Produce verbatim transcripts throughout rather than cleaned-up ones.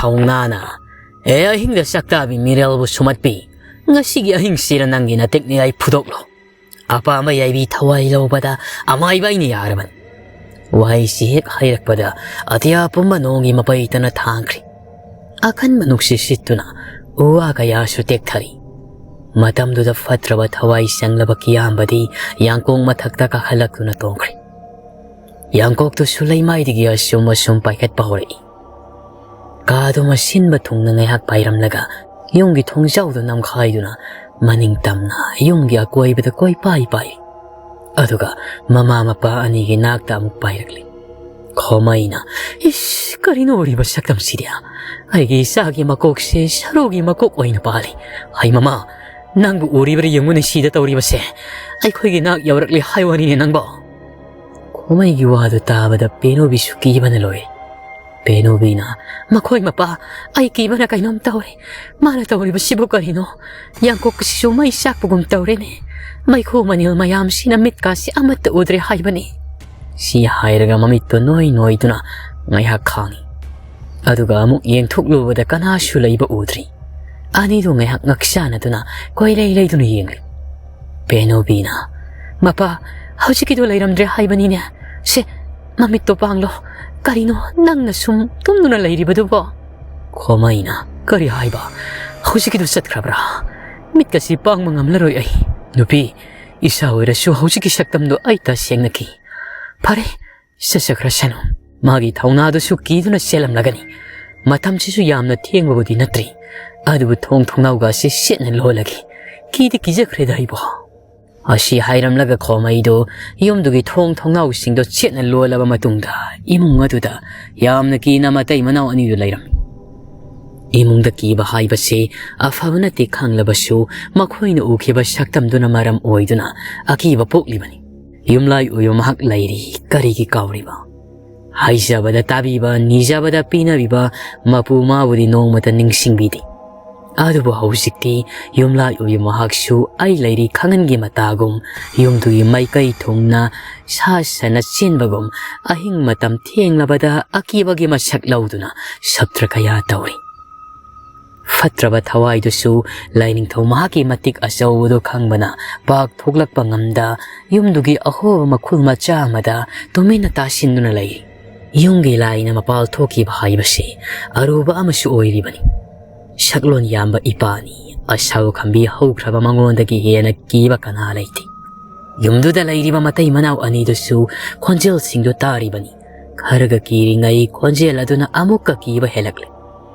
ꯊꯧꯅꯥꯅ, "ꯑꯦ, ꯑꯍꯤꯡꯗ ꯆꯥꯛꯇꯥꯕꯤ ꯃꯤꯔꯦꯜꯕꯨ ꯁꯨꯝꯍꯠꯄꯤ, ꯉꯁꯤꯒꯤ ꯑꯍꯤꯡꯁꯤꯗ ꯅꯪꯒꯤ ꯅꯇꯤꯛꯅꯤ ꯑꯩ ꯐꯨꯗꯣꯛꯂꯣ꯫ ꯑꯄꯥꯝꯕ ꯌꯥꯏꯕꯤ ꯊꯋꯥꯏ ꯂꯧꯕꯗ ꯑꯃꯥꯏꯕ ꯑꯩꯅ ꯌꯥꯔꯕꯅꯤ"꯫ ꯋꯥꯍꯩꯁꯤ ꯍꯦꯛ ꯍꯥꯏꯔꯛꯄꯗ ꯑꯇꯤꯌꯥ ꯄꯨꯝꯕ ꯅꯣꯡꯒꯤ ꯃꯄꯩꯇꯅ ꯊꯥꯡꯈ꯭ꯔꯤ꯫ ꯑꯀꯟꯕ ꯅꯨꯡꯁꯤꯠ ꯁꯤꯠꯇꯨꯅ ꯎ ꯋꯥ ꯀꯌꯥꯁꯨ ꯇꯦꯛꯊꯔꯤ꯫ ꯃꯇꯝꯗꯨꯗ ꯐꯠꯇ꯭ꯔꯕ ꯊꯋꯥꯏ ꯆꯪꯂꯕ ꯀꯤꯌꯥꯝꯕꯗꯤ ꯌꯥꯡꯀꯣꯡ ꯃꯊꯛꯇ ꯀꯥꯈꯠꯂꯛꯇꯨꯅ ꯇꯣꯡꯈ꯭ꯔꯦ꯫ ꯌꯥꯡꯀꯣꯛꯇꯨꯁꯨ ꯂꯩꯃꯥꯏꯗꯒꯤ ꯑꯁꯨꯝ ꯑꯁꯨꯝ ꯄꯥꯏꯈꯠꯄ ꯍꯧꯔꯛꯏ꯫ ꯀꯥꯗꯨ ꯃꯁꯤꯟꯕ ꯊꯨꯡꯅ ꯉꯥꯏꯍꯥꯛ ꯄꯥꯏꯔꯝꯂꯒ ꯌꯨꯝꯒꯤ ꯊꯣꯡꯖꯥꯎꯗꯨ ꯅꯝꯈꯥꯏꯗꯨꯅ ꯃꯅꯤꯡ ꯇꯝꯅ ꯌꯨꯝꯒꯤ ꯑꯀꯣꯏꯕꯗ ꯀꯣꯏꯄꯥꯏ ꯄꯥꯏ꯫ ꯑꯗꯨꯒ ꯃꯃꯥ ꯃꯄꯥ ꯑꯅꯤꯒꯤ ꯅꯥꯛꯇ ꯑꯃꯨꯛ ꯄꯥꯏꯔꯛꯂꯤ꯫ ꯈꯣꯃꯩꯅ, "ꯏꯁ, ꯀꯔꯤꯅꯣ ꯎꯔꯤꯕ ꯁꯛꯇꯝꯁꯤꯗꯤ? ꯑꯩꯒꯤ ꯏꯆꯥꯒꯤ ꯃꯀꯣꯛꯁꯦ ꯁꯔꯨꯒꯤ ꯃꯀꯣꯛ ꯑꯣꯏꯅ ꯄꯥꯜꯂꯤ꯫ ꯍꯩ ꯃꯃꯥ, ꯅꯪꯕꯨ ꯎꯔꯤꯕ꯭ꯔꯥ ꯌꯦꯡꯉꯨꯅꯦ ꯁꯤꯗ ꯇꯧꯔꯤꯕꯁꯦ꯫ ꯑꯩꯈꯣꯏꯒꯤ ꯅꯥꯛ ꯌꯧꯔꯛꯂꯤ ꯍꯥꯏ ꯋꯥꯅꯤꯅꯦ ꯅꯪꯕꯣ"꯫ ꯈꯣꯃꯩꯒꯤ ꯋꯥꯗꯨ ꯇꯥꯕꯗ ꯄꯦꯅꯨꯕꯤꯁꯨ ꯀꯤꯕꯅ ꯂꯣꯏꯔꯦ꯫ ꯄꯦꯅꯨꯕꯤꯅ, "ꯃꯈꯣꯏ ꯃꯄꯥ, ꯑꯩ ꯀꯤꯕꯅ ꯀꯩꯅꯣꯝ ꯇꯧꯔꯦ꯫ ꯃꯥꯅ ꯇꯧꯔꯤꯕꯁꯤꯕꯨ ꯀꯔꯤꯅꯣ? ꯌꯥꯡꯀꯣꯛ ꯑꯁꯤꯁꯨ ꯃꯩ ꯆꯥꯛꯄꯒꯨꯝ ꯇꯧꯔꯦꯅꯦ꯫ ꯃꯩꯈꯨ ꯃꯅꯤꯜ ꯃꯌꯥꯝꯁꯤꯅ ꯃꯤꯠꯀꯥꯁꯤ ꯑꯃꯠꯇ ꯎꯗ꯭ꯔꯦ ꯍꯥꯏꯕꯅꯤ"꯫ ꯁꯤ ꯍꯥꯏꯔꯒ ꯃꯃꯤꯠꯇꯨ ꯅꯣꯏ ꯅꯣꯏꯗꯨꯅ ꯉꯥꯏꯍꯥꯛ ꯈꯥꯡꯉꯤ꯫ ꯑꯗꯨꯒ ꯑꯃꯨꯛ ꯌꯦꯡꯊꯣꯛꯂꯨꯕꯗ ꯀꯅꯥꯁꯨ ꯂꯩꯕ ꯎꯗ꯭ꯔꯤ꯫ ꯑꯅꯤꯗꯨ ꯉꯥꯏꯍꯥꯛ ꯉꯛꯁꯥꯅꯗꯨꯅ ꯀꯣꯏꯂꯩ ꯂꯩꯗꯨꯅ ꯌꯦꯡꯂꯤ꯫ ꯄꯦꯅꯨꯕꯤꯅ, "ꯃꯄꯥ, ꯍꯧꯖꯤꯛꯀꯤꯗꯣ ꯂꯩꯔꯝꯗ꯭ꯔꯦ ꯍꯥꯏꯕꯅꯤꯅꯦ꯫ ꯁꯦ, ꯃꯃꯤꯠꯇꯣ ꯄꯥꯡꯂꯣ꯫ ꯀꯔꯤꯅꯣ ꯅꯪꯅ ꯁꯨꯝ ꯇꯨꯝꯗꯨꯅ ꯂꯩꯔꯤꯕꯗꯨꯕꯣ?" ꯈꯣꯃꯩꯅ, "ꯀꯔꯤ ꯍꯥꯏꯕ? ꯍꯧꯖꯤꯛꯀꯤꯗꯣ ꯆꯠꯈ꯭ꯔꯕ꯭ꯔꯥ? ꯃꯤꯠꯀꯁꯤ ꯄꯥꯡꯕ ꯉꯝꯂꯔꯣꯏ ꯑꯩ꯫ ꯅꯨꯄꯤ, ꯏꯆꯥ ꯑꯣꯏꯔꯁꯨ ꯍꯧꯖꯤꯛꯀꯤ ꯁꯛꯇꯝꯗꯣ ꯑꯩ ꯇꯁꯦꯡꯅ ꯀꯤ꯫ ꯐꯔꯦ, ꯆꯠꯆꯈ꯭ꯔꯁꯅꯨ꯫ ꯃꯥꯒꯤ ꯊꯧꯅꯥꯗꯨꯁꯨ ꯀꯤꯗꯨꯅ ꯆꯦꯜꯂꯝꯂꯒꯅꯤ꯫ ꯃꯇꯝꯁꯤꯁꯨ ꯌꯥꯝꯅ ꯊꯦꯡꯕꯕꯨꯗꯤ ꯅꯠꯇ꯭ꯔꯤ꯫ ꯑꯗꯨꯕꯨ ꯊꯣꯡ ꯊꯣꯡꯅꯥꯎꯒꯁꯤ ꯆꯦꯠꯅ ꯂꯣꯜꯂꯒꯦ꯫ ꯀꯤꯗꯤ ꯀꯤꯖꯈ꯭ꯔꯦꯗ ꯑꯩꯕꯨ"꯫ ꯑꯁꯤ ꯍꯥꯏꯔꯝꯂꯒ ꯈꯣꯃꯩꯗꯨ ꯌꯨꯝꯗꯨꯒꯤ ꯊꯣꯡ ꯊꯣꯡꯅꯥꯎꯁꯤꯡꯗꯣ ꯆꯦꯠꯅ ꯂꯣꯜꯂꯕ ꯃꯇꯨꯡꯗ ꯏꯃꯨꯡ ꯑꯗꯨꯗ ꯌꯥꯝꯅ ꯀꯤꯅ ꯃꯇꯩ ꯃꯅꯥꯎ ꯑꯅꯤꯗꯨ ꯂꯩꯔꯝꯃꯤ꯫ ꯏꯃꯨꯡꯗ ꯀꯤꯕ ꯍꯥꯏꯕꯁꯤ ꯑꯐꯕ ꯅꯠꯇꯦ ꯈꯪꯂꯕꯁꯨ ꯃꯈꯣꯏꯅ ꯎꯈꯤꯕ ꯁꯛꯇꯝꯗꯨꯅ ꯃꯔꯝ ꯑꯣꯏꯗꯨꯅ ꯑꯀꯤꯕ ꯄꯣꯛꯂꯤꯕꯅꯤ꯫ ꯌꯨꯝꯂꯥꯏ ꯑꯣꯏꯕ ꯃꯍꯥꯛ ꯂꯩꯔꯤ, ꯀꯔꯤꯒꯤ ꯀꯥꯎꯔꯤꯕ? ꯍꯥꯏꯖꯕꯗ ꯇꯥꯕꯤꯕ, ꯅꯤꯖꯕꯗ ꯄꯤꯅꯕꯤꯕ ꯃꯄꯨ ꯃꯥꯕꯨꯗꯤ ꯅꯣꯡꯃꯇ ꯅꯤꯡꯁꯤꯡꯕꯤꯗꯦ꯫ ꯑꯗꯨꯕꯨ ꯍꯧꯖꯤꯛꯇꯤ ꯌꯨꯝꯂꯥꯏ ꯑꯣꯏꯕ ꯃꯍꯥꯛꯁꯨ ꯑꯩ ꯂꯩꯔꯤ ꯈꯪꯍꯟꯒꯤ ꯃꯇꯥꯒꯨꯝ, ꯌꯨꯝꯗꯨꯒꯤ ꯃꯥꯏꯀꯩ ꯊꯨꯡꯅ ꯁꯥ ꯁꯟꯅ ꯆꯦꯟꯕꯒꯨꯝ, ꯑꯍꯤꯡ ꯃꯇꯝ ꯊꯦꯡꯂꯕꯗ ꯑꯀꯤꯕꯒꯤ ꯃꯁꯛ ꯂꯧꯗꯨꯅ ꯁꯞꯇ꯭ꯔ ꯀꯌꯥ ꯇꯧꯔꯤ꯫ ꯐꯠꯇ꯭ꯔꯕ ꯊꯋꯥꯏꯗꯨꯁꯨ ꯂꯥꯏꯅꯤꯡꯊꯧ ꯃꯍꯥꯛꯀꯤ ꯃꯇꯤꯛ ꯑꯆꯧꯕꯗꯨ ꯈꯪꯕꯅ ꯄꯥꯛ ꯊꯣꯛꯂꯛꯄ ꯉꯝꯗ, ꯌꯨꯝꯗꯨꯒꯤ ꯑꯍꯣꯕ ꯃꯈꯨꯜ ꯃꯆꯥ ꯑꯃꯗ ꯇꯨꯃꯤꯟꯅ ꯇꯥꯁꯤꯟꯗꯨꯅ ꯂꯩꯔꯤ꯫ ꯌꯨꯝꯒꯤ ꯂꯥꯏꯅ ꯃꯄꯥꯜ ꯊꯣꯛꯈꯤꯕ ꯍꯥꯏꯕꯁꯤ ꯑꯔꯨꯕ ꯑꯃꯁꯨ ꯑꯣꯏꯔꯤꯕꯅꯤ꯫ ꯁꯛꯂꯣꯟ ꯌꯥꯝꯕ ꯏꯄꯥꯅꯤ, ꯑꯁꯥꯎ ꯈꯝꯕꯤ ꯍꯧꯈ꯭ꯔꯕ ꯃꯉꯣꯟꯗꯒꯤ ꯍꯦꯟꯅ ꯀꯤꯕ ꯀꯅꯥ ꯂꯩꯇꯦ꯫ ꯌꯨꯝꯗꯨꯗ ꯂꯩꯔꯤꯕ ꯃꯇꯩ ꯃꯅꯥꯎ ꯑꯅꯤꯗꯨꯁꯨ ꯈꯣꯟꯖꯦꯜꯁꯤꯡꯗꯨ ꯇꯥꯔꯤꯕꯅꯤ꯫ ꯈꯔꯒ ꯀꯤꯔꯤꯉꯩ ꯈꯣꯟꯖꯦꯜ ꯑꯗꯨꯅ ꯑꯃꯨꯛꯀ ꯀꯤꯕ ꯍꯦꯜꯂꯛꯂꯦ꯫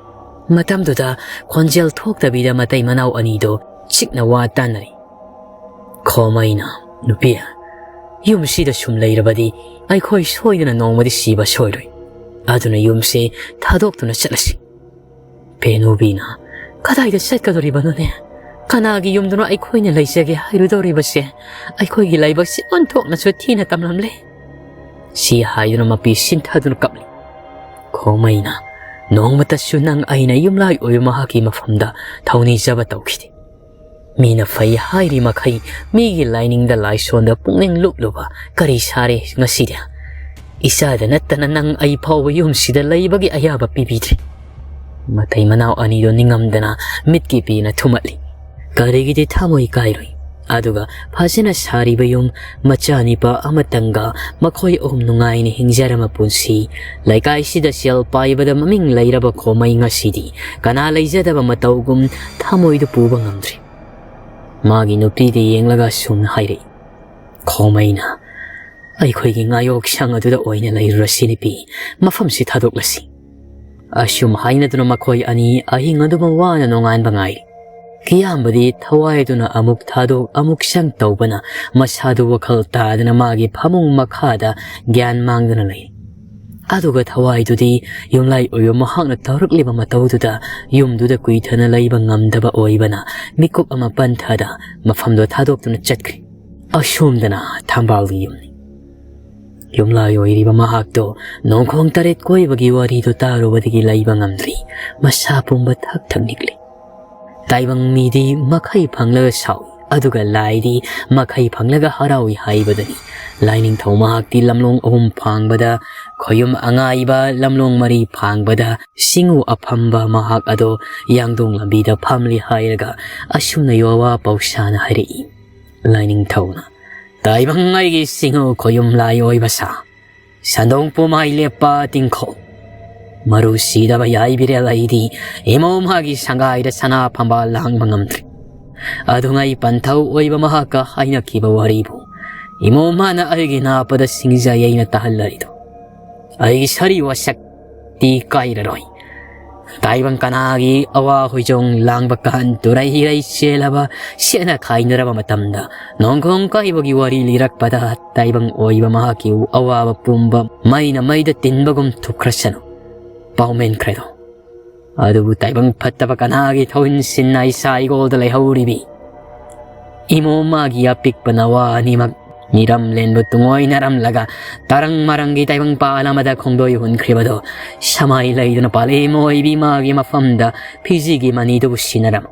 ꯃꯇꯝꯗꯨꯗ ꯈꯣꯟꯖꯦꯜ ꯊꯣꯛꯇꯕꯤꯗ ꯃꯇꯩ ꯃꯅꯥꯎ ꯑꯅꯤꯗꯣ ꯆꯤꯛꯅ ꯋꯥ ꯇꯥꯅꯔꯤ꯫ ꯈꯣꯃꯩꯅ, "ꯅꯨꯄꯤ, ꯌꯨꯝꯁꯤꯗ ꯁꯨꯝ ꯂꯩꯔꯕꯗꯤ ꯑꯩꯈꯣꯏ ꯁꯣꯏꯗꯅ ꯅꯣꯡꯃꯗꯤ ꯁꯤꯕ ꯁꯣꯏꯔꯣꯏ꯫ ꯑꯗꯨꯅ ꯌꯨꯝꯁꯦ ꯊꯥꯗꯣꯛꯇꯨꯅ ꯆꯠꯂꯁꯤ꯫" ꯄꯦꯅꯨꯕꯤꯅ, "ꯀꯗꯥꯏꯗ ꯆꯠꯀꯗꯧꯔꯤꯕꯅꯣꯅꯦ? ꯀꯅꯥꯒꯤ ꯌꯨꯝꯗꯅꯣ ꯑꯩꯈꯣꯏꯅ ꯂꯩꯖꯒꯦ ꯍꯥꯏꯔꯨꯗꯧꯔꯤꯕꯁꯦ? ꯑꯩꯈꯣꯏꯒꯤ ꯂꯥꯏꯕꯛꯁꯦ ꯑꯣꯟꯊꯣꯛꯅꯁꯨ ꯊꯤꯅ ꯇꯝꯂꯝꯂꯦ꯫" ꯁꯤ ꯍꯥꯏꯗꯨꯅ ꯃꯄꯤ ꯁꯤꯟꯊꯗꯨꯅ ꯀꯞꯂꯤ꯫ ꯈꯣꯃꯩꯅ, "ꯅꯣꯡꯃꯇꯁꯨ ꯅꯪ ꯑꯩꯅ ꯌꯨꯝꯂꯥꯏ ꯑꯣꯏꯕ ꯃꯍꯥꯛꯀꯤ ꯃꯐꯝꯗ ꯊꯧꯅꯤꯖꯕ ꯇꯧꯈꯤꯗꯦ꯫ ꯃꯤꯅ ꯐꯩ ꯍꯥꯏꯔꯤ ꯃꯈꯩ ꯃꯤꯒꯤ ꯂꯥꯏꯅꯤꯡꯗ ꯂꯥꯏꯁꯣꯟꯗ ꯄꯨꯛꯅꯤꯡ ꯂꯨꯞꯂꯨꯕ ꯀꯔꯤ ꯁꯥꯔꯦ ꯉꯁꯤꯗꯤ? ꯏꯆꯥꯗ ꯅꯠꯇꯅ ꯅꯪ ꯑꯩ ꯐꯥꯎꯕ ꯌꯨꯝꯁꯤꯗ ꯂꯩꯕꯒꯤ ꯑꯌꯥꯕ ꯄꯤꯕꯤꯗ꯭ꯔꯦ꯫" ꯃꯇꯩ ꯃꯅꯥꯎ ꯑꯅꯤꯗꯨ ꯅꯤꯡꯉꯝꯗꯅ ꯃꯤꯠꯀꯤ ꯄꯤꯅ ꯊꯨꯝꯃꯠꯂꯤ꯫ ꯀꯔꯤꯒꯤꯗꯤ ꯊꯃꯣꯏ ꯀꯥꯏꯔꯣꯏ? ꯑꯗꯨꯒ ꯐꯖꯅ ꯁꯥꯔꯤꯕ ꯌꯨꯝ, ꯃꯆꯥꯅꯤꯄꯥ ꯑꯃꯇꯪꯒ ꯃꯈꯣꯏ ꯑꯍꯨꯝ ꯅꯨꯡꯉꯥꯏꯅ ꯍꯤꯡꯖꯔꯝꯕ ꯄꯨꯟꯁꯤ, ꯂꯩꯀꯥꯏꯁꯤꯗ ꯁꯦꯜ ꯄꯥꯏꯕꯗ ꯃꯃꯤꯡ ꯂꯩꯔꯕ ꯈꯣꯃꯩ ꯉꯁꯤꯗꯤ ꯀꯅꯥ ꯂꯩꯖꯗꯕ ꯃꯇꯧꯒꯨꯝ ꯊꯃꯣꯏꯗꯨ ꯄꯨꯕ ꯉꯝꯗ꯭ꯔꯤ꯫ ꯃꯥꯒꯤ ꯅꯨꯄꯤꯗ ꯌꯦꯡꯂꯒ ꯑꯁꯨꯝꯅ ꯍꯥꯏꯔꯛꯏ, ꯈꯣꯃꯩꯅ, "ꯑꯩꯈꯣꯏꯒꯤ ꯉꯥꯌꯣꯛꯁꯪ ꯑꯗꯨꯗ ꯑꯣꯏꯅ ꯂꯩꯔꯨꯔꯁꯤ ꯅꯨꯄꯤ, ꯃꯐꯝꯁꯤ ꯊꯥꯗꯣꯛꯂꯁꯤ꯫" ꯑꯁꯨꯝ ꯍꯥꯏꯅꯗꯨꯅ ꯃꯈꯣꯏ ꯑꯅꯤ ꯑꯍꯤꯡ ꯑꯗꯨꯃ ꯋꯥꯅ ꯅꯣꯡꯉꯥꯟꯕ ꯉꯥꯏꯔꯤ꯫ ꯀꯤꯌꯥꯝꯕꯗꯤ ꯊꯋꯥꯏꯗꯨꯅ ꯑꯃꯨꯛ ꯊꯥꯗꯣꯛ ꯑꯃꯨꯛ ꯆꯪ ꯇꯧꯕꯅ ꯃꯁꯥꯗꯨ ꯋꯥꯈꯜ ꯇꯥꯗꯅ ꯃꯥꯒꯤ ꯐꯃꯨꯡ ꯃꯈꯥꯗ ꯒ꯭ꯌꯥꯟ ꯃꯥꯡꯗꯨꯅ ꯂꯩ꯫ ꯑꯗꯨꯒ ꯊꯋꯥꯏꯗꯨꯗꯤ ꯌꯨꯝꯂꯥꯏ ꯑꯣꯏꯕ ꯃꯍꯥꯛꯅ ꯇꯧꯔꯛꯂꯤꯕ ꯃꯇꯧꯗꯨꯗ ꯌꯨꯝꯗꯨꯗ ꯀꯨꯏꯊꯅ ꯂꯩꯕ ꯉꯝꯗꯕ ꯑꯣꯏꯕꯅ ꯃꯤꯀꯨꯞ ꯑꯃ ꯄꯟꯊꯗ ꯃꯐꯝꯗꯣ ꯊꯥꯗꯣꯛꯇꯨꯅ ꯆꯠꯈ꯭ꯔꯦ꯫ ꯑꯁꯣꯝꯗꯅ ꯊꯝꯕꯥꯜꯒꯤ ꯌꯨꯝꯅꯤ꯫ ꯌꯨꯝꯂꯥꯏ ꯑꯣꯏꯔꯤꯕ ꯃꯍꯥꯛꯇꯣ ꯅꯣꯡꯈꯣꯡ ꯇꯔꯦꯠ ꯀꯣꯏꯕꯒꯤ ꯋꯥꯔꯤꯗꯨ ꯇꯥꯔꯨꯕꯗꯒꯤ ꯂꯩꯕ ꯉꯝꯗ꯭ꯔꯤ꯫ ꯃꯁꯥ ꯄꯨꯝꯕ ꯊꯛ ꯊꯛ ꯅꯤꯛꯂꯤ꯫ ꯇꯥꯏꯕꯪ ꯃꯤꯗꯤ ꯃꯈꯩ ꯐꯪꯂꯒ ꯁꯥꯎꯏ, ꯑꯗꯨꯒ ꯂꯥꯏꯗꯤ ꯃꯈꯩ ꯐꯪꯂꯒ ꯍꯔꯥꯎꯏ ꯍꯥꯏꯕꯗꯨꯅꯤ꯫ ꯂꯥꯏꯅꯤꯡꯊꯧ ꯃꯍꯥꯛꯇꯤ ꯂꯝꯂꯣꯡ ꯑꯍꯨꯝ ꯐꯥꯡꯕꯗ ꯈꯣꯌꯨꯝ ꯑꯉꯥꯏꯕ, ꯂꯝꯂꯣꯡ ꯃꯔꯤ ꯐꯥꯡꯕꯗ ꯁꯤꯡꯎ ꯑꯐꯝꯕ ꯃꯍꯥꯛ ꯑꯗꯣ ꯌꯥꯡꯗꯣꯡ ꯂꯝꯕꯤꯗ ꯐꯝꯂꯤ ꯍꯥꯏꯔꯒ ꯑꯁꯨꯝꯅ ꯌꯣꯋꯥ ꯄꯧꯁꯥꯅ ꯍꯥꯏꯔꯛꯏ꯫ ꯂꯥꯏꯅꯤꯡꯊꯧꯅ, "ꯇꯥꯏꯕꯪ ꯑꯩꯒꯤ ꯁꯤꯡꯎ ꯈꯣꯌꯨꯝ ꯂꯥꯏ ꯑꯣꯏꯕ ꯁꯥ, ꯁꯟꯗꯣꯡ ꯄꯨꯝꯍꯥꯏ ꯂꯦꯞꯄ ꯇꯤꯡꯈꯣ꯫ ꯃꯔꯨ ꯁꯤꯗꯕ ꯌꯥꯏꯕꯤꯔꯦꯜ ꯑꯩꯗꯤ ꯏꯃꯣꯝ ꯃꯥꯒꯤ ꯁꯪꯒꯥꯏꯗ ꯁꯅꯥ ꯐꯝꯕꯥꯜ ꯂꯥꯡꯕ ꯉꯝꯗ꯭ꯔꯤ꯫ ꯑꯗꯨꯉꯩ ꯄꯟꯊꯧ ꯑꯣꯏꯕ ꯃꯍꯥꯛꯀ ꯍꯥꯏꯅꯈꯤꯕ ꯋꯥꯔꯤꯕꯨ ꯏꯃꯣꯝ ꯃꯥꯅ ꯑꯩꯒꯤ ꯅꯥꯄꯗ ꯁꯤꯡꯖꯩ ꯑꯩꯅ ꯇꯥꯍꯜꯂꯔꯤꯗꯣ꯫ ꯑꯩꯒꯤ ꯁꯔꯤ ꯋꯥꯁꯛꯇꯤ ꯀꯥꯏꯔꯔꯣꯏ꯫ ꯇꯥꯏꯕꯪ ꯀꯅꯥꯒꯤ ꯑꯋꯥ ꯍꯣꯏꯖꯣꯡ ꯂꯥꯡꯕ ꯀꯥꯟ ꯇꯨꯔꯩ ꯍꯤꯔꯩ ꯆꯦꯜꯂꯕ ꯁꯦꯠꯅ ꯈꯥꯏꯅꯔꯕ ꯃꯇꯝꯗ ꯅꯣꯡꯈꯣꯡ ꯀꯥꯏꯕꯒꯤ ꯋꯥꯔꯤ ꯂꯤꯔꯛꯄꯗ ꯇꯥꯏꯕꯪ ꯑꯣꯏꯕ ꯃꯍꯥꯛꯀꯤ ꯑꯋꯥꯕ ꯄꯨꯝꯕ ꯃꯩꯅ ꯃꯩꯗ ꯇꯤꯟꯕꯒꯨꯝ ꯊꯨꯞꯈ꯭ꯔꯁꯅꯨ꯫ ꯄꯥꯎꯃꯦꯟꯈ꯭ꯔꯦꯗꯣ꯫ ꯑꯗꯨꯕꯨ ꯇꯥꯏꯕꯪ ꯐꯠꯇꯕ ꯀꯅꯥꯒꯤ ꯊꯧꯏꯟ ꯁꯤꯟꯅ ꯏꯁꯥ ꯏꯒꯣꯜꯗ ꯂꯩꯍꯧꯔꯤꯕꯤ ꯏꯃꯣꯝ ꯃꯥꯒꯤ ꯑꯄꯤꯛꯄ ꯅꯋꯥ ꯑꯅꯤꯃꯛ ꯃꯤꯔꯝ ꯂꯦꯟꯕ ꯇꯨꯡꯑꯣꯏꯅꯔꯝꯂꯒ ꯇꯔꯪ ꯃꯔꯪꯒꯤ ꯇꯥꯏꯕꯪ ꯄꯥꯜ ꯑꯃꯗ ꯈꯣꯡꯗꯣꯏ ꯍꯨꯟꯈ꯭ꯔꯤꯕꯗꯣ ꯁꯃꯥꯏ ꯂꯩꯗꯨꯅ ꯄꯥꯂꯦꯝ ꯑꯣꯏꯕꯤ ꯃꯥꯒꯤ ꯃꯐꯝꯗ ꯐꯤꯖꯤꯒꯤ ꯃꯅꯤꯗꯨꯕꯨ ꯁꯤꯟꯅꯔꯝꯃꯨ꯫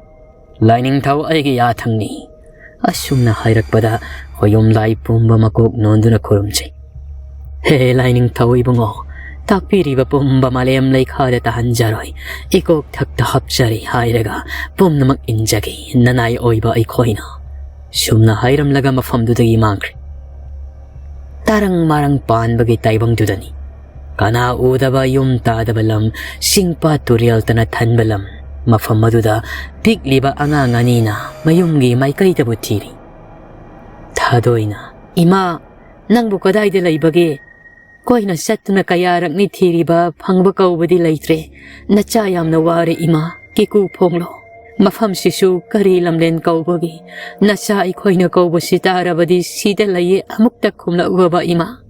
ꯂꯥꯏꯅꯤꯡꯊꯧ ꯑꯩꯒꯤ ꯌꯥꯊꯪꯅꯤ꯫" ꯑꯁꯨꯝꯅ ꯍꯥꯏꯔꯛꯄꯗ ꯈꯣꯌꯨꯝ ꯂꯥꯏ ꯄꯨꯝꯕ ꯃꯀꯣꯛ ꯅꯣꯟꯗꯨꯅ ꯈꯨꯔꯨꯝꯖꯩ꯫ "ꯍꯦ ꯂꯥꯏꯅꯤꯡꯊꯧ ꯏꯕꯨꯡꯉꯣ, ꯇꯥꯛꯄꯤꯔꯤꯕ ꯄꯨꯝꯕ ꯃꯥꯂꯦꯝ ꯂꯩꯈꯥꯗ ꯇꯥꯍꯟꯖꯔꯣꯏ, ꯏꯀꯣꯛ ꯊꯛꯇ ꯍꯥꯞꯆꯔꯤ ꯍꯥꯏꯔꯒ ꯄꯨꯝꯅꯃꯛ ꯏꯟꯖꯒꯦ ꯅꯅꯥꯏ ꯑꯣꯏꯕ ꯑꯩꯈꯣꯏꯅ꯫" ꯁꯨꯝꯅ ꯍꯥꯏꯔꯝꯂꯒ ꯃꯐꯝꯗꯨꯗꯒꯤ ꯃꯥꯡꯈ꯭ꯔꯦ꯫ ꯇꯔꯪ ꯃꯔꯪ ꯄꯥꯟꯕꯒꯤ ꯇꯥꯏꯕꯪꯗꯨꯗꯅꯤ ꯀꯅꯥ ꯎꯗꯕ ꯌꯨꯝ ꯇꯥꯗꯕ ꯂꯝ, ꯆꯤꯡ ꯄꯥꯠ ꯇꯨꯔꯦꯜꯇꯅ ꯊꯟꯕ ꯂꯝ, ꯃꯐꯝ ꯑꯗꯨꯗ ꯄꯤꯛꯂꯤꯕ ꯑꯉꯥꯡ ꯑꯅꯤꯅ ꯃꯌꯨꯝꯒꯤ ꯃꯥꯏꯀꯩꯗꯕꯨ ꯊꯤꯔꯤ꯫ ꯊꯥꯗꯣꯏꯅ, "ꯏꯃꯥ, ꯅꯪꯕꯨ ꯀꯗꯥꯏꯗ ꯂꯩꯕꯒꯦ? ꯀꯣꯏꯅ ꯆꯠꯇꯨꯅ ꯀꯌꯥꯔꯛꯅꯤ ꯊꯤꯔꯤꯕ, ꯐꯪꯕ ꯀꯧꯕꯗꯤ ꯂꯩꯇ꯭ꯔꯦ꯫ ꯅꯆꯥ ꯌꯥꯝꯅ ꯋꯥꯔꯦ ꯏꯃꯥ, ꯀꯤꯀꯨ ꯐꯣꯡꯂꯣ꯫ ꯃꯐꯝꯁꯤꯁꯨ ꯀꯔꯤ ꯂꯝꯂꯦꯟ ꯀꯧꯕꯒꯦ? ꯅꯆꯥ ꯑꯩꯈꯣꯏꯅ ꯀꯧꯕꯁꯤ ꯇꯥꯔꯕꯗꯤ ꯁꯤꯗ ꯂꯩꯌꯦ ꯑꯃꯨꯛꯇ ꯈꯨꯝꯂꯛꯎꯕ ꯏꯃꯥ꯫"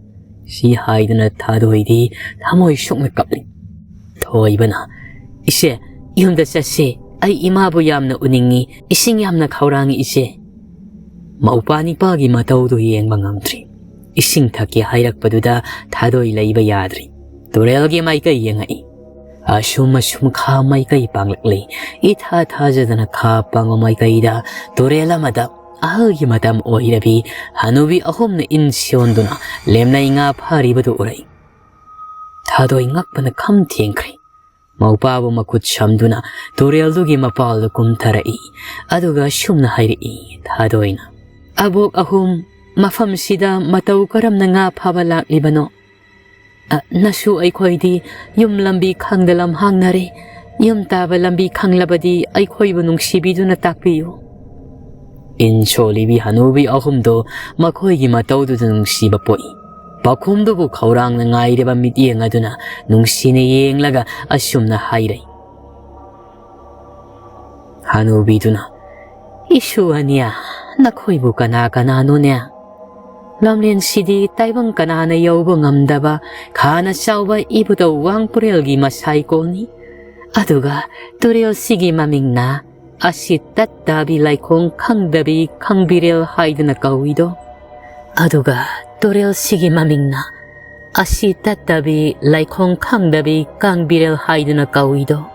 ꯁꯤ ꯍꯥꯏꯗꯨꯅ ꯊꯥꯗꯣꯏꯗꯤ ꯊꯃꯣꯏ ꯁꯣꯛꯅ ꯀꯞꯂꯤ꯫ ꯊꯣꯏꯕꯅ, "ꯏꯆꯦ, ꯌꯨꯝꯗ ꯆꯠꯁꯦ꯫ ꯑꯩ ꯏꯃꯥꯕꯨ ꯌꯥꯝꯅ ꯎꯅꯤꯡꯉꯤ꯫ ꯏꯁꯤꯡ ꯌꯥꯝꯅ ꯈꯧꯔꯥꯡꯉꯤ ꯏꯆꯦ꯫" ꯃꯧꯄꯥ ꯅꯤꯄꯥꯒꯤ ꯃꯇꯧꯗꯨ ꯌꯦꯡꯕ ꯉꯝꯗ꯭ꯔꯤ꯫ ꯏꯁꯤꯡ ꯊꯛꯀꯦ ꯍꯥꯏꯔꯛꯄꯗꯨꯗ ꯊꯥꯗꯣꯏ ꯂꯩꯕ ꯌꯥꯗ꯭ꯔꯤ꯫ ꯇꯨꯔꯦꯜꯒꯤ ꯃꯥꯏꯀꯩ ꯌꯦꯡꯉꯛꯏ꯫ ꯑꯁꯨꯝ ꯑꯁꯨꯝ ꯈꯥ ꯃꯥꯏꯀꯩ ꯄꯥꯡꯂꯛꯂꯤ꯫ ꯏꯊꯥ ꯊꯥꯖꯗꯅ ꯈꯥ ꯄꯥꯡꯕ ꯃꯥꯏꯀꯩꯗ ꯇꯨꯔꯦꯜ ꯑꯃꯗ ꯑꯍꯜꯒꯤ ꯃꯇꯝ ꯑꯣꯏꯔꯕꯤ ꯍꯅꯨꯕꯤ ꯑꯍꯨꯝꯅ ꯏꯟ ꯁꯣꯟꯗꯨꯅ ꯂꯦꯝꯅꯩ ꯉꯥ ꯐꯥꯔꯤꯕꯗꯨ ꯎꯔꯛꯏ꯫ ꯊꯥꯗꯣꯏ ꯉꯛꯄꯅ ꯈꯝ ꯊꯦꯡꯈ꯭ꯔꯦ꯫ ꯃꯧꯄꯥꯕꯨ ꯃꯈꯨꯠ ꯁꯝꯗꯨꯅ ꯇꯨꯔꯦꯜꯗꯨꯒꯤ ꯃꯄꯥꯜꯗ ꯀꯨꯝꯊꯔꯛꯏ꯫ ꯑꯗꯨꯒ ꯑꯁꯨꯝꯅ ꯍꯥꯏꯔꯛꯏ ꯊꯥꯗꯣꯏꯅ, "ꯑꯕꯣꯛ ꯑꯍꯨꯝ, ꯃꯐꯝꯁꯤꯗ ꯃꯇꯧ ꯀꯔꯝꯅ ꯉꯥ ꯐꯥꯕ ꯂꯥꯛꯂꯤꯕꯅꯣ? ꯑ, ꯅꯁꯨ ꯑꯩꯈꯣꯏꯗꯤ ꯌꯨꯝ ꯂꯝꯕꯤ ꯈꯪꯗ ꯂꯝꯍꯥꯡꯅꯔꯦ꯫ ꯌꯨꯝ ꯇꯥꯕ ꯂꯝꯕꯤ ꯈꯪꯂꯕꯗꯤ ꯑꯩꯈꯣꯏꯕꯨ ꯅꯨꯡꯁꯤꯕꯤꯗꯨꯅ ꯇꯥꯛꯄꯤꯌꯨ꯫" ꯏꯟ ꯁꯣꯜꯂꯤꯕꯤ ꯍꯅꯨꯕꯤ ꯑꯍꯨꯝꯗꯣ ꯃꯈꯣꯏꯒꯤ ꯃꯇꯧꯗꯨꯗ ꯅꯨꯡꯁꯤꯕ ꯄꯣꯛꯏ꯫ ꯄꯥꯎꯈꯨꯝꯗꯨꯕꯨ ꯈꯧꯔꯥꯡꯅ ꯉꯥꯏꯔꯤꯕ ꯃꯤꯠꯌꯦꯡ ꯑꯗꯨꯅ ꯅꯨꯡꯁꯤꯅ ꯌꯦꯡꯂꯒ ꯑꯁꯨꯝꯅ ꯍꯥꯏꯔꯩ꯫ ꯍꯅꯨꯕꯤꯗꯨꯅ, "ꯏꯁꯨ ꯑꯅꯤꯌꯥ, ꯅꯈꯣꯏꯕꯨ ꯀꯅꯥ ꯀꯅꯥꯅꯣꯅꯦ? ꯂꯝꯂꯦꯟꯁꯤꯗꯤ ꯇꯥꯏꯕꯪ ꯀꯅꯥꯅ ꯌꯧꯕ ꯉꯝꯗꯕ ꯈꯥꯅ ꯆꯥꯎꯕ ꯏꯕꯨꯙꯧ ꯋꯥꯡꯄꯨꯔꯦꯜꯒꯤ ꯃꯁꯥꯏꯀꯣꯜꯅꯤ꯫ ꯑꯗꯨꯒ ꯇꯨꯔꯦꯜꯁꯤꯒꯤ ꯃꯃꯤꯡꯅ ꯑꯁꯤ ꯇꯠꯇꯕꯤ ꯂꯥꯏꯈꯣꯡ ꯈꯪꯗꯕꯤ ꯈꯪꯕꯤꯔꯦꯜ ꯍꯥꯏꯗꯨꯅ ꯀꯧꯏꯗꯣ꯫ ꯑꯗꯨꯒ ꯇꯨꯔꯦꯜꯁꯤꯒꯤ ꯃꯃꯤꯡꯅ ꯑꯁꯤ ꯇꯠꯇꯕꯤ ꯂꯥꯏꯈꯣꯡ ꯈꯪꯗꯕꯤ ꯀꯥꯡꯕꯤꯔꯦꯜ ꯍꯥꯏꯗꯨꯅ ꯀꯧꯏꯗꯣ꯫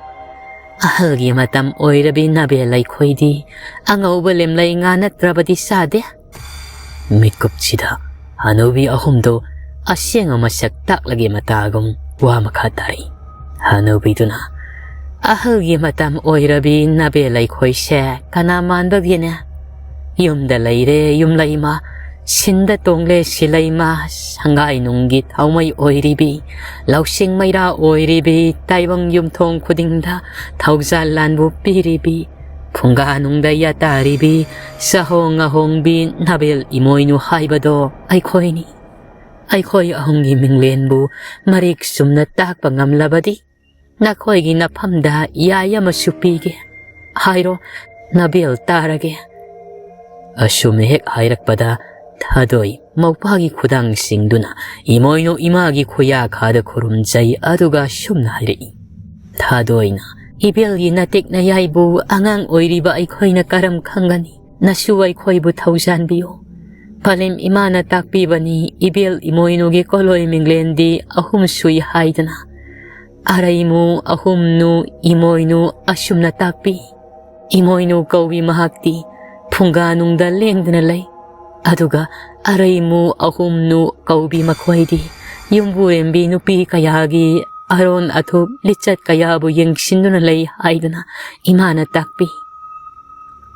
ꯑꯍꯜꯒꯤ ꯃꯇꯝ ꯑꯣꯏꯔꯕꯤ ꯅꯥꯕꯦꯜ ꯑꯩꯈꯣꯏꯗꯤ ꯑꯉꯧꯕ ꯂꯦꯝꯂꯩ ꯉꯥ ꯅꯠꯇ꯭ꯔꯕꯗꯤ ꯆꯥꯗꯦ꯫" ꯃꯤꯠꯀꯨꯞꯁꯤꯗ ꯍꯅꯨꯕꯤ ꯑꯍꯨꯝꯗꯣ ꯑꯁꯦꯡꯕ ꯃꯁꯛ ꯇꯥꯛꯂꯒꯦ ꯃꯇꯥꯒꯨꯝ ꯋꯥ ꯃꯈꯥ ꯇꯥꯔꯛꯏ꯫ ꯍꯅꯨꯕꯤꯗꯨꯅ, "ꯑꯍꯜꯒꯤ ꯃꯇꯝ ꯑꯣꯏꯔꯕꯤ ꯅꯥꯕꯦꯜ ꯑꯩꯈꯣꯏꯁꯦ ꯀꯅꯥ ꯃꯥꯟꯕꯒꯦꯅꯦ? ꯌꯨꯝꯗ ꯂꯩꯔꯦ ꯌꯨꯝꯂꯩꯃ, ꯁꯤꯟꯗ ꯇꯣꯡꯂꯦ ꯁꯤꯂꯩꯃ, ꯁꯪꯒꯥꯏ ꯅꯨꯡꯒꯤ ꯊꯥꯎꯃꯩ ꯑꯣꯏꯔꯤꯕꯤ, ꯂꯧꯁꯤꯡ ꯃꯩꯔꯥ ꯑꯣꯏꯔꯤꯕꯤ, ꯇꯥꯏꯕꯪ ꯌꯨꯝꯊꯣꯡ ꯈꯨꯗꯤꯡꯗ ꯊꯧꯖꯥꯜ ꯂꯥꯟꯕꯨ ꯄꯤꯔꯤꯕꯤ, ꯐꯨꯡꯒꯥ ꯅꯨꯡꯗ ꯌꯥꯇꯥꯔꯤꯕꯤ, ꯆꯥꯍꯣꯡ ꯉꯥꯍꯣꯡꯕꯤ ꯅꯥꯕꯦꯜ ꯏꯃꯣꯏꯅꯨ ꯍꯥꯏꯕꯗꯣ ꯑꯩꯈꯣꯏꯅꯤ꯫ ꯑꯩꯈꯣꯏ ꯑꯍꯨꯝꯒꯤ ꯃꯤꯡꯂꯦꯟꯕꯨ ꯃꯔꯤꯛ ꯆꯨꯝꯅ ꯇꯥꯛꯄ ꯉꯝꯂꯕꯗꯤ ꯅꯈꯣꯏꯒꯤ ꯅꯐꯝꯗ ꯌꯥꯏ ꯑꯃꯁꯨ ꯄꯤꯒꯦ꯫ ꯍꯥꯏꯔꯣ, ꯅꯥꯕꯦꯜ ꯇꯥꯔꯒꯦ꯫" ꯑꯁꯨꯝꯅ ꯍꯦꯛ ꯍꯥꯏꯔꯛꯄꯗ ꯊꯥꯗꯣꯏ ꯃꯧꯄꯥꯒꯤ ꯈꯨꯗꯥꯡꯁꯤꯡꯗꯨꯅ ꯏꯃꯣꯏꯅꯨ ꯏꯃꯥꯒꯤ ꯈꯨꯌꯥꯈꯥꯗ ꯈꯨꯔꯨꯝꯖꯩ, ꯑꯗꯨꯒ ꯑꯁꯨꯝꯅ ꯍꯥꯏꯔꯛꯏ꯫ ꯊꯥꯗꯣꯏꯅ, "ꯏꯕꯦꯜꯒꯤ ꯅꯇꯦꯛ ꯅꯌꯥꯏꯕꯨ ꯑꯉꯥꯡ ꯑꯣꯏꯔꯤꯕ ꯑꯩꯈꯣꯏꯅ ꯀꯔꯝ ꯈꯪꯒꯅꯤ? ꯅꯁꯨ ꯑꯩꯈꯣꯏꯕꯨ ꯊꯧꯖꯥꯟꯕꯤꯌꯨ꯫ ꯐꯂꯤꯝ ꯏꯃꯥꯅ ꯇꯥꯛꯄꯤꯕꯅꯤ, ꯏꯕꯦꯜ ꯏꯃꯣꯏꯅꯨꯒꯤ ꯀꯣꯂꯣꯏ ꯃꯤꯡꯂꯦꯟꯗꯤ ꯑꯍꯨꯝ ꯁꯨꯏ ꯍꯥꯏꯗꯅ꯫ ꯑꯔꯩꯃꯨ, ꯑꯍꯨꯝꯅꯨ, ꯏꯃꯣꯏꯅꯨ ꯑꯁꯨꯝꯅ ꯇꯥꯛꯄꯤ꯫ ꯏꯃꯣꯏꯅꯨ ꯀꯧꯕꯤ ꯃꯍꯥꯛꯇꯤ ꯐꯨꯡꯒꯥꯅꯨꯡꯗ ꯂꯦꯡꯗꯅ ꯂꯩ꯫ ꯑꯗꯨꯒ ꯑꯔꯩꯃꯨ, ꯑꯍꯨꯝꯅꯨ ꯀꯧꯕꯤ ꯃꯈꯣꯏꯗꯤ ꯌꯨꯝꯕꯨꯔꯦꯝꯕꯤ ꯅꯨꯄꯤ ꯀꯌꯥꯒꯤ ꯑꯔꯣꯟ ꯑꯊꯨꯞ ꯂꯤꯆꯠ ꯀꯌꯥꯕꯨ ꯌꯦꯡꯁꯤꯟꯗꯨꯅ ꯂꯩ ꯍꯥꯏꯗꯨꯅ ꯏꯃꯥꯅ ꯇꯥꯛꯄꯤ꯫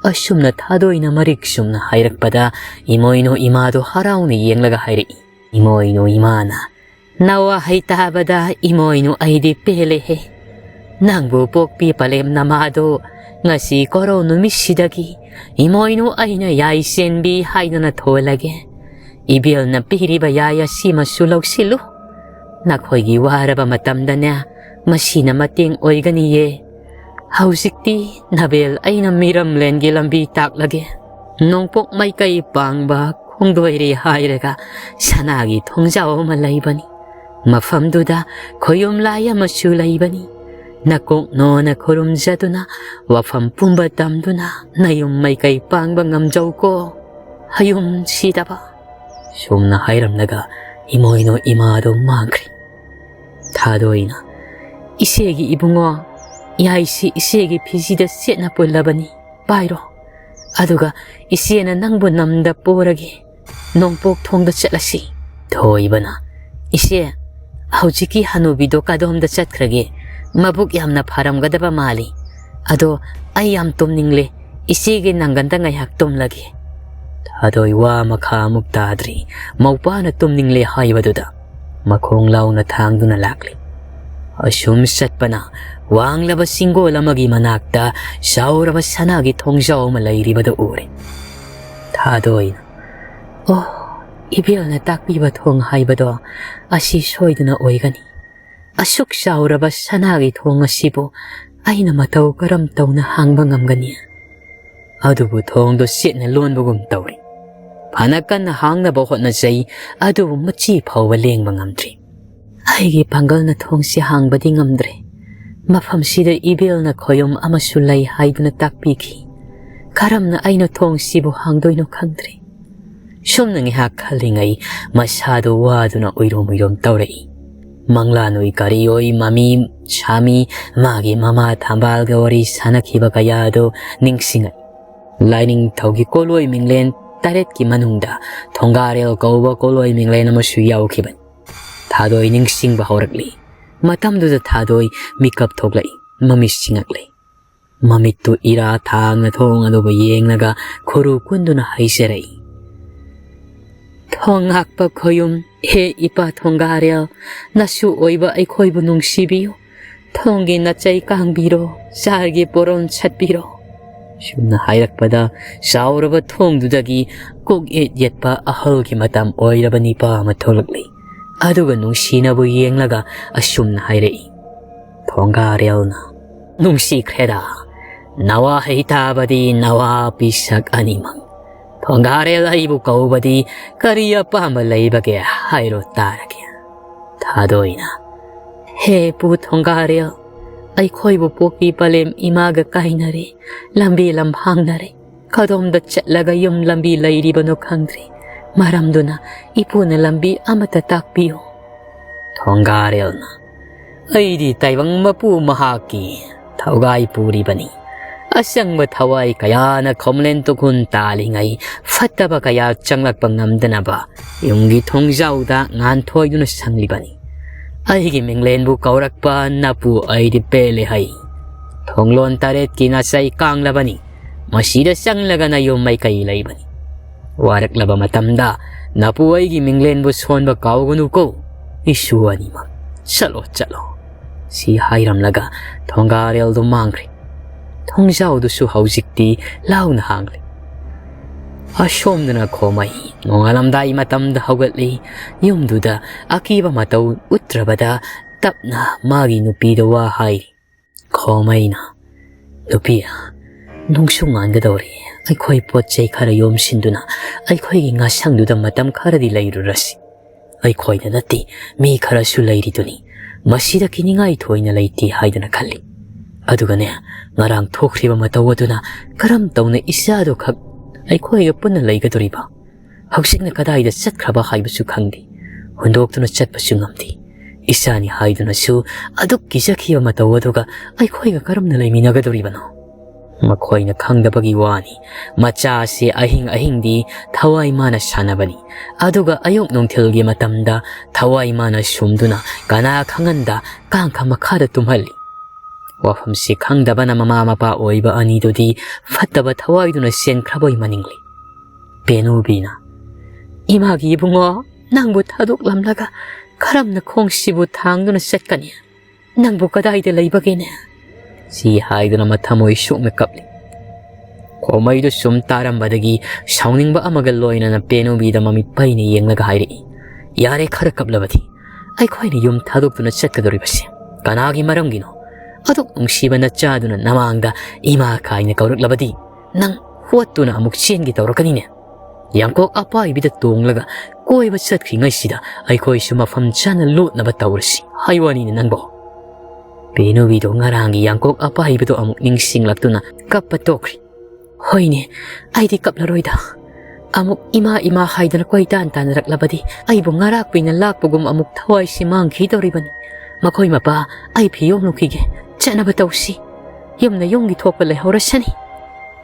ꯑꯁꯨꯝꯅ ꯊꯥꯗꯣꯏꯅ ꯃꯔꯤꯛ ꯆꯨꯝꯅ ꯍꯥꯏꯔꯛꯄꯗ ꯏꯃꯣꯏꯅꯨ ꯏꯃꯥꯗꯣ ꯍꯔꯥꯎꯅ ꯌꯦꯡꯂꯒ ꯍꯥꯏꯔꯛꯏ꯫ ꯏꯃꯣꯏꯅꯨ ꯏꯃꯥꯅ, "ꯅꯋꯥꯍꯩ ꯇꯥꯕꯗ ꯏꯃꯣꯏꯅꯨ ꯑꯩꯗꯤ ꯄꯦꯜꯂꯦꯍꯦ꯫ ꯅꯪꯕꯨ ꯄꯣꯛꯄꯤ ꯄꯂꯦꯝ ꯅꯃꯥꯗꯣ ꯉꯁꯤ ꯀꯣꯔꯧ ꯅꯨꯃꯤꯠꯁꯤꯗꯒꯤ ꯏꯃꯣꯏꯅꯨ ꯑꯩꯅ ꯌꯥꯏꯁꯦꯟꯕꯤ ꯍꯥꯏꯗꯨꯅ ꯊꯣꯜꯂꯒꯦ꯫ ꯏꯕꯦꯜꯅ ꯄꯤꯔꯤꯕ ꯌꯥꯏ ꯑꯁꯤꯃꯁꯨ ꯂꯧꯁꯤꯜꯂꯨ꯫ ꯅꯈꯣꯏꯒꯤ ꯋꯥꯔꯕ ꯃꯇꯝꯗꯅꯦ ꯃꯁꯤꯅ ꯃꯇꯦꯡ ꯑꯣꯏꯒꯅꯤꯌꯦ꯫ ꯍꯧꯖꯤꯛꯇꯤ ꯅꯕꯦꯜ ꯑꯩꯅ ꯃꯤꯔꯝꯂꯦꯟꯒꯤ ꯂꯝꯕꯤ ꯇꯥꯛꯂꯒꯦ꯫ ꯅꯣꯡꯄꯣꯛ ꯃꯥꯏꯀꯩ ꯄꯥꯡꯕ ꯈꯣꯡꯗꯣꯏꯔꯦ ꯍꯥꯏꯔꯒ ꯁꯅꯥꯒꯤ ꯊꯣꯡꯖꯥꯎ ꯑꯃ ꯂꯩꯕꯅꯤ꯫ ꯃꯐꯝꯗꯨꯗ ꯈꯣꯌꯨꯝ ꯂꯥꯏ ꯑꯃꯁꯨ ꯂꯩꯕꯅꯤ꯫ ꯅꯀꯣꯛꯅꯣꯅ ꯈꯨꯔꯨꯝꯖꯗꯨꯅ ꯋꯥꯐꯝ ꯄꯨꯝꯕ ꯇꯝꯗꯨꯅ ꯅꯌꯨꯝ ꯃꯥꯏꯀꯩ ꯄꯥꯡꯕ ꯉꯝꯖꯧꯀꯣ, ꯍꯌꯨꯝ ꯁꯤꯗꯕ"꯫ ꯁꯨꯝꯅ ꯍꯥꯏꯔꯝꯂꯒ ꯏꯃꯣꯏꯅꯨ ꯏꯃꯥꯗꯨ ꯃꯥꯡꯈ꯭ꯔꯦ꯫ ꯊꯥꯗꯣꯏꯅ, "ꯏꯆꯦꯒꯤ ꯏꯕꯨꯡꯉꯣ, ꯌꯥꯏꯁꯤ ꯏꯆꯦꯒꯤ ꯐꯤꯖꯤꯗ ꯆꯦꯠꯅ ꯄꯨꯜꯂꯕꯅꯤ, ꯄꯥꯏꯔꯣ꯫ ꯑꯗꯨꯒ ꯏꯆꯦꯅ ꯅꯪꯕꯨ ꯅꯝꯗ ꯄꯣꯔꯒꯦ, ꯅꯣꯡꯄꯣꯛ ꯊꯣꯡꯗ ꯆꯠꯂꯁꯤ"꯫ ꯊꯣꯏꯕꯅ, "ꯏꯆꯦ, ꯍꯧꯖꯤꯛꯀꯤ ꯍꯅꯨꯕꯤꯗꯣ ꯀꯗꯣꯝꯗ ꯆꯠꯈ꯭ꯔꯒꯦ? ꯃꯕꯨꯛ ꯌꯥꯝꯅ ꯐꯔꯝꯒꯗꯕ ꯃꯥꯜꯂꯤ꯫ ꯑꯗꯣ ꯑꯩ ꯌꯥꯝ ꯇꯨꯝꯅꯤꯡꯂꯦ, ꯏꯆꯦꯒꯤ ꯅꯥꯡꯒꯟꯗ ꯉꯥꯏꯍꯥꯛ ꯇꯨꯝꯂꯒꯦ"꯫ ꯊꯥꯗꯣꯏ ꯋꯥ ꯃꯈꯥ ꯑꯃꯨꯛ ꯇꯥꯗ꯭ꯔꯤ꯫ ꯃꯧꯄꯥꯅ ꯇꯨꯝꯅꯤꯡꯂꯦ ꯍꯥꯏꯕꯗꯨꯗ ꯃꯈꯣꯡ ꯂꯥꯎꯅ ꯊꯥꯡꯗꯨꯅ ꯂꯥꯛꯂꯤ꯫ ꯑꯁꯨꯝ ꯆꯠꯄꯅ ꯋꯥꯡꯂꯕ ꯆꯤꯡꯒꯣꯜ ꯑꯃꯒꯤ ꯃꯅꯥꯛꯇ ꯆꯥꯎꯔꯕ ꯁꯅꯥꯒꯤ ꯊꯣꯡꯖꯥꯎ ꯑꯃ ꯂꯩꯔꯤꯕꯗꯨ ꯎꯔꯦ꯫ ꯊꯥꯗꯣꯏꯅ, "ꯑꯣ, ꯏꯕꯦꯜꯅ ꯇꯥꯛꯄꯤꯕ ꯊꯣꯡ ꯍꯥꯏꯕꯗꯣ ꯑꯁꯤ ꯁꯣꯏꯗꯅ ꯑꯣꯏꯒꯅꯤ꯫ ꯑꯁꯨꯛ ꯆꯥꯎꯔꯕ ꯁꯅꯥꯒꯤ ꯊꯣꯡ ꯑꯁꯤꯕꯨ ꯑꯩꯅ ꯃꯇꯧ ꯀꯔꯝ ꯇꯧꯅ ꯍꯥꯡꯕ ꯉꯝꯒꯅꯤ?" ꯑꯗꯨꯕꯨ ꯊꯣꯡꯗꯣ ꯆꯦꯠꯅ ꯂꯣꯟꯕꯒꯨꯝ ꯇꯧꯔꯤ꯫ ꯐꯅ ꯀꯟꯅ ꯍꯥꯡꯅꯕ ꯍꯣꯠꯅꯖꯩ, ꯑꯗꯨꯕꯨ ꯃꯆꯤ ꯐꯥꯎꯕ ꯂꯦꯡꯕ ꯉꯝꯗ꯭ꯔꯤ꯫ "ꯑꯩꯒꯤ ꯄꯥꯡꯒꯜꯅ ꯊꯣꯡꯁꯤ ꯍꯥꯡꯕꯗꯤ ꯉꯝꯗ꯭ꯔꯦ꯫ ꯃꯐꯝꯁꯤꯗ ꯏꯕꯦꯜꯅ ꯈꯣꯌꯨꯝ ꯑꯃꯁꯨ ꯂꯩ ꯍꯥꯏꯗꯨꯅ ꯇꯥꯛꯄꯤꯈꯤ꯫ ꯀꯔꯝꯅ ꯑꯩꯅ ꯊꯣꯡꯁꯤꯕꯨ ꯍꯥꯡꯗꯣꯏꯅꯣ ꯈꯪꯗ꯭ꯔꯦ"꯫ ꯁꯨꯝꯅ ꯉꯥꯏꯍꯥꯛ ꯈꯜꯂꯤꯉꯩ ꯃꯁꯥꯗꯨ ꯋꯥꯗꯨꯅ ꯎꯏꯔꯨꯝ ꯎꯏꯔꯨꯝ ꯇꯧꯔꯛꯏ꯫ ꯃꯪꯂꯥꯟ ꯑꯣꯏ ꯀꯔꯤ ꯑꯣꯏ, ꯃꯃꯤ ꯁꯥꯃꯤ, ꯃꯥꯒꯤ ꯃꯃꯥ ꯊꯝꯕꯥꯜꯒ ꯋꯥꯔꯤ ꯁꯥꯟꯅꯈꯤꯕ ꯀꯌꯥ ꯑꯗꯨ ꯅꯤꯡꯁꯤꯡꯉꯛꯏ꯫ ꯂꯥꯏꯅꯤꯡꯊꯧꯒꯤ ꯀꯣꯂꯣꯏ ꯃꯤꯡꯂꯦꯟ ꯇꯔꯦꯠꯀꯤ ꯃꯅꯨꯡꯗ ꯊꯣꯡꯒꯥꯔꯦꯜ ꯀꯧꯕ ꯀꯣꯂꯣꯏ ꯃꯤꯡꯂꯦꯟ ꯑꯃꯁꯨ ꯌꯥꯎꯈꯤꯕꯅꯤ꯫ ꯊꯥꯗꯣꯏ ꯅꯤꯡꯁꯤꯡꯕ ꯍꯧꯔꯛꯂꯤ꯫ ꯃꯇꯝꯗꯨꯗ ꯊꯥꯗꯣꯏ ꯃꯤꯀꯞ ꯊꯣꯛꯂꯛꯏ, ꯃꯃꯤꯠ ꯁꯤꯡꯉꯛꯂꯤ꯫ ꯃꯃꯤꯠꯇꯨ ꯏꯔꯥ ꯊꯥꯡꯅ ꯊꯣꯡ ꯑꯗꯨꯕꯨ ꯌꯦꯡꯂꯒ ꯈꯨꯔꯨ ꯀꯨꯟꯗꯨꯅ ꯍꯥꯏꯖꯔꯛꯏ, "ꯊꯣꯡ ꯉꯥꯛꯄ ꯈꯣꯌꯨꯝ, ꯍꯦ ꯏꯄꯥ ꯊꯣꯡꯒꯥꯔꯦꯜ, ꯅꯁꯨ ꯑꯣꯏꯕ ꯑꯩꯈꯣꯏꯕꯨ ꯅꯨꯡꯁꯤꯕꯤꯌꯨ꯫ ꯊꯣꯡꯒꯤ ꯅꯆꯩ ꯀꯥꯡꯕꯤꯔꯣ, ꯆꯥꯔꯒꯤ ꯄꯣꯔꯣꯟ ꯁꯠꯄꯤꯔꯣ"꯫ ꯁꯨꯝꯅ ꯍꯥꯏꯔꯛꯄꯗ ꯆꯥꯎꯔꯕ ꯊꯣꯡꯗꯨꯗꯒꯤ ꯀꯣꯛ ꯌꯦꯠ ꯌꯦꯠꯄ ꯑꯍꯜꯒꯤ ꯃꯇꯝ ꯑꯣꯏꯔꯕ ꯅꯤꯄꯥ ꯑꯃ ꯊꯣꯛꯂꯛꯂꯤ꯫ ꯑꯗꯨꯒ ꯅꯨꯡꯁꯤꯅꯕꯨ ꯌꯦꯡꯂꯒ ꯑꯁꯨꯝꯅ ꯍꯥꯏꯔꯛꯏ, ꯊꯣꯡꯒꯥꯔꯦꯜꯅ, "ꯅꯨꯡꯁꯤꯈ꯭ꯔꯦꯗ, ꯅꯋꯥ ꯍꯩ ꯇꯥꯕꯗꯤ ꯅꯋꯥ ꯄꯤꯁꯛ ꯑꯅꯤꯃꯛ꯫ ꯊꯣꯡꯒꯥꯔꯦꯜ ꯑꯩꯕꯨ ꯀꯧꯕꯗꯤ ꯀꯔꯤ ꯑꯄꯥꯝꯕ ꯂꯩꯕꯒꯦ ꯍꯥꯏꯔꯣ ꯇꯥꯔꯒꯦ"꯫ ꯊꯥꯗꯣꯏꯅ, "ꯍꯦ ꯄꯨ ꯊꯣꯡꯒꯥꯔꯦꯜ, ꯑꯩꯈꯣꯏꯕꯨ ꯄꯣꯛꯄꯤ ꯄꯂꯦꯝ ꯏꯃꯥꯒ ꯀꯥꯏꯅꯔꯦ, ꯂꯝꯕꯤ ꯂꯝꯍꯥꯡꯅꯔꯦ꯫ ꯀꯗꯣꯝꯗ ꯆꯠꯂꯒ ꯌꯨꯝ ꯂꯝꯕꯤ ꯂꯩꯔꯤꯕꯅꯣ ꯈꯪꯗ꯭ꯔꯦ꯫ ꯃꯔꯝꯗꯨꯅ ꯏꯄꯨꯅ ꯂꯝꯕꯤ ꯑꯃꯠꯇ ꯇꯥꯛꯄꯤꯌꯨ"꯫ ꯊꯣꯡꯒꯥꯔꯦꯜꯅ, "ꯑꯩꯗꯤ ꯇꯥꯏꯕꯪ ꯃꯄꯨ ꯃꯍꯥꯛꯀꯤ ꯊꯧꯒꯥꯏ ꯄꯨꯔꯤꯕꯅꯤ꯫ ꯑꯆꯪꯕ ꯊꯋꯥꯏ ꯀꯌꯥꯅ ꯈꯣꯝꯂꯦꯟ ꯇꯨꯈꯨꯟ ꯇꯥꯜꯂꯤꯉꯩ ꯐꯠꯇꯕ ꯀꯌꯥ ꯆꯪꯂꯛꯄ ꯉꯝꯗꯅꯕ ꯌꯨꯝꯒꯤ ꯊꯣꯡꯖꯥꯎꯗ ꯉꯥꯟꯊꯣꯏꯗꯨꯅ ꯁꯪꯂꯤꯕꯅꯤ꯫ ꯑꯩꯒꯤ ꯃꯤꯡꯂꯦꯟꯕꯨ ꯀꯧꯔꯛꯄ ꯅꯄꯨ ꯑꯩꯗꯤ ꯄꯦꯜꯂꯦ ꯍꯩ꯫ ꯊꯣꯡꯂꯣꯟ ꯇꯔꯦꯠꯀꯤ ꯅꯥꯆꯩ ꯀꯥꯡꯂꯕꯅꯤ꯫ ꯃꯁꯤꯗ ꯆꯪꯂꯒ ꯅꯌꯨꯝ ꯃꯥꯏꯀꯩ ꯂꯩꯕꯅꯤ꯫ ꯋꯥꯔꯛꯂꯕ ꯃꯇꯝꯗ ꯅꯄꯨ ꯑꯩꯒꯤ ꯃꯤꯡꯂꯦꯟꯕꯨ ꯁꯣꯟꯕ ꯀꯥꯎꯒꯅꯨꯀꯣ, ꯏꯁꯨ ꯑꯅꯤꯃꯛ꯫ ꯆꯠꯂꯣ, ꯆꯠꯂꯣ"꯫ ꯁꯤ ꯍꯥꯏꯔꯝꯂꯒ ꯊꯣꯡꯒꯥꯔꯦꯜꯗꯨ ꯃꯥꯡꯈ꯭ꯔꯦ꯫ ꯊꯣꯡꯖꯥꯎꯗꯨꯁꯨ ꯍꯧꯖꯤꯛꯇꯤ ꯂꯥꯎꯅ ꯍꯥꯡꯂꯦ꯫ ꯑꯁꯣꯝꯗꯅ ꯈꯣꯃꯩ ꯅꯣꯡꯉꯥꯜꯂꯝꯗꯥꯏ ꯃꯇꯝꯗ ꯍꯧꯒꯠꯂꯤ꯫ ꯌꯨꯝꯗꯨꯗ ꯑꯀꯤꯕ ꯃꯇꯧ ꯎꯠꯇ꯭ꯔꯕꯗ ꯇꯞꯅ ꯃꯥꯒꯤ ꯅꯨꯄꯤꯗ ꯋꯥ ꯍꯥꯏꯔꯤ꯫ ꯈꯣꯃꯩꯅ, "ꯅꯨꯄꯤ, ꯅꯨꯡꯁꯨ ꯉꯥꯟꯒꯗꯧꯔꯦ꯫ ꯑꯩꯈꯣꯏ ꯄꯣꯠ ꯆꯩ ꯈꯔ ꯌꯣꯝꯁꯤꯟꯗꯨꯅ ꯑꯩꯈꯣꯏꯒꯤ ꯉꯥꯁꯪꯗꯨꯗ ꯃꯇꯝ ꯈꯔꯗꯤ ꯂꯩꯔꯨꯔꯁꯤ꯫ ꯑꯩꯈꯣꯏꯗ ꯅꯠꯇꯦ, ꯃꯤ ꯈꯔꯁꯨ ꯂꯩꯔꯤꯗꯨꯅꯤ꯫ ꯃꯁꯤꯗ ꯀꯤꯅꯤꯡꯉꯥꯏ ꯊꯣꯏꯅ ꯂꯩꯇꯦ ꯍꯥꯏꯗꯨꯅ ꯈꯜꯂꯤ꯫ ꯑꯗꯨꯒꯅꯦ, ꯉꯔꯥꯡ ꯊꯣꯛꯈ꯭ꯔꯤꯕ ꯃꯇꯧ ꯑꯗꯨꯅ ꯀꯔꯝ ꯇꯧꯅ ꯏꯆꯥꯗꯨ ꯈꯛ ꯑꯩꯈꯣꯏꯒ ꯄꯨꯟꯅ ꯂꯩꯒꯗꯧꯔꯤꯕ? ꯍꯧꯖꯤꯛꯅ ꯀꯗꯥꯏꯗ ꯆꯠꯈ꯭ꯔꯕ ꯍꯥꯏꯕꯁꯨ ꯈꯪꯗꯦ꯫ ꯍꯨꯟꯗꯣꯛꯇꯨꯅ ꯆꯠꯄꯁꯨ ꯉꯝꯗꯦ꯫ ꯏꯆꯥꯅꯤ ꯍꯥꯏꯗꯨꯅꯁꯨ ꯑꯗꯨꯛ ꯀꯤꯖꯈꯤꯕ ꯃꯇꯧ ꯑꯗꯨꯒ ꯑꯩꯈꯣꯏꯒ ꯀꯔꯝꯅ ꯂꯩꯃꯤꯟꯅꯒꯗꯧꯔꯤꯕꯅꯣ? ꯃꯈꯣꯏꯅ ꯈꯪꯗꯕꯒꯤ ꯋꯥꯅꯤ꯫ ꯃꯆꯥꯁꯤ ꯑꯍꯤꯡ ꯑꯍꯤꯡꯗꯤ ꯊꯋꯥꯏ ꯃꯥꯅ ꯁꯥꯟꯅꯕꯅꯤ꯫ ꯑꯗꯨꯒ ꯑꯌꯨꯛ ꯅꯨꯡꯊꯤꯜꯒꯤ ꯃꯇꯝꯗ ꯊꯋꯥꯏ ꯃꯥꯅ ꯁꯨꯝꯗꯨꯅ ꯀꯅꯥ ꯈꯪꯍꯟꯗ ꯀꯥꯡꯈ ꯃꯈꯥꯗ ꯇꯨꯝꯍꯜꯂꯤ꯫ ꯋꯥꯐꯝꯁꯤ ꯈꯪꯗꯕꯅ ꯃꯃꯥ ꯃꯄꯥ ꯑꯣꯏꯕ ꯑꯅꯤꯗꯨꯗꯤ ꯐꯠꯇꯕ ꯊꯋꯥꯏꯗꯨꯅ ꯆꯦꯟꯈ꯭ꯔꯕꯣꯏ ꯃꯅꯤꯡꯂꯤ꯫ ꯄꯦꯅꯨꯕꯤꯅ, "ꯏꯃꯥꯒꯤ ꯏꯕꯨꯡꯉꯣ, ꯅꯪꯕꯨ ꯊꯥꯗꯣꯛꯂꯝꯂꯒ ꯀꯔꯝꯅ ꯈꯣꯡꯁꯤꯕꯨ ꯊꯥꯡꯗꯨꯅ ꯆꯠꯀꯅꯤ? ꯅꯪꯕꯨ ꯀꯗꯥꯏꯗ ꯂꯩꯕꯒꯦꯅꯦ?" ꯁꯤ ꯍꯥꯏꯗꯨꯅ ꯃꯊꯃꯣꯏ ꯁꯣꯛꯅ ꯀꯞꯂꯤ꯫ ꯈꯣꯃꯩꯗꯨ ꯁꯨꯝ ꯇꯥꯔꯝꯕꯗꯒꯤ ꯁꯥꯎꯅꯤꯡꯕ ꯑꯃꯒ ꯂꯣꯏꯅꯅ ꯄꯦꯅꯨꯕꯤꯗ ꯃꯃꯤꯠ ꯄꯩꯅ ꯌꯦꯡꯂꯒ ꯍꯥꯏꯔꯛꯏ, "ꯌꯥꯔꯦ, ꯈꯔ ꯀꯞꯂꯕꯗꯤ꯫ ꯑꯩꯈꯣꯏꯅ ꯌꯨꯝ ꯊꯥꯗꯣꯛꯇꯨꯅ ꯆꯠꯀꯗꯧꯔꯤꯕꯁꯦ ꯀꯅꯥꯒꯤ ꯃꯔꯝꯒꯤꯅꯣ? ꯑꯗꯨꯛ ꯅꯨꯡꯁꯤꯕ ꯅꯆꯥꯗꯨꯅ ꯅꯃꯥꯡꯗ ꯏꯃꯥ ꯀꯥꯏꯅ ꯀꯧꯔꯛꯂꯕꯗꯤ ꯅꯪ ꯍꯣꯠꯇꯨꯅ ꯑꯃꯨꯛ ꯆꯦꯟꯒꯦ ꯇꯧꯔꯛꯀꯅꯤꯅꯦ꯫ ꯌꯥꯡꯀꯣꯛ ꯑꯄꯥꯏꯕꯤꯗ ꯇꯣꯡꯂꯒ ꯀꯣꯏꯕ ꯆꯠꯈ꯭ꯔꯤꯉꯩꯁꯤꯗ ꯑꯩꯈꯣꯏꯁꯨ ꯃꯐꯝ ꯆꯥꯅ ꯂꯣꯠꯅꯕ ꯇꯧꯔꯁꯤ ꯍꯥꯏ ꯋꯥꯅꯤꯅꯦ ꯅꯪꯕꯣ?" ꯄꯦꯅꯨꯕꯤꯗꯣ ꯉꯔꯥꯡꯒꯤ ꯌꯥꯡꯀꯣꯛ ꯑꯄꯥꯏꯕꯤꯗꯣ ꯑꯃꯨꯛ ꯅꯤꯡꯁꯤꯡꯂꯛꯇꯨꯅ ꯀꯞꯄ ꯇꯣꯛꯈ꯭ꯔꯤ꯫ "ꯍꯣꯏꯅꯦ, ꯑꯩꯗꯤ ꯀꯞꯂꯔꯣꯏꯗ꯫ ꯑꯃꯨꯛ ꯏꯃꯥ ꯏꯃꯥ ꯍꯥꯏꯗꯅ ꯀꯣꯏꯇꯥꯟ ꯇꯥꯟꯅꯔꯛꯂꯕꯗꯤ ꯑꯩꯕꯨ ꯉꯔꯥꯛꯄꯤꯅ ꯂꯥꯛꯄꯒꯨꯝ ꯑꯃꯨꯛ ꯊꯋꯥꯏꯁꯤ ꯃꯥꯡꯈꯤꯗꯧꯔꯤꯕꯅꯤ꯫ ꯃꯈꯣꯏ ꯃꯄꯥ, ꯑꯩ ꯐꯤꯌꯣꯝ ꯂꯨꯈꯤꯒꯦ, ꯆꯠꯅꯕ ꯇꯧꯁꯤ꯫ ꯌꯨꯝꯅ ꯌꯨꯝꯒꯤ ꯊꯣꯛꯄ ꯂꯩꯍꯧꯔꯁꯅꯤ꯫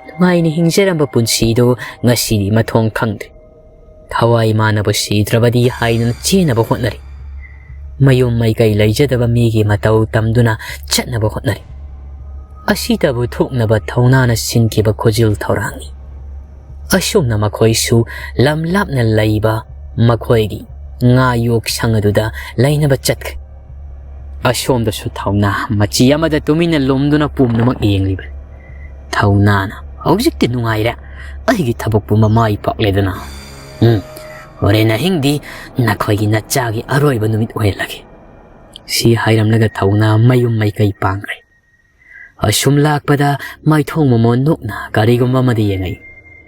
ꯅꯨꯡꯉꯥꯏꯅ ꯍꯤꯡꯖꯔꯝꯕ ꯄꯨꯟꯁꯤꯗꯨ ꯉꯁꯤꯗꯤ ꯃꯊꯣꯡ ꯈꯪꯗ꯭ꯔꯦ꯫ ꯊꯋꯥꯏ ꯃꯥꯟꯅꯕ ꯁꯤꯗ꯭ꯔꯕꯗꯤ ꯍꯥꯏꯗꯨꯅ ꯆꯦꯟꯅꯕ ꯍꯣꯠꯅꯔꯤ꯫ ꯃꯌꯨꯝ ꯃꯩꯀꯩ ꯂꯩꯖꯗꯕ ꯃꯤꯒꯤ ꯃꯇꯧ ꯇꯝꯗꯨꯅ ꯆꯠꯅꯕ ꯍꯣꯠꯅꯔꯤ꯫ ꯑꯁꯤꯗꯕꯨ ꯊꯣꯛꯅꯕ ꯊꯧꯅꯥꯅ ꯁꯤꯟꯈꯤꯕ ꯈꯨꯖꯤꯜ ꯊꯧꯔꯥꯡꯅꯤ꯫ ꯑꯁꯨꯝꯅ ꯃꯈꯣꯏꯁꯨ ꯂꯝ ꯂꯥꯞꯅ ꯂꯩꯕ ꯃꯈꯣꯏꯒꯤ ꯉꯥ ꯌꯣꯛꯁꯪ ꯑꯗꯨꯗ ꯂꯩꯅꯕ ꯆꯠꯈ꯭ꯔꯦ꯫ ꯑꯁꯣꯝꯗꯁꯨ ꯊꯧꯅꯥ ꯃꯆꯤ ꯑꯃꯗ ꯇꯨꯃꯤꯟꯅ ꯂꯨꯝꯗꯨꯅ ꯄꯨꯝꯅꯃꯛ ꯌꯦꯡꯂꯤꯕꯅꯤ꯫ ꯊꯧꯅꯥꯅ, "ꯍꯧꯖꯤꯛꯇꯤ ꯅꯨꯡꯉꯥꯏꯔꯦ꯫ ꯑꯩꯒꯤ ꯊꯕꯛ ꯄꯨꯝꯕ ꯃꯥꯏ ꯄꯥꯛꯂꯦꯗꯅ꯫ ꯎꯝ, ꯍꯣꯔꯦꯟ ꯑꯍꯤꯡꯗꯤ ꯅꯈꯣꯏꯒꯤ ꯅꯆꯥꯒꯤ ꯑꯔꯣꯏꯕ ꯅꯨꯃꯤꯠ ꯑꯣꯏꯍꯜꯂꯒꯦ"꯫ ꯁꯤ ꯍꯥꯏꯔꯝꯂꯒ ꯊꯧꯅꯥ ꯃꯌꯨꯝ ꯃꯩꯀꯩ ꯄꯥꯡꯈ꯭ꯔꯦ꯫ ꯑꯁꯨꯝ ꯂꯥꯛꯄꯗ ꯃꯥꯏꯊꯣꯡ ꯃꯃꯣꯟ ꯅꯣꯛꯅ ꯀꯔꯤꯒꯨꯝꯕ ꯑꯃꯗꯤ ꯌꯦꯡꯉꯛꯏ꯫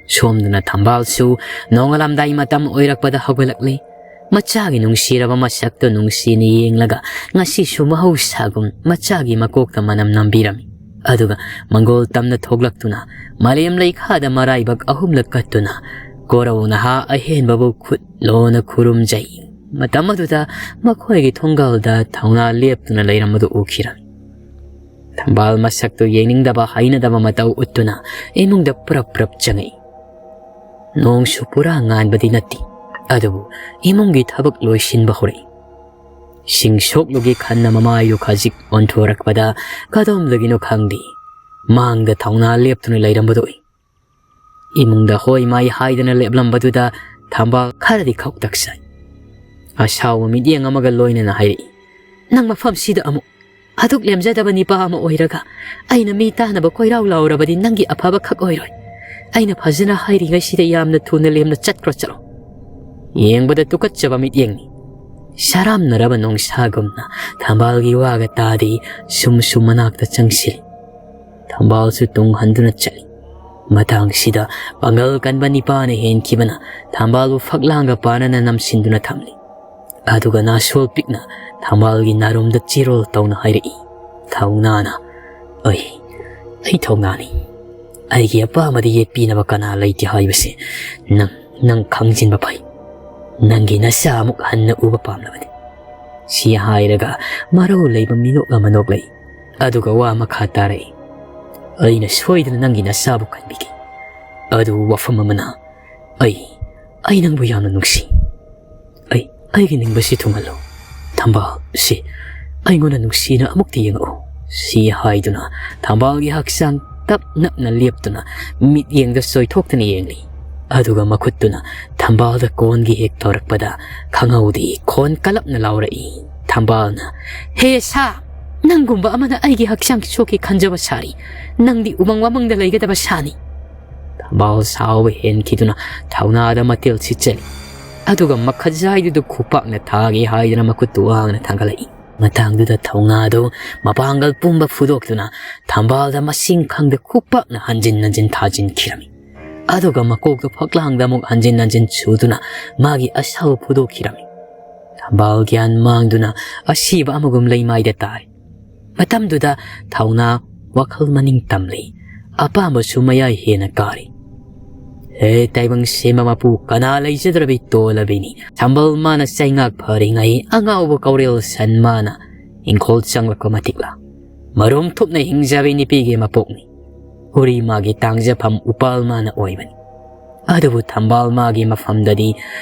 ꯁꯣꯝꯗꯅ ꯊꯝꯕꯥꯜꯁꯨ ꯅꯣꯡꯉꯥꯜꯂꯝꯗꯥꯏ ꯃꯇꯝ ꯑꯣꯏꯔꯛꯄꯗ ꯍꯧꯒꯠꯂꯛꯂꯤ꯫ ꯃꯆꯥꯒꯤ ꯅꯨꯡꯁꯤꯔꯕ ꯃꯁꯛꯇꯨ ꯅꯨꯡꯁꯤꯅ ꯌꯦꯡꯂꯒ ꯉꯁꯤꯁꯨ ꯃꯍꯧꯁꯥꯒꯨꯝ ꯃꯆꯥꯒꯤ ꯃꯀꯣꯛꯇ ꯃꯅꯝ ꯅꯝꯕꯤꯔꯝꯃꯤ꯫ ꯑꯗꯨꯒ ꯃꯪꯒꯣꯜ ꯇꯝꯅ ꯊꯣꯛꯂꯛꯇꯨꯅ ꯃꯥꯂꯦꯝ ꯂꯩꯈꯥꯗ ꯃꯔꯥꯏꯕꯛ ꯑꯍꯨꯝꯂꯛ ꯀꯠꯇꯨꯅ ꯀꯣꯔꯧ ꯅꯍꯥ ꯑꯍꯦꯟꯕꯕꯨ ꯈꯨꯠ ꯂꯣꯟꯅ ꯈꯨꯔꯨꯝꯖꯩ꯫ ꯃꯇꯝ ꯑꯗꯨꯗ ꯃꯈꯣꯏꯒꯤ ꯊꯣꯡꯒꯥꯜꯗ ꯊꯧꯅꯥ ꯂꯦꯞꯇꯨꯅ ꯂꯩꯔꯝꯕꯗꯨ ꯎꯈꯤꯔꯝꯃꯤ꯫ ꯊꯝꯕꯥꯜ ꯃꯁꯛꯇꯨ ꯌꯦꯡꯅꯤꯡꯗꯕ ꯍꯩꯅꯗꯕ ꯃꯇꯧ ꯎꯠꯇꯨꯅ ꯏꯃꯨꯡꯗ ꯄꯨꯔꯞ ꯄꯨꯔꯞ ꯆꯪꯉꯛꯏ꯫ ꯅꯣꯡꯁꯨ ꯄꯨꯔꯥ ꯉꯥꯟꯕꯗꯤ ꯅꯠꯇꯦ, ꯑꯗꯨꯕꯨ ꯏꯃꯨꯡꯒꯤ ꯊꯕꯛ ꯂꯣꯏꯁꯤꯟꯕ ꯍꯧꯔꯛꯏ꯫ ꯁꯤꯡ ꯁꯣꯛꯂꯨꯒꯦ ꯈꯟꯅ ꯃꯃꯥꯏꯗꯨ ꯈꯖꯤꯛ ꯑꯣꯟꯊꯣꯔꯛꯄꯗ ꯀꯗꯣꯝꯗꯒꯤꯅꯣ ꯈꯪꯗꯦ, ꯃꯥꯡꯗ ꯊꯧꯅꯥ ꯂꯦꯞꯇꯨꯅ ꯂꯩꯔꯝꯕꯗꯨ ꯎꯏ꯫ ꯏꯃꯨꯡꯗ ꯍꯣꯏ ꯃꯥꯏ ꯍꯥꯏꯗꯅ ꯂꯦꯞꯂꯝꯕꯗꯨꯗ ꯊꯝꯕꯥꯜ ꯈꯔꯗꯤ ꯈꯧꯇꯛ ꯆꯥꯏ꯫ ꯑꯁꯥꯎꯕ ꯃꯤꯠꯌꯦꯡ ꯑꯃꯒ ꯂꯣꯏꯅꯅ ꯍꯥꯏꯔꯛꯏ, "ꯅꯪ ꯃꯐꯝꯁꯤꯗ ꯑꯃꯨꯛ ꯑꯗꯨꯛ ꯂꯦꯝꯖꯗꯕ ꯅꯤꯄꯥ ꯑꯃ ꯑꯣꯏꯔꯒ ꯑꯩꯅ ꯃꯤ ꯇꯥꯅꯕ ꯀꯣꯏꯔꯥꯎ ꯂꯥꯎꯔꯕꯗꯤ ꯅꯪꯒꯤ ꯑꯐꯕ ꯈꯛ ꯑꯣꯏꯔꯣꯏ꯫ ꯑꯩꯅ ꯐꯖꯅ ꯍꯥꯏꯔꯤꯉꯩꯁꯤꯗ ꯌꯥꯝꯅ ꯊꯨꯅ ꯂꯦꯝꯅ ꯆꯠꯈ꯭ꯔꯣ, ꯆꯠꯂꯣ꯫" ꯌꯦꯡꯕꯗ ꯇꯨꯀꯠꯆꯕ ꯃꯤꯠꯌꯦꯡꯅꯤ꯫ ꯁꯔꯥꯝꯅꯔꯕ ꯅꯣꯡꯁꯥꯒꯨꯝꯅ ꯊꯝꯕꯥꯜꯒꯤ ꯋꯥꯒ ꯇꯥꯗꯦ, ꯁꯨꯝ ꯁꯨꯝ ꯃꯅꯥꯛꯇ ꯆꯪꯁꯤꯜꯂꯤ꯫ ꯊꯝꯕꯥꯜꯁꯨ ꯇꯨꯡ ꯍꯟꯗꯨꯅ ꯆꯠꯂꯤ꯫ ꯃꯇꯥꯡꯁꯤꯗ ꯄꯥꯡꯒꯜ ꯀꯟꯕ ꯅꯤꯄꯥꯅ ꯍꯦꯟꯈꯤꯕꯅ ꯊꯝꯕꯥꯜꯕꯨ ꯐꯛꯂꯥꯡꯒ ꯄꯥꯅꯅ ꯅꯝꯁꯤꯟꯗꯨꯅ ꯊꯝꯂꯤ꯫ ꯑꯗꯨꯒ ꯅꯥꯁꯣꯜ ꯄꯤꯛꯅ ꯊꯝꯕꯥꯜꯒꯤ ꯅꯥꯔꯣꯝꯗ ꯆꯤꯔꯣꯜ ꯇꯧꯅ ꯍꯥꯏꯔꯛꯏ, ꯊꯧꯅꯥꯅ, "ꯑꯩ, ꯑꯩ ꯊꯧꯅꯥꯅꯤ꯫ ꯑꯩꯒꯤ ꯑꯄꯥꯝꯕꯗ ꯌꯦꯠꯄꯤꯅꯕ ꯀꯅꯥ ꯂꯩꯇꯦ ꯍꯥꯏꯕꯁꯦ ꯅꯪ, ꯅꯪ ꯈꯪꯖꯤꯟꯕ ꯐꯩ꯫ ꯅꯪꯒꯤ ꯅꯁꯥ ꯑꯃꯨꯛ ꯍꯟꯅ ꯎꯕ ꯄꯥꯝꯂꯕꯅꯤ꯫" ꯁꯤ ꯍꯥꯏꯔꯒ ꯃꯔꯧ ꯂꯩꯕ ꯃꯤꯅꯣꯛ ꯑꯃ ꯅꯣꯛꯂꯛꯏ꯫ ꯑꯗꯨꯒ ꯋꯥ ꯃꯈꯥ ꯇꯥꯔꯛꯏ, "ꯑꯩꯅ ꯁꯣꯏꯗꯅ ꯅꯪꯒꯤ ꯅꯁꯥꯕꯨ ꯀꯟꯕꯤꯒꯦ꯫ ꯑꯗꯨꯕꯨ ꯋꯥꯐꯝ ꯑꯃꯅ, ꯑꯩ, ꯑꯩ ꯅꯪꯕꯨ ꯌꯥꯝꯅ ꯅꯨꯡꯁꯤ꯫ ꯑꯩ, ꯑꯩꯒꯤ ꯅꯤꯡꯕꯁꯤ ꯊꯨꯡꯍꯜꯂꯨ꯫ ꯊꯝꯕꯥꯜ, ꯁꯤ ꯑꯩꯉꯣꯟꯗ ꯅꯨꯡꯁꯤꯅ ꯑꯃꯨꯛꯇ ꯌꯦꯡꯉꯛꯎ꯫" ꯁꯤ ꯍꯥꯏꯗꯨꯅ ꯊꯝꯕꯥꯜꯒꯤ ꯍꯛꯆꯥꯡ ꯇꯞ ꯅꯞꯅ ꯂꯦꯞꯇꯨꯅ ꯃꯤꯠꯌꯦꯡꯗ ꯆꯣꯏꯊꯣꯛꯇꯨꯅ ꯌꯦꯡꯂꯤ꯫ ꯑꯗꯨꯒ ꯃꯈꯨꯠꯇꯨꯅ ꯊꯝꯕꯥꯜꯗ ꯀꯣꯟꯒꯤ ꯍꯦꯛ ꯇꯧꯔꯛꯄꯗ ꯈꯪꯍꯧꯗꯦ ꯈꯣꯟ ꯀꯂꯞꯅ ꯂꯥꯎꯔꯛꯏ꯫ ꯊꯝꯕꯥꯜꯅ, "ꯍꯦ ꯁꯥ, ꯅꯪꯒꯨꯝꯕ ꯑꯃꯅ ꯑꯩꯒꯤ ꯍꯛꯆꯥꯡ ꯁꯣꯛꯀꯦ ꯈꯟꯖꯕ ꯁꯥꯔꯤ꯫ ꯅꯪꯗꯤ ꯎꯃꯪ ꯋꯥꯃꯪꯗ ꯂꯩꯒꯗꯕ ꯁꯥꯅꯤ꯫" ꯊꯝꯕꯥꯜ ꯁꯥꯎꯕ ꯍꯦꯟꯈꯤꯗꯨꯅ ꯊꯧꯅꯥꯗ ꯃꯇꯦꯜ ꯁꯤꯠꯆꯜꯂꯤ꯫ ꯑꯗꯨꯒ ꯃꯈꯠꯖꯥꯏꯗꯨꯗ ꯈꯨꯄꯥꯛꯅ ꯊꯥꯒꯦ ꯍꯥꯏꯗꯨꯅ ꯃꯈꯨꯠꯇꯨ ꯋꯥꯡꯅ ꯊꯥꯡꯒꯠꯂꯛꯏ꯫ ꯃꯇꯥꯡꯗꯨꯗ ꯊꯧꯅꯥꯗꯨ ꯃꯄꯥꯡꯒꯜ ꯄꯨꯝꯕ ꯐꯨꯗꯣꯛꯇꯨꯅ ꯊꯝꯕꯥꯜꯗ ꯃꯁꯤꯡ ꯈꯪꯗ ꯈꯨꯄꯥꯛꯅ ꯍꯟꯖꯤꯟ ꯍꯟꯖꯤꯟ ꯊꯥꯖꯤꯟꯈꯤꯔꯝꯃꯤ꯫ ꯑꯗꯨꯒ ꯃꯀꯣꯛꯇꯨ ꯐꯛꯂꯥꯡꯗ ꯑꯃꯨꯛ ꯍꯟꯖꯤꯟ ꯍꯟꯖꯤꯟ ꯁꯨꯗꯨꯅ ꯃꯥꯒꯤ ꯑꯁꯥꯎꯕ ꯐꯨꯗꯣꯛꯈꯤꯔꯝꯃꯤ꯫ ꯊꯝꯕꯥꯜ ꯒ꯭ꯌꯥꯟ ꯃꯥꯡꯗꯨꯅ ꯑꯁꯤꯕ ꯑꯃꯒꯨꯝ ꯂꯩꯃꯥꯏꯗ ꯇꯥꯔꯤ꯫ ꯃꯇꯝꯗꯨꯗ ꯊꯧꯅꯥ ꯋꯥꯈꯜ ꯃꯅꯤꯡ ꯇꯝꯂꯤ꯫ ꯑꯄꯥꯝꯕꯁꯨ ꯃꯌꯥꯏ ꯍꯦꯟꯅ ꯀꯥꯔꯤ꯫ ꯑꯦ, ꯇꯥꯏꯕꯪ ꯁꯦꯝꯕ ꯃꯄꯨ, ꯀꯅꯥ ꯂꯩꯖꯗ꯭ꯔꯕꯤ ꯇꯣꯜꯂꯕꯤꯅꯤ? ꯊꯝꯕꯥꯜ ꯃꯥꯅ ꯆꯩꯉꯥꯛ ꯐꯔꯤꯉꯩ ꯑꯉꯥꯎꯕ ꯀꯧꯔꯦꯜ ꯁꯟ ꯃꯥꯅ ꯏꯪꯈꯣꯜ ꯆꯪꯂꯛꯄ ꯃꯇꯤꯛꯂꯥ? ꯃꯔꯨꯝ ꯊꯨꯞꯅ ꯍꯤꯡꯖꯕꯤ ꯅꯨꯄꯤꯒꯤ ꯃꯄꯣꯛꯅꯤ꯫ ꯎꯔꯤ ꯃꯥꯒꯤ ꯇꯥꯡꯖꯐꯝ ꯎꯄꯥꯜ ꯃꯥꯅ ꯑꯣꯏꯕꯅꯤ꯫ ꯑꯗꯨꯕꯨ ꯊꯝꯕꯥꯜ ꯃꯥꯒꯤ ꯃꯐꯝꯗꯗꯤ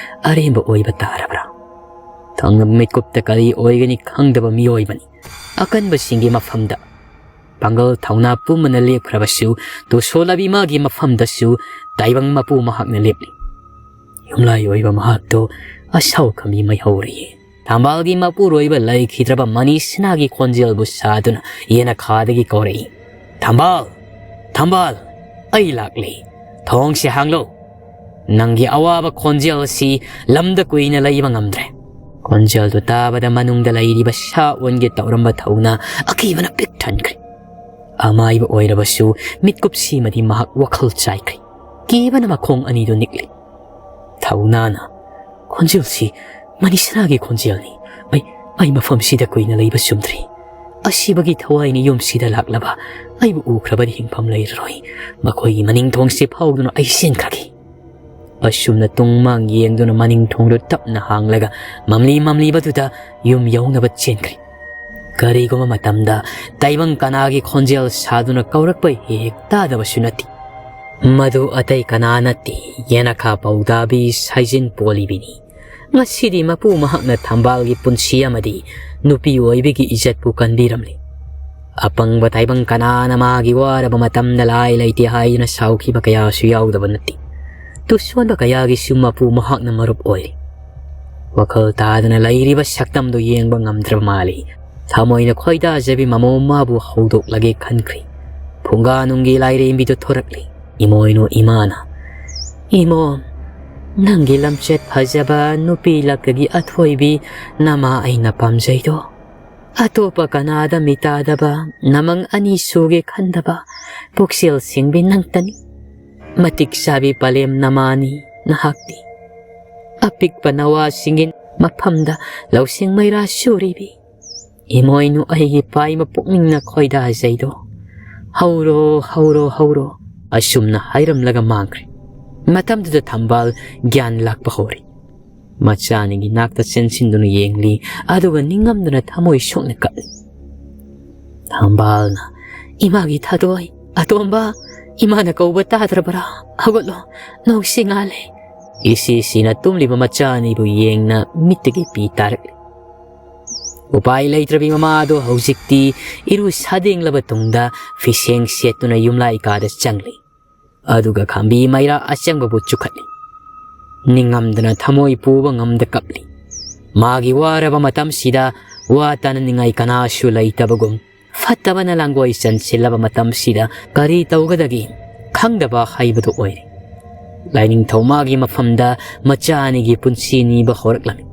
ꯑꯔꯦꯝꯕ ꯑꯣꯏꯕ ꯇꯥꯔꯕ꯭ꯔꯥ? ꯊꯪꯅꯕ ꯃꯤꯠꯀꯨꯞꯇ ꯀꯔꯤ ꯑꯣꯏꯒꯅꯤ ꯈꯪꯗꯕ ꯃꯤꯑꯣꯏꯕꯅꯤ꯫ ꯑꯀꯟꯕꯁꯤꯡꯒꯤ ꯃꯐꯝꯗ ꯄꯥꯡꯒꯜ ꯊꯧꯅꯥ ꯄꯨꯝꯕꯅ ꯂꯦꯞꯈ꯭ꯔꯕꯁꯨ, ꯇꯨꯁꯣꯂꯕꯤ ꯃꯥꯒꯤ ꯃꯐꯝꯗꯁꯨ ꯇꯥꯏꯕꯪ ꯃꯄꯨ ꯃꯍꯥꯛꯅ ꯂꯦꯞꯂꯤ꯫ ꯌꯨꯝꯂꯥꯏ ꯑꯣꯏꯕ ꯃꯍꯥꯛꯇꯣ ꯑꯁꯥꯎ ꯈꯝꯕꯤ ꯃꯩꯍꯧꯔꯤ꯫ ꯊꯝꯕꯥꯜꯒꯤ ꯃꯄꯨꯔꯣꯏꯕ ꯂꯩꯈꯤꯗ꯭ꯔꯕ ꯃꯅꯤ ꯁꯅꯥꯒꯤ ꯈꯣꯟꯖꯦꯜꯕꯨ ꯁꯥꯗꯨꯅ ꯌꯦꯅꯈꯥꯗꯒꯤ ꯀꯧꯔꯛꯏ, "ꯊꯝꯕꯥꯜ! ꯊꯝꯕꯥꯜ! ꯑꯩ ꯂꯥꯛꯂꯦ꯫ ꯊꯣꯡꯁꯦ ꯍꯥꯡꯂꯣ꯫ ꯅꯪꯒꯤ ꯑꯋꯥꯕ ꯈꯣꯟꯖꯦꯜ ꯑꯁꯤ ꯂꯝꯗ ꯀꯨꯏꯅ ꯂꯩꯕ ꯉꯝꯗ꯭ꯔꯦ꯫" ꯈꯣꯟꯖꯦꯜꯗꯨ ꯇꯥꯕꯗ ꯃꯅꯨꯡꯗ ꯂꯩꯔꯤꯕ ꯁꯥ ꯑꯣꯟꯒꯦ ꯇꯧꯔꯝꯕ ꯊꯧꯅꯥ ꯑꯀꯤꯕꯅ ꯄꯤꯛ ꯊꯟꯈ꯭ꯔꯦ꯫ ꯑꯃꯥꯏꯕ ꯑꯣꯏꯔꯕꯁꯨ ꯃꯤꯠꯀꯨꯞꯁꯤꯃꯗꯤ ꯃꯍꯥꯛ ꯋꯥꯈꯜ ꯆꯥꯏꯈ꯭ꯔꯦ꯫ ꯀꯤꯕꯅ ꯃꯈꯣꯡ ꯑꯅꯤꯗꯨ ꯅꯤꯛꯂꯤ꯫ ꯊꯧꯅꯥꯅ, "ꯈꯣꯟꯖꯦꯜꯁꯤ ꯃꯅꯤꯁꯅꯥꯒꯤ ꯈꯣꯟꯖꯦꯜꯅꯤ꯫ ꯑꯩ, ꯑꯩ ꯃꯐꯝꯁꯤꯗ ꯀꯨꯏꯅ ꯂꯩꯕ ꯆꯨꯝꯗ꯭ꯔꯤ꯫ ꯑꯁꯤꯕꯒꯤ ꯊꯋꯥꯏꯅ ꯌꯨꯝꯁꯤꯗ ꯂꯥꯛꯂꯕ ꯑꯩꯕꯨ ꯎꯈ꯭ꯔꯕꯗꯤ ꯍꯤꯡꯐꯝ ꯂꯩꯔꯔꯣꯏ꯫ ꯃꯈꯣꯏꯒꯤ ꯃꯅꯤꯡ ꯊꯣꯡꯁꯤ ꯐꯥꯎꯗꯨꯅ ꯑꯩ ꯆꯦꯟꯈ꯭ꯔꯒꯦ꯫" ꯑꯁꯨꯝꯅ ꯇꯨꯡ ꯃꯥꯡ ꯌꯦꯡꯗꯨꯅ ꯃꯅꯤꯡ ꯊꯣꯡꯗꯨ ꯇꯞꯅ ꯍꯥꯡꯂꯒ ꯃꯝꯂꯤ ꯃꯝꯂꯤꯕꯗꯨꯗ ꯌꯨꯝ ꯌꯧꯅꯕ ꯆꯦꯟꯈ꯭ꯔꯦ꯫ ꯀꯔꯤꯒꯨꯝꯕ ꯃꯇꯝꯗ ꯇꯥꯏꯕꯪ ꯀꯅꯥꯒꯤ ꯈꯣꯟꯖꯦꯜ ꯁꯥꯗꯨꯅ ꯀꯧꯔꯛꯄ ꯍꯦꯛ ꯍꯦꯛ ꯇꯥꯗꯕꯁꯨ ꯅꯠꯇꯦ꯫ ꯃꯗꯨ ꯑꯇꯩ ꯀꯅꯥ ꯅꯠꯇꯦ, ꯌꯦꯅꯈꯥ ꯄꯧꯗꯥꯕꯤ ꯁꯥꯏꯖꯤꯟ ꯄꯣꯂꯤꯕꯤꯅꯤ꯫ ꯉꯁꯤꯗꯤ ꯃꯄꯨ ꯃꯍꯥꯛꯅ ꯊꯝꯕꯥꯜꯒꯤ ꯄꯨꯟꯁꯤ ꯑꯃꯗꯤ ꯅꯨꯄꯤ ꯑꯣꯏꯕꯒꯤ ꯏꯖꯠꯄꯨ ꯀꯟꯕꯤꯔꯝꯂꯤ꯫ ꯑꯄꯪꯕ ꯇꯥꯏꯕꯪ ꯀꯅꯥꯅ ꯃꯥꯒꯤ ꯋꯥꯔꯕ ꯃꯇꯝꯗ ꯂꯥꯏ ꯂꯩꯇꯦ ꯍꯥꯏꯗꯨꯅ ꯁꯥꯎꯈꯤꯕ ꯀꯌꯥꯁꯨ ꯌꯥꯎꯗꯕ ꯅꯠꯇꯦ꯫ ꯇꯨꯁꯣꯟꯕ ꯀꯌꯥꯒꯤꯁꯨ ꯃꯄꯨ ꯃꯍꯥꯛꯅ ꯃꯔꯨꯞ ꯑꯣꯏꯔꯤ꯫ ꯋꯥꯈꯜ ꯇꯥꯗꯅ ꯂꯩꯔꯤꯕ ꯁꯛꯇꯝꯗꯨ ꯌꯦꯡꯕ ꯉꯝꯗ꯭ꯔꯕ ꯃꯥꯜꯂꯤ꯫ ꯊꯃꯣꯏꯅ ꯈꯣꯏꯗꯥꯖꯕꯤ ꯃꯃꯣꯝ ꯃꯥꯕꯨ ꯍꯧꯗꯣꯛꯂꯒꯦ ꯈꯟꯈ꯭ꯔꯤ꯫ ꯐꯨꯡꯒꯥ ꯅꯨꯡꯒꯤ ꯂꯥꯏꯔꯦꯝꯕꯤꯗꯨ ꯊꯣꯔꯛꯂꯤ꯫ ꯏꯃꯣꯏꯅꯨ ꯏꯃꯥꯅ, "ꯏꯃꯣꯝ, ꯅꯪꯒꯤ ꯂꯝꯆꯠ ꯐꯖꯕ ꯅꯨꯄꯤ ꯂꯛꯀꯒꯤ ꯑꯊꯣꯏꯕꯤ ꯅꯃꯥ ꯑꯩꯅ ꯄꯥꯝꯖꯩꯗꯣ꯫ ꯑꯇꯣꯞꯄ ꯀꯅꯥꯗ ꯃꯤꯇꯥꯗꯕ ꯅꯃꯪ ꯑꯅꯤ ꯁꯨꯒꯦ ꯈꯟꯗꯕ ꯄꯨꯛꯆꯦꯜ ꯁꯤꯡꯕꯤ ꯅꯪꯇꯅꯤ꯫ ꯃꯇꯤꯛ ꯆꯥꯕꯤ ꯄꯂꯦꯝ ꯅꯃꯥꯅꯤ ꯅꯍꯥꯛꯇꯤ꯫ ꯑꯄꯤꯛꯄ ꯅꯋꯥꯁꯤꯡꯒꯤ ꯃꯐꯝꯗ ꯂꯧꯁꯤꯡ ꯃꯩꯔꯥ ꯁꯨꯔꯤꯕꯤ꯫ ꯏꯃꯣꯏꯅꯨ ꯑꯩꯒꯤ ꯄꯥꯏꯕ ꯄꯨꯛꯅꯤꯡꯅ ꯈꯣꯏꯗꯥꯖꯩꯗꯣ꯫ ꯍꯧꯔꯣ, ꯍꯧꯔꯣ, ꯍꯧꯔꯣ꯫" ꯑꯁꯨꯝꯅ ꯍꯥꯏꯔꯝꯂꯒ ꯃꯥꯡꯈ꯭ꯔꯦ꯫ ꯃꯇꯝꯗꯨꯗ ꯊꯝꯕꯥꯜ ꯒ꯭ꯌꯥꯟ ꯂꯥꯛꯄ ꯍꯧꯔꯦ꯫ ꯃꯆꯥ ꯑꯅꯤꯒꯤ ꯅꯥꯛꯇ ꯆꯦꯟꯁꯤꯟꯗꯨꯅ ꯌꯦꯡꯂꯤ, ꯑꯗꯨꯒ ꯅꯤꯡꯉꯝꯗꯅ ꯊꯃꯣꯏ ꯁꯣꯛꯅ ꯀꯞꯂꯤ꯫ ꯊꯝꯕꯥꯜꯅ, "ꯏꯃꯥꯒꯤ ꯊꯥꯗꯣꯏ, ꯑꯇꯣꯝꯕ, ꯏꯃꯥꯅ ꯀꯧꯕ ꯇꯥꯗ꯭ꯔꯕꯔꯥ? ꯍꯧꯒꯠꯂꯣ, ꯅꯣꯡꯁꯤ ꯉꯥꯜꯂꯦ꯫" ꯏꯁꯤ ꯁꯤꯅ ꯇꯨꯝꯂꯤꯕ ꯃꯆꯥ ꯑꯅꯤꯕꯨ ꯌꯦꯡꯅ ꯃꯤꯠꯇꯒꯤ ꯄꯤ ꯇꯥꯔꯛꯂꯤ꯫ ꯎꯄꯥꯏ ꯂꯩꯇ꯭ꯔꯕꯤ ꯃꯃꯥꯗꯣ ꯍꯧꯖꯤꯛꯇꯤ ꯏꯔꯨ ꯁꯥꯗꯦꯡꯂꯕ ꯇꯨꯡꯗ ꯐꯤꯁꯦꯡ ꯁꯦꯠꯇꯨꯅ ꯌꯨꯝꯂꯥꯏ ꯀꯥꯗ ꯆꯪꯂꯤ꯫ ꯑꯗꯨꯒ ꯈꯥꯝꯕꯤ ꯃꯩꯔꯥ ꯑꯆꯪꯕꯕꯨ ꯆꯨꯈꯠꯂꯤ꯫ ꯅꯤꯡꯉꯝꯗꯅ ꯊꯃꯣꯏ ꯄꯨꯕ ꯉꯝꯗ ꯀꯞꯂꯤ꯫ ꯃꯥꯒꯤ ꯋꯥꯔꯕ ꯃꯇꯝꯁꯤꯗ ꯋꯥ ꯇꯥꯅꯅꯤꯡꯉꯥꯏ ꯀꯅꯥꯁꯨ ꯂꯩꯇꯕꯒꯨꯝ, ꯐꯠꯇꯕꯅ ꯂꯥꯡꯒꯣꯏ ꯆꯟꯁꯤꯜꯂꯕ ꯃꯇꯝꯁꯤꯗ ꯀꯔꯤ ꯇꯧꯒꯗꯒꯦ ꯈꯪꯗꯕ ꯍꯥꯏꯕꯗꯨ ꯑꯣꯏꯔꯦ꯫ ꯂꯥꯏꯅꯤꯡꯊꯧ ꯃꯥꯒꯤ ꯃꯐꯝꯗ ꯃꯆꯥ ꯑꯅꯤꯒꯤ ꯄꯨꯟꯁꯤ ꯅꯤꯕ ꯍꯧꯔꯛꯂꯝꯃꯤ꯫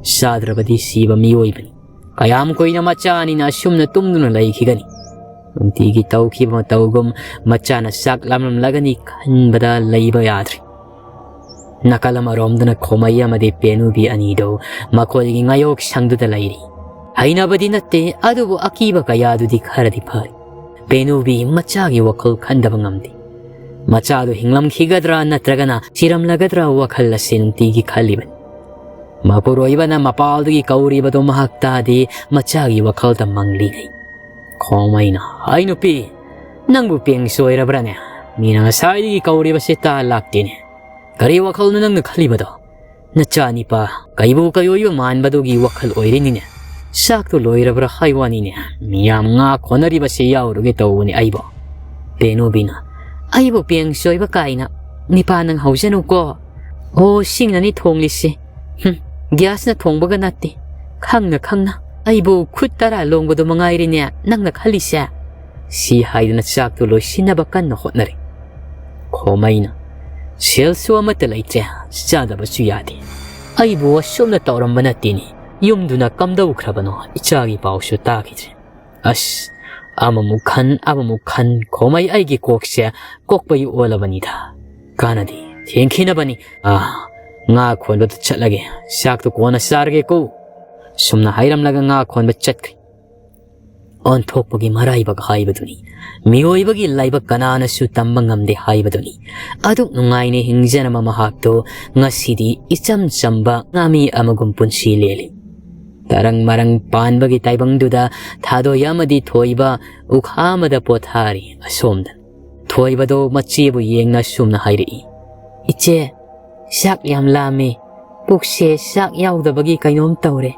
ꯆꯥꯗ꯭ꯔꯕꯗꯤ ꯁꯤꯕ ꯃꯤꯑꯣꯏꯕꯅꯤ꯫ ꯀꯌꯥꯝ ꯀꯨꯏꯅ ꯃꯆꯥ ꯑꯅꯤꯅ ꯑꯁꯨꯝꯅ ꯇꯨꯝꯗꯨꯅ ꯂꯩꯈꯤꯒꯅꯤ? ꯅꯨꯡꯇꯤꯒꯤ ꯇꯧꯈꯤꯕ ꯃꯇꯧꯒꯨꯝ ꯃꯆꯥꯅ ꯆꯥꯛ ꯂꯥꯝꯂꯝꯂꯒꯅꯤ ꯈꯟꯕꯗ ꯂꯩꯕ ꯌꯥꯗ꯭ꯔꯦ꯫ ꯅꯥꯀꯜ ꯑꯃꯔꯣꯝꯗꯅ ꯈꯣꯃꯩ ꯑꯃꯗꯤ ꯄꯦꯅꯨꯕꯤ ꯑꯅꯤꯗꯨ ꯃꯈꯣꯏꯒꯤ ꯉꯥꯌꯣꯛ ꯁꯪꯗꯨꯗ ꯂꯩꯔꯤ꯫ ꯍꯩꯅꯕꯗꯤ ꯅꯠꯇꯦ, ꯑꯗꯨꯕꯨ ꯑꯀꯤꯕ ꯀꯌꯥꯗꯨꯗꯤ ꯈꯔꯗꯤ ꯐꯔꯤ꯫ ꯄꯦꯅꯨꯕꯤ ꯃꯆꯥꯒꯤ ꯋꯥꯈꯜ ꯈꯟꯗꯕ ꯉꯝꯗꯦ꯫ ꯃꯆꯥꯗꯨ ꯍꯤꯡꯂꯝꯈꯤꯒꯗ꯭ꯔꯥ ꯅꯠꯇ꯭ꯔꯒꯅ ꯁꯤꯔꯝꯂꯒꯗ꯭ꯔꯥ ꯋꯥꯈꯜ ꯑꯁꯤ ꯅꯨꯡꯇꯤꯒꯤ ꯈꯜꯂꯤꯕꯅꯤ꯫ ꯃꯄꯨꯔꯣꯏꯕꯅ ꯃꯄꯥꯜꯗꯒꯤ ꯀꯧꯔꯤꯕꯗꯨ ꯃꯍꯥꯛ ꯇꯥꯗꯦ, ꯃꯆꯥꯒꯤ ꯋꯥꯈꯜꯗ ꯃꯪꯂꯤꯉꯩ꯫ ꯈꯣꯃꯩꯅ, "ꯑꯩ ꯅꯨꯄꯤ, ꯅꯪꯕꯨ ꯄꯦꯡ ꯁꯣꯏꯔꯕ꯭ꯔꯥꯅꯦ? ꯃꯤꯅ ꯉꯁꯥꯏꯗꯒꯤ ꯀꯧꯔꯤꯕꯁꯦ ꯇꯥ ꯂꯥꯛꯇꯦꯅꯦ꯫ ꯀꯔꯤ ꯋꯥꯈꯜꯅꯣ ꯅꯪꯅ ꯈꯜꯂꯤꯕꯗꯣ? ꯅꯆꯥ ꯅꯤꯄꯥ ꯀꯩꯕꯨ ꯀꯩꯑꯣꯏꯕ ꯃꯥꯟꯕꯗꯨꯒꯤ ꯋꯥꯈꯜ ꯑꯣꯏꯔꯤꯅꯤꯅꯦ꯫ ꯆꯥꯛꯇꯨ ꯂꯣꯏꯔꯕ꯭ꯔꯥ ꯍꯥꯏ ꯋꯥꯅꯤꯅꯦ꯫ ꯃꯤꯌꯥꯝ ꯉꯥ ꯈꯣꯟꯅꯔꯤꯕꯁꯦ ꯌꯥꯎꯔꯨꯒꯦ ꯇꯧꯕꯅꯤ ꯑꯩꯕꯨ꯫" ꯄꯦꯅꯨꯕꯤꯅ, "ꯑꯩꯕꯨ ꯄꯦꯡ ꯁꯣꯏꯕ ꯀꯥꯏꯅ, ꯅꯤꯄꯥ ꯅꯪ ꯍꯧꯖꯅꯨꯀꯣ꯫ ꯑꯣ, ꯁꯤꯡꯅꯅꯤ ꯊꯣꯡꯂꯤꯁꯤ꯫ ꯍꯨꯝ, ꯒ꯭ꯌꯥꯁꯅ ꯊꯣꯡꯕꯒ ꯅꯠꯇꯦ꯫ ꯈꯪꯅ ꯈꯪꯅ ꯑꯩꯕꯨ ꯈꯨꯠ ꯇꯔꯥ ꯂꯣꯡꯕꯗꯨ ꯃꯉꯥꯏꯔꯤꯅꯦ ꯅꯪꯅ ꯈꯜꯂꯤꯁꯦ?" ꯁꯤ ꯍꯥꯏꯗꯨꯅ ꯆꯥꯛꯇꯨ ꯂꯣꯏꯁꯤꯟꯅꯕ ꯀꯟꯅ ꯍꯣꯠꯅꯔꯤ꯫ ꯈꯣꯃꯩꯅ, "ꯁꯦꯜꯁꯨ ꯑꯃꯠꯇ ꯂꯩꯇ꯭ꯔꯦ, ꯆꯥꯗꯕꯁꯨ ꯌꯥꯗꯦ꯫ ꯑꯩꯕꯨ ꯑꯁꯨꯝꯅ ꯇꯧꯔꯝꯕ ꯅꯠꯇꯦꯅꯦ꯫ ꯌꯨꯝꯗꯨꯅ ꯀꯝꯗꯧꯈ꯭ꯔꯕꯅꯣ, ꯏꯆꯥꯒꯤ ꯄꯥꯎꯁꯨ ꯇꯥꯈꯤꯗ꯭ꯔꯦ꯫ ꯑꯁ, ꯑꯃꯃꯨꯛ ꯈꯟ, ꯑꯃꯃꯨꯛ ꯈꯟ, ꯈꯣꯃꯩ ꯑꯩꯒꯤ ꯀꯣꯛꯁꯦ ꯀꯣꯛꯄꯒꯤ ꯑꯣꯜꯂꯕꯅꯤꯗ꯫ ꯀꯥꯟꯅꯗꯦ, ꯊꯦꯡꯈꯤꯅꯕꯅꯤ꯫ ꯑꯥ, ꯉꯥ ꯈꯣꯟꯕꯗ ꯆꯠꯂꯒꯦ, ꯆꯥꯛꯇꯨ ꯀꯣꯟꯅ ꯆꯥꯔꯒꯦꯀꯣ꯫" ꯁꯨꯝꯅ ꯍꯥꯏꯔꯝꯂꯒ ꯉꯥ ꯈꯣꯟꯕ ꯆꯠꯈ꯭ꯔꯦ꯫ ꯑꯣꯟꯊꯣꯛꯄꯒꯤ ꯃꯔꯥꯏꯕꯛ ꯍꯥꯏꯕꯗꯨꯅꯤ꯫ ꯃꯤꯑꯣꯏꯕꯒꯤ ꯂꯥꯏꯕꯛ ꯀꯅꯥꯅꯁꯨ ꯇꯝꯕ ꯉꯝꯗꯦ ꯍꯥꯏꯕꯗꯨꯅꯤ꯫ ꯑꯗꯨꯛ ꯅꯨꯡꯉꯥꯏꯅ ꯍꯤꯡꯖꯔꯝꯕ ꯃꯍꯥꯛꯇꯣ ꯉꯁꯤꯗꯤ ꯏꯆꯝ ꯆꯝꯕ ꯉꯥꯃꯤ ꯑꯃꯒꯨꯝ ꯄꯨꯟꯁꯤ ꯂꯦꯜꯂꯤ꯫ ꯇꯔꯪ ꯃꯔꯪ ꯄꯥꯟꯕꯒꯤ ꯇꯥꯏꯕꯪꯗꯨꯗ ꯊꯥꯗꯣꯏ ꯑꯃꯗꯤ ꯊꯣꯏꯕ ꯎꯈꯥ ꯑꯃꯗ ꯄꯣꯊꯥꯔꯤ꯫ ꯑꯁꯣꯝꯗ ꯊꯣꯏꯕꯗꯣ ꯃꯆꯦꯕꯨ ꯌꯦꯡꯅ ꯁꯨꯝꯅ ꯍꯥꯏꯔꯛꯏ, "ꯏꯆꯦ, ꯆꯥꯛ ꯌꯥꯝ ꯂꯥꯝꯃꯦ꯫ ꯄꯨꯛꯁꯦ ꯆꯥꯛ ꯌꯥꯎꯗꯕꯒꯤ ꯀꯩꯅꯣꯝ ꯇꯧꯔꯦ꯫"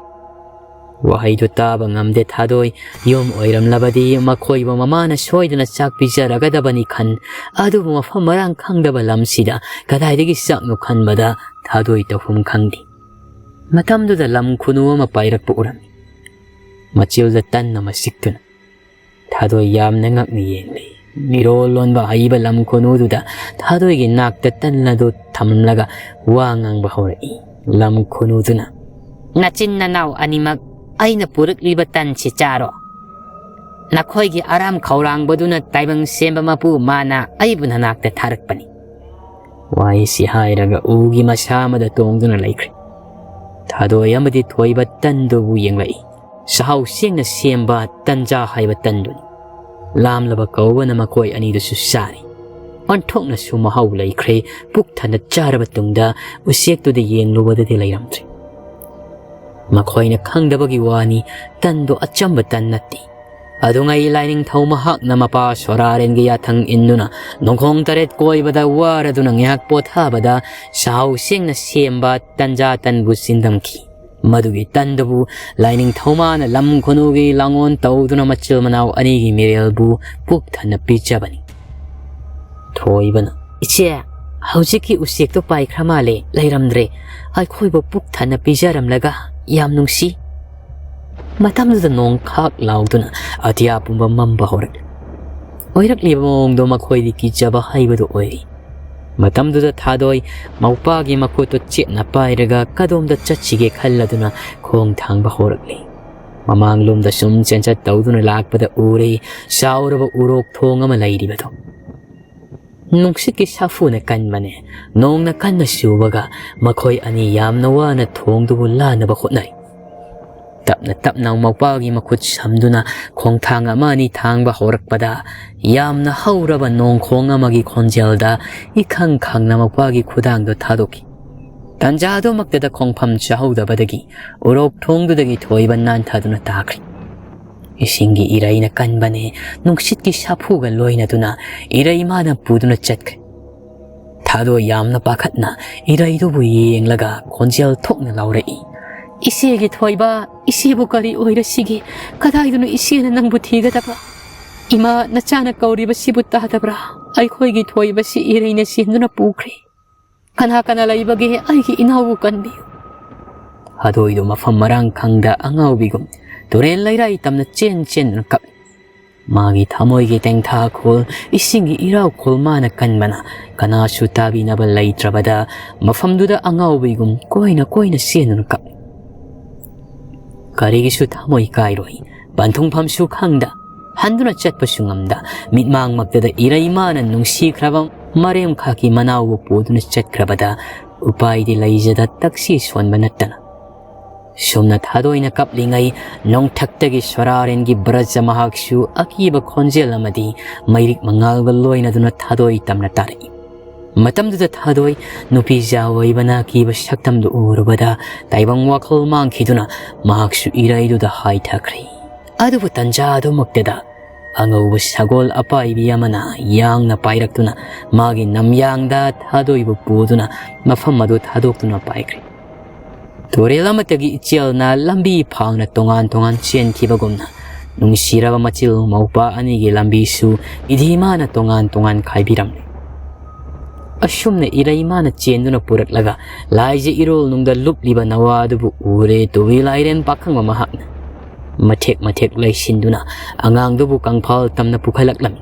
ꯋꯥꯍꯩꯗꯨ ꯇꯥꯕ ꯉꯝꯗꯦ ꯊꯥꯗꯣꯏ꯫ ꯌꯨꯝ ꯑꯣꯏꯔꯝꯂꯕꯗꯤ ꯃꯈꯣꯏꯕꯨ ꯃꯃꯥꯅ ꯁꯣꯏꯗꯅ ꯆꯥꯛ ꯄꯤꯖꯔꯒꯗꯕꯅꯤ ꯈꯟ, ꯑꯗꯨꯕꯨ ꯃꯐꯝ ꯃꯔꯥꯡ ꯈꯪꯗꯕ ꯂꯝꯁꯤꯗ ꯀꯗꯥꯏꯗꯒꯤ ꯆꯥꯛꯅꯣ ꯈꯟꯕꯗ ꯊꯥꯗꯣꯏ ꯇꯧꯐꯝ ꯈꯪꯗꯦ꯫ ꯃꯇꯝꯗꯨꯗ ꯂꯝ ꯈꯨꯅꯨ ꯑꯃ ꯄꯥꯏꯔꯛꯄ ꯎꯔꯝꯃꯤ꯫ ꯃꯆꯤꯜꯗ ꯇꯟ ꯑꯃ ꯁꯤꯛꯇꯨꯅ ꯊꯥꯗꯣꯏ ꯌꯥꯝꯅ ꯉꯛꯅ ꯌꯦꯡꯂꯤ꯫ ꯃꯤꯔꯣꯜ ꯂꯣꯟꯕ ꯍꯩꯕ ꯂꯝ ꯈꯨꯅꯨꯗꯨꯗ ꯊꯥꯗꯣꯏꯒꯤ ꯅꯥꯛꯇ ꯇꯟ ꯑꯗꯨ ꯊꯝꯂꯒ ꯋꯥ ꯉꯥꯡꯕ ꯍꯧꯔꯛꯏ꯫ ꯂꯝ ꯈꯨꯅꯨꯗꯨꯅ, "ꯅꯆꯤꯟ ꯅꯅꯥꯎ ꯑꯅꯤꯃꯛ ꯑꯩꯅ ꯄꯨꯔꯛꯂꯤꯕ ꯇꯟꯁꯤ ꯆꯥꯔꯣ꯫ ꯅꯈꯣꯏꯒꯤ ꯑꯔꯥꯝ ꯈꯧꯔꯥꯡꯕꯗꯨꯅ ꯇꯥꯏꯕꯪ ꯁꯦꯝꯕ ꯃꯄꯨ ꯃꯥꯅ ꯑꯩꯕꯨ ꯅꯅꯥꯛꯇ ꯊꯥꯔꯛꯄꯅꯤ꯫" ꯋꯥꯍꯩꯁꯤ ꯍꯥꯏꯔꯒ ꯎꯒꯤ ꯃꯁꯥ ꯑꯃꯗ ꯇꯣꯡꯗꯨꯅ ꯂꯩꯈ꯭ꯔꯦ꯫ ꯊꯥꯗꯣꯏ ꯑꯃꯗꯤ ꯊꯣꯏꯕ ꯇꯟꯗꯨꯕꯨ ꯌꯦꯡꯂꯛꯏ꯫ ꯆꯥꯛꯍꯥꯎ ꯆꯦꯡꯅ ꯁꯦꯝꯕ ꯇꯟꯖꯥ ꯍꯥꯏꯕ ꯇꯟꯗꯨꯅꯤ꯫ ꯂꯥꯝꯂꯕ ꯀꯧꯕꯅ ꯃꯈꯣꯏ ꯑꯅꯤꯗꯨꯁꯨ ꯆꯥꯔꯤ꯫ ꯑꯣꯟꯊꯣꯛꯅꯁꯨ ꯃꯍꯥꯎ ꯂꯩꯈ꯭ꯔꯦ꯫ ꯄꯨꯛ ꯊꯟꯅ ꯆꯥꯔꯕ ꯇꯨꯡꯗ ꯎꯆꯦꯛꯇꯨꯗ ꯌꯦꯡꯂꯨꯕꯗꯗꯤ ꯂꯩꯔꯝꯗ꯭ꯔꯦ꯫ ꯃꯈꯣꯏꯅ ꯈꯪꯗꯕꯒꯤ ꯋꯥꯅꯤ, ꯇꯟꯗꯣ ꯑꯆꯝꯕ ꯇꯟ ꯅꯠꯇꯦ꯫ ꯑꯗꯨꯉꯩ ꯂꯥꯏꯅꯤꯡꯊꯧ ꯃꯍꯥꯛꯅ ꯃꯄꯥ ꯁꯣꯔꯥꯔꯦꯟꯒꯤ ꯌꯥꯊꯪ ꯏꯟꯗꯨꯅ ꯅꯣꯡꯈꯣꯡ ꯇꯔꯦꯠ ꯀꯣꯏꯕꯗ ꯋꯥꯔꯗꯨꯅ ꯉꯥꯏꯍꯥꯛ ꯄꯣꯊꯥꯕꯗ ꯆꯥꯛꯍꯥꯎ ꯆꯦꯡꯅ ꯁꯦꯝꯕ ꯇꯟꯖꯥ ꯇꯟꯕꯨ ꯆꯤꯟꯗꯝꯈꯤ꯫ ꯃꯗꯨꯒꯤ ꯇꯟꯗꯨꯕꯨ ꯂꯥꯏꯅꯤꯡꯊꯧ ꯃꯥꯅ ꯂꯝ ꯈꯨꯅꯨꯒꯤ ꯂꯥꯡꯑꯣꯟ ꯇꯧꯗꯨꯅ ꯃꯆꯤꯜ ꯃꯅꯥꯎ ꯑꯅꯤꯒꯤ ꯃꯤꯔꯦꯜꯕꯨ ꯄꯨꯛ ꯊꯟꯅ ꯄꯤꯖꯕꯅꯤ꯫ ꯊꯣꯏꯕꯅ, "ꯏꯆꯦ, ꯍꯧꯖꯤꯛꯀꯤ ꯎꯆꯦꯛꯇꯣ ꯄꯥꯏꯈ꯭ꯔ ꯃꯥꯜꯂꯦ, ꯂꯩꯔꯝꯗ꯭ꯔꯦ꯫ ꯑꯩꯈꯣꯏꯕꯨ ꯄꯨꯛ ꯊꯟꯅ ꯄꯤꯖꯔꯝꯂꯒ ꯌꯥꯝ ꯅꯨꯡꯁꯤ꯫" ꯃꯇꯝꯗꯨꯗ ꯅꯣꯡꯈꯥꯛ ꯂꯥꯎꯗꯨꯅ ꯑꯇꯤꯌꯥ ꯄꯨꯝꯕ ꯃꯝꯕ ꯍꯧꯔꯛꯂꯤ꯫ ꯑꯣꯏꯔꯛꯂꯤꯕ ꯃꯑꯣꯡꯗꯣ ꯃꯈꯣꯏꯗꯤ ꯀꯤꯖꯕ ꯍꯩꯕꯗꯨ ꯑꯣꯏꯔꯤ꯫ ꯃꯇꯝꯗꯨꯗ ꯊꯥꯗꯣꯏ ꯃꯧꯄꯥꯒꯤ ꯃꯈꯨꯠꯇꯨ ꯆꯦꯠꯅ ꯄꯥꯏꯔꯒ ꯀꯗꯣꯝꯗ ꯆꯠꯁꯤꯒꯦ ꯈꯜꯂꯗꯨꯅ ꯈꯣꯡ ꯊꯥꯡꯕ ꯍꯧꯔꯛꯂꯤ꯫ ꯃꯃꯥꯡꯂꯣꯝꯗ ꯁꯨꯝ ꯆꯦꯟꯆꯠ ꯇꯧꯗꯨꯅ ꯂꯥꯛꯄꯗ ꯎꯔꯦ ꯆꯥꯎꯔꯕ ꯎꯔꯣꯛ ꯊꯣꯡ ꯑꯃ ꯂꯩꯔꯤꯕꯗꯨ꯫ ꯅꯨꯡꯁꯤꯠꯀꯤ ꯁꯥꯐꯨꯅ ꯀꯟꯕꯅꯦ, ꯅꯣꯡꯅ ꯀꯟꯅ ꯆꯨꯕꯒ ꯃꯈꯣꯏ ꯑꯅꯤ ꯌꯥꯝꯅ ꯋꯥꯅ ꯊꯣꯡꯗꯨꯕꯨ ꯂꯥꯟꯅꯕ ꯍꯣꯠꯅꯩ꯫ ꯇꯞꯅ ꯇꯞꯅ ꯃꯧꯄꯥꯒꯤ ꯃꯈꯨꯠ ꯁꯝꯗꯨꯅ ꯈꯣꯡꯊꯥꯡ ꯑꯃ ꯑꯅꯤ ꯊꯥꯡꯕ ꯍꯧꯔꯛꯄꯗ, ꯌꯥꯝꯅ ꯍꯧꯔꯕ ꯅꯣꯡꯈꯣꯡ ꯑꯃꯒꯤ ꯈꯣꯟꯖꯦꯜꯗ ꯏꯈꯪ ꯈꯪꯅ ꯃꯧꯄꯥꯒꯤ ꯈꯨꯗꯥꯡꯗꯨ ꯊꯥꯗꯣꯛꯈꯤ꯫ ꯇꯟꯖꯥꯗꯨꯃꯛꯇꯗ ꯈꯣꯡꯐꯝ ꯆꯥꯍꯧꯗꯕꯗꯒꯤ ꯎꯔꯣꯛ ꯊꯣꯡꯗꯨꯗꯒꯤ ꯊꯣꯏꯕ ꯅꯥꯟꯊꯗꯨꯅ ꯇꯥꯈ꯭ꯔꯦ꯫ ꯏꯁꯤꯡꯒꯤ ꯏꯔꯩꯅ ꯀꯟꯕꯅꯦ, ꯅꯨꯡꯁꯤꯠꯀꯤ ꯁꯥꯐꯨꯒ ꯂꯣꯏꯅꯗꯨꯅ ꯏꯔꯩ ꯃꯥꯅ ꯄꯨꯗꯨꯅ ꯆꯠꯈ꯭ꯔꯦ꯫ ꯊꯥꯗꯣꯏ ꯌꯥꯝꯅ ꯄꯥꯈꯠꯅ ꯏꯔꯩꯗꯨꯕꯨ ꯌꯦꯡꯂꯒ ꯈꯣꯟꯖꯦꯜ ꯊꯣꯛꯅ ꯂꯥꯎꯔꯛꯏ, "ꯏꯆꯦꯒꯤ ꯊꯣꯏꯕ, ꯏꯆꯦꯕꯨ ꯀꯔꯤ ꯑꯣꯏꯔꯁꯤꯒꯦ? ꯀꯗꯥꯏꯗꯅꯣ ꯏꯆꯦꯅ ꯅꯪꯕꯨ ꯊꯤꯒꯗꯕ? ꯏꯃꯥ, ꯅꯆꯥꯅ ꯀꯧꯔꯤꯕꯁꯤꯕꯨ ꯇꯥꯗꯕ꯭ꯔꯥ? ꯑꯩꯈꯣꯏꯒꯤ ꯊꯣꯏꯕꯁꯤ ꯏꯔꯩꯅ ꯆꯦꯟꯗꯨꯅ ꯄꯨꯈ꯭ꯔꯦ꯫ ꯀꯅꯥ ꯀꯅꯥ ꯂꯩꯕꯒꯦ? ꯑꯩꯒꯤ ꯏꯅꯥꯎꯕꯨ ꯀꯟꯕꯤꯌꯨ꯫" ꯊꯥꯗꯣꯏꯗꯨ ꯃꯐꯝ ꯃꯔꯥꯡ ꯈꯪꯗ ꯑꯉꯥꯎꯕꯤꯒꯨꯝ ꯇꯨꯔꯦꯜ ꯂꯩꯔꯥꯏ ꯇꯝꯅ ꯆꯦꯟ ꯆꯦꯟꯗꯨꯅ ꯀꯞꯂꯤ꯫ ꯃꯥꯒꯤ ꯊꯃꯣꯏꯒꯤ ꯇꯦꯡꯊꯥꯈꯣꯜ, ꯏꯁꯤꯡꯒꯤ ꯏꯔꯥꯎꯈꯣꯜ ꯃꯥꯅ ꯀꯟꯕꯅ ꯀꯅꯥꯁꯨ ꯇꯥꯕꯤꯅꯕ ꯂꯩꯇ꯭ꯔꯕꯗ, ꯃꯐꯝꯗꯨꯗ ꯑꯉꯥꯎꯕꯤꯒꯨꯝ ꯀꯣꯏꯅ ꯀꯣꯏꯅ ꯆꯦꯟꯗꯨꯅ ꯀꯞꯂꯤ꯫ ꯀꯔꯤꯒꯤꯁꯨ ꯊꯃꯣꯏ ꯀꯥꯏꯔꯣꯏ, ꯄꯟꯊꯨꯡꯐꯝꯁꯨ ꯈꯪꯗ, ꯍꯟꯗꯨꯅ ꯆꯠꯄꯁꯨ ꯉꯝꯗ, ꯃꯤꯠꯃꯥꯡꯃꯛꯇꯗ ꯏꯔꯩ ꯃꯥꯅ ꯅꯨꯡꯁꯤꯈ꯭ꯔꯕ ꯃꯔꯦꯝꯈꯥꯀꯤ ꯃꯅꯥꯎꯕꯨ ꯄꯨꯗꯨꯅ ꯆꯠꯈ꯭ꯔꯕꯗ ꯎꯄꯥꯏꯗꯤ ꯂꯩꯖꯗ ꯇꯛꯁꯤ ꯁꯣꯟꯕ ꯅꯠꯇꯅ꯫ ꯁꯨꯝꯅ ꯊꯥꯗꯣꯏꯅ ꯀꯞꯂꯤꯉꯩ, ꯅꯣꯡꯊꯛꯇꯒꯤ ꯁꯣꯔꯥꯔꯦꯟꯒꯤ ꯕ꯭ꯔꯖ ꯃꯍꯥꯛꯁꯨ ꯑꯀꯤꯕ ꯈꯣꯟꯖꯦꯜ ꯑꯃꯗꯤ ꯃꯩꯔꯤꯛ ꯃꯉꯥꯜꯒ ꯂꯣꯏꯅꯗꯨꯅ ꯊꯥꯗꯣꯏ ꯇꯝꯅ ꯇꯥꯔꯛꯏ꯫ ꯃꯇꯝꯗꯨꯗ ꯊꯥꯗꯣꯏ ꯅꯨꯄꯤꯖꯥ ꯑꯣꯏꯕꯅ ꯑꯀꯤꯕ ꯁꯛꯇꯝꯗꯨ ꯎꯔꯨꯕꯗ ꯇꯥꯏꯕꯪ ꯋꯥꯈꯜ ꯃꯥꯡꯈꯤꯗꯨꯅ ꯃꯍꯥꯛꯁꯨ ꯏꯔꯩꯗꯨꯗ ꯍꯥꯏꯊꯈ꯭ꯔꯦ꯫ ꯑꯗꯨꯕꯨ ꯇꯟꯖꯥ ꯑꯗꯨꯃꯛꯇꯗ ꯑꯉꯧꯕ ꯁꯒꯣꯜ ꯑꯄꯥꯏꯕꯤ ꯑꯃꯅ ꯌꯥꯡꯅ ꯄꯥꯏꯔꯛꯇꯨꯅ ꯃꯥꯒꯤ ꯅꯝꯌꯥꯡꯗ ꯊꯥꯗꯣꯏꯕꯨ ꯄꯨꯗꯨꯅ ꯃꯐꯝ ꯑꯗꯨ ꯊꯥꯗꯣꯛꯇꯨꯅ ꯄꯥꯏꯈ꯭ꯔꯦ꯫ ꯇꯨꯔꯦꯜ ꯑꯃꯠꯇꯒꯤ ꯏꯆꯦꯜꯅ ꯂꯝꯕꯤ ꯐꯥꯡꯅ ꯇꯣꯉꯥꯟ ꯇꯣꯉꯥꯟ ꯆꯦꯟꯈꯤꯕꯒꯨꯝꯅ, ꯅꯨꯡꯁꯤꯔꯕ ꯃꯆꯤꯜ ꯃꯧꯄꯥ ꯑꯅꯤꯒꯤ ꯂꯝꯕꯤꯁꯨ ꯏꯗꯤ ꯃꯥꯅ ꯇꯣꯉꯥꯟ ꯇꯣꯉꯥꯟ ꯈꯥꯏꯕꯤꯔꯝꯂꯦ꯫ ꯑꯁꯨꯝꯅ ꯏꯔꯩ ꯃꯥꯅ ꯆꯦꯟꯗꯨꯅ ꯄꯨꯔꯛꯂꯒ ꯂꯥꯏꯖ ꯏꯔꯣꯜ ꯅꯨꯡꯗ ꯂꯨꯞꯂꯤꯕ ꯅꯋꯥ ꯑꯗꯨꯕꯨ ꯎꯔꯦ ꯇꯨꯕꯤ ꯂꯥꯏꯔꯦꯟ ꯄꯥꯈꯪꯕ ꯃꯍꯥꯛꯅ꯫ ꯃꯊꯦꯛ ꯃꯊꯦꯛ ꯂꯩꯁꯤꯟꯗꯨꯅ ꯑꯉꯥꯡꯗꯨꯕꯨ ꯀꯪꯐꯥꯜ ꯇꯝꯅ ꯄꯨꯈꯠꯂꯛꯂꯝꯃꯤ꯫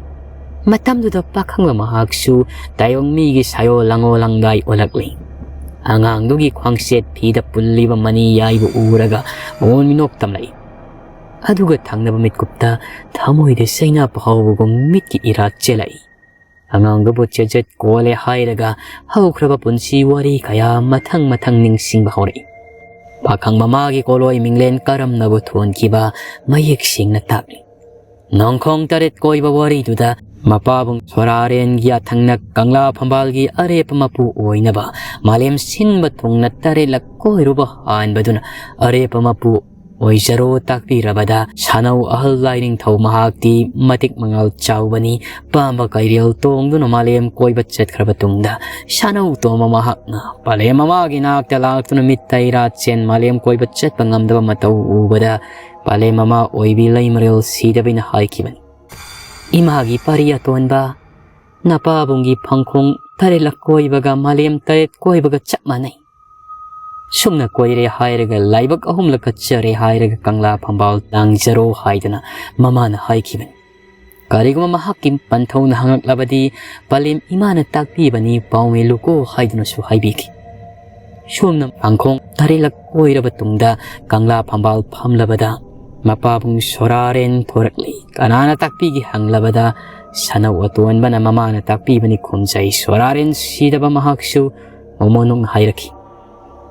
ꯃꯇꯝꯗꯨꯗ ꯄꯥꯈꯪꯕ ꯃꯍꯥꯛꯁꯨ ꯇꯥꯏꯕꯪ ꯃꯤꯒꯤ ꯁꯥꯌꯣꯜ ꯂꯪꯉꯣ ꯂꯪꯗꯥꯏ ꯑꯣꯜꯂꯛꯂꯤ꯫ ꯑꯉꯥꯡꯗꯨꯒꯤ ꯈ꯭ꯋꯥꯡꯆꯦꯠ ꯐꯤꯗ ꯄꯨꯜꯂꯤꯕ ꯃꯅꯤ ꯌꯥꯏꯕꯨ ꯎꯔꯒ ꯃꯉꯣꯟ ꯃꯤꯅꯣꯛ ꯇꯝꯂꯛꯏ꯫ ꯑꯗꯨꯒ ꯊꯪꯅꯕ ꯃꯤꯠꯀꯨꯞꯇ ꯊꯃꯣꯏꯗ ꯆꯩꯅꯥ ꯄꯥꯍꯧꯕꯒꯨꯝ ꯃꯤꯠꯀꯤ ꯏꯔꯥ ꯆꯦꯜꯂꯛꯏ꯫ ꯑꯉꯥꯡꯗꯨꯕꯨ ꯆꯦꯖꯠ ꯀꯣꯜꯂꯦ ꯍꯥꯏꯔꯒ ꯍꯧꯈ꯭ꯔꯕ ꯄꯨꯟꯁꯤ ꯋꯥꯔꯤ ꯀꯌꯥ ꯃꯊꯪ ꯃꯊꯪ ꯅꯤꯡꯁꯤꯡꯕ ꯍꯧꯔꯛꯏ꯫ ꯄꯥꯈꯪ ꯃꯃꯥꯒꯤ ꯀꯣꯂꯣꯏ ꯃꯤꯡꯂꯦꯟ ꯀꯔꯝꯅꯕꯨ ꯊꯣꯟꯈꯤꯕ ꯃꯌꯦꯛ ꯁꯦꯡꯅ ꯇꯥꯛꯂꯤ꯫ ꯅꯣꯡꯈꯣꯡ ꯇꯔꯦꯠ ꯀꯣꯏꯕ ꯋꯥꯔꯤꯗꯨꯗ ꯃꯄꯥꯕꯨꯡ ꯁꯣꯔꯥꯔꯦꯟꯒꯤ ꯑꯊꯪꯅ ꯀꯪꯂꯥ ꯐꯝꯕꯥꯜꯒꯤ ꯑꯔꯦꯞꯄ ꯃꯄꯨ ꯑꯣꯏꯅꯕ ꯃꯥꯂꯦꯝ ꯁꯤꯟꯕ ꯊꯨꯡꯅ ꯇꯔꯦꯠꯂꯛ ꯀꯣꯏꯔꯨꯕ ꯍꯥꯟꯕꯗꯨꯅ ꯑꯔꯦꯞꯄ ꯃꯄꯨ ꯑꯣꯏꯖꯔꯣ ꯇꯥꯛꯄꯤꯔꯕꯗ ꯁꯥꯅꯧ ꯑꯍꯜ ꯂꯥꯏꯅꯤꯡꯊꯧ ꯃꯍꯥꯛꯇꯤ ꯃꯇꯤꯛ ꯃꯉꯥꯜ ꯆꯥꯎꯕꯅꯤ꯫ ꯄꯥꯝꯕ ꯀꯩꯔꯦꯜ ꯇꯣꯡꯗꯨꯅ ꯃꯥꯂꯦꯝ ꯀꯣꯏꯕ ꯆꯠꯈ꯭ꯔꯕ ꯇꯨꯡꯗ ꯁꯥꯅꯧ ꯇꯣꯝꯕ ꯃꯍꯥꯛꯅ ꯄꯂꯦꯝ ꯃꯃꯥꯒꯤ ꯅꯥꯛꯇ ꯂꯥꯛꯇꯨꯅ ꯃꯤꯠ ꯇꯩꯔꯥ ꯆꯦꯟ ꯃꯥꯂꯦꯝ ꯀꯣꯏꯕ ꯆꯠꯄ ꯉꯝꯗꯕ ꯃꯇꯧ ꯎꯕꯗ ꯄꯂꯦꯝ ꯃꯃꯥ ꯑꯣꯏꯕꯤ ꯂꯩꯃꯔꯦꯜ ꯁꯤꯗꯕꯤꯅ ꯍꯥꯏꯈꯤꯕꯅꯤ, "ꯏꯃꯥꯒꯤ ꯄꯥꯔꯤ ꯑꯇꯣꯟꯕ, ꯅꯄꯥꯕꯨꯡꯒꯤ ꯐꯪꯈꯣꯡ ꯇꯔꯦꯠꯂꯛ ꯀꯣꯏꯕꯒ ꯃꯥꯂꯦꯝ ꯇꯔꯦꯠ ꯀꯣꯏꯕꯒ ꯆꯞ ꯃꯥꯟꯅꯩ꯫ ꯁꯨꯝꯅ ꯀꯣꯏꯔꯦ ꯍꯥꯏꯔꯒ ꯂꯥꯏꯕꯛ ꯑꯍꯨꯝꯂꯛ ꯀꯠꯆꯔꯦ ꯍꯥꯏꯔꯒ ꯀꯪꯂꯥ ꯐꯝꯕꯥꯜ ꯂꯥꯡꯖꯔꯣ" ꯍꯥꯏꯗꯅ ꯃꯃꯥꯅ ꯍꯥꯏꯈꯤꯕꯅꯤ꯫ ꯀꯔꯤꯒꯨꯝꯕ ꯃꯍꯥꯛꯀꯤ ꯄꯟꯊꯧꯅ ꯍꯪꯂꯛꯂꯕꯗꯤ ꯄꯂꯦꯝ ꯏꯃꯥꯅ ꯇꯥꯛꯄꯤꯕꯅꯤ, ꯄꯥꯎꯃꯤ ꯂꯨꯀꯣ ꯍꯥꯏꯗꯨꯅꯁꯨ ꯍꯥꯏꯕꯤꯈꯤ꯫ ꯁꯣꯝꯅ ꯐꯪꯈꯣꯡ ꯇꯔꯦꯠꯂꯛ ꯀꯣꯏꯔꯕ ꯇꯨꯡꯗ ꯀꯪꯂꯥ ꯐꯝꯕꯥꯜ ꯐꯝꯂꯕꯗ ꯃꯄꯥꯕꯨꯡ ꯁꯣꯔꯥꯔꯦꯟ ꯊꯣꯔꯛꯂꯤ꯫ ꯀꯅꯥꯅ ꯇꯥꯛꯄꯤꯒꯦ ꯍꯪꯂꯕꯗ ꯁꯥꯅꯧ ꯑꯇꯣꯟꯕꯅ ꯃꯃꯥꯅ ꯇꯥꯛꯄꯤꯕꯅꯤ ꯈꯨꯝꯖꯩ꯫ ꯁꯣꯔꯥꯔꯦꯟ ꯁꯤꯗꯕ ꯃꯍꯥꯛꯁꯨ ꯃꯣꯃꯣꯟ ꯅꯣꯛꯅ ꯍꯥꯏꯔꯛꯈꯤ,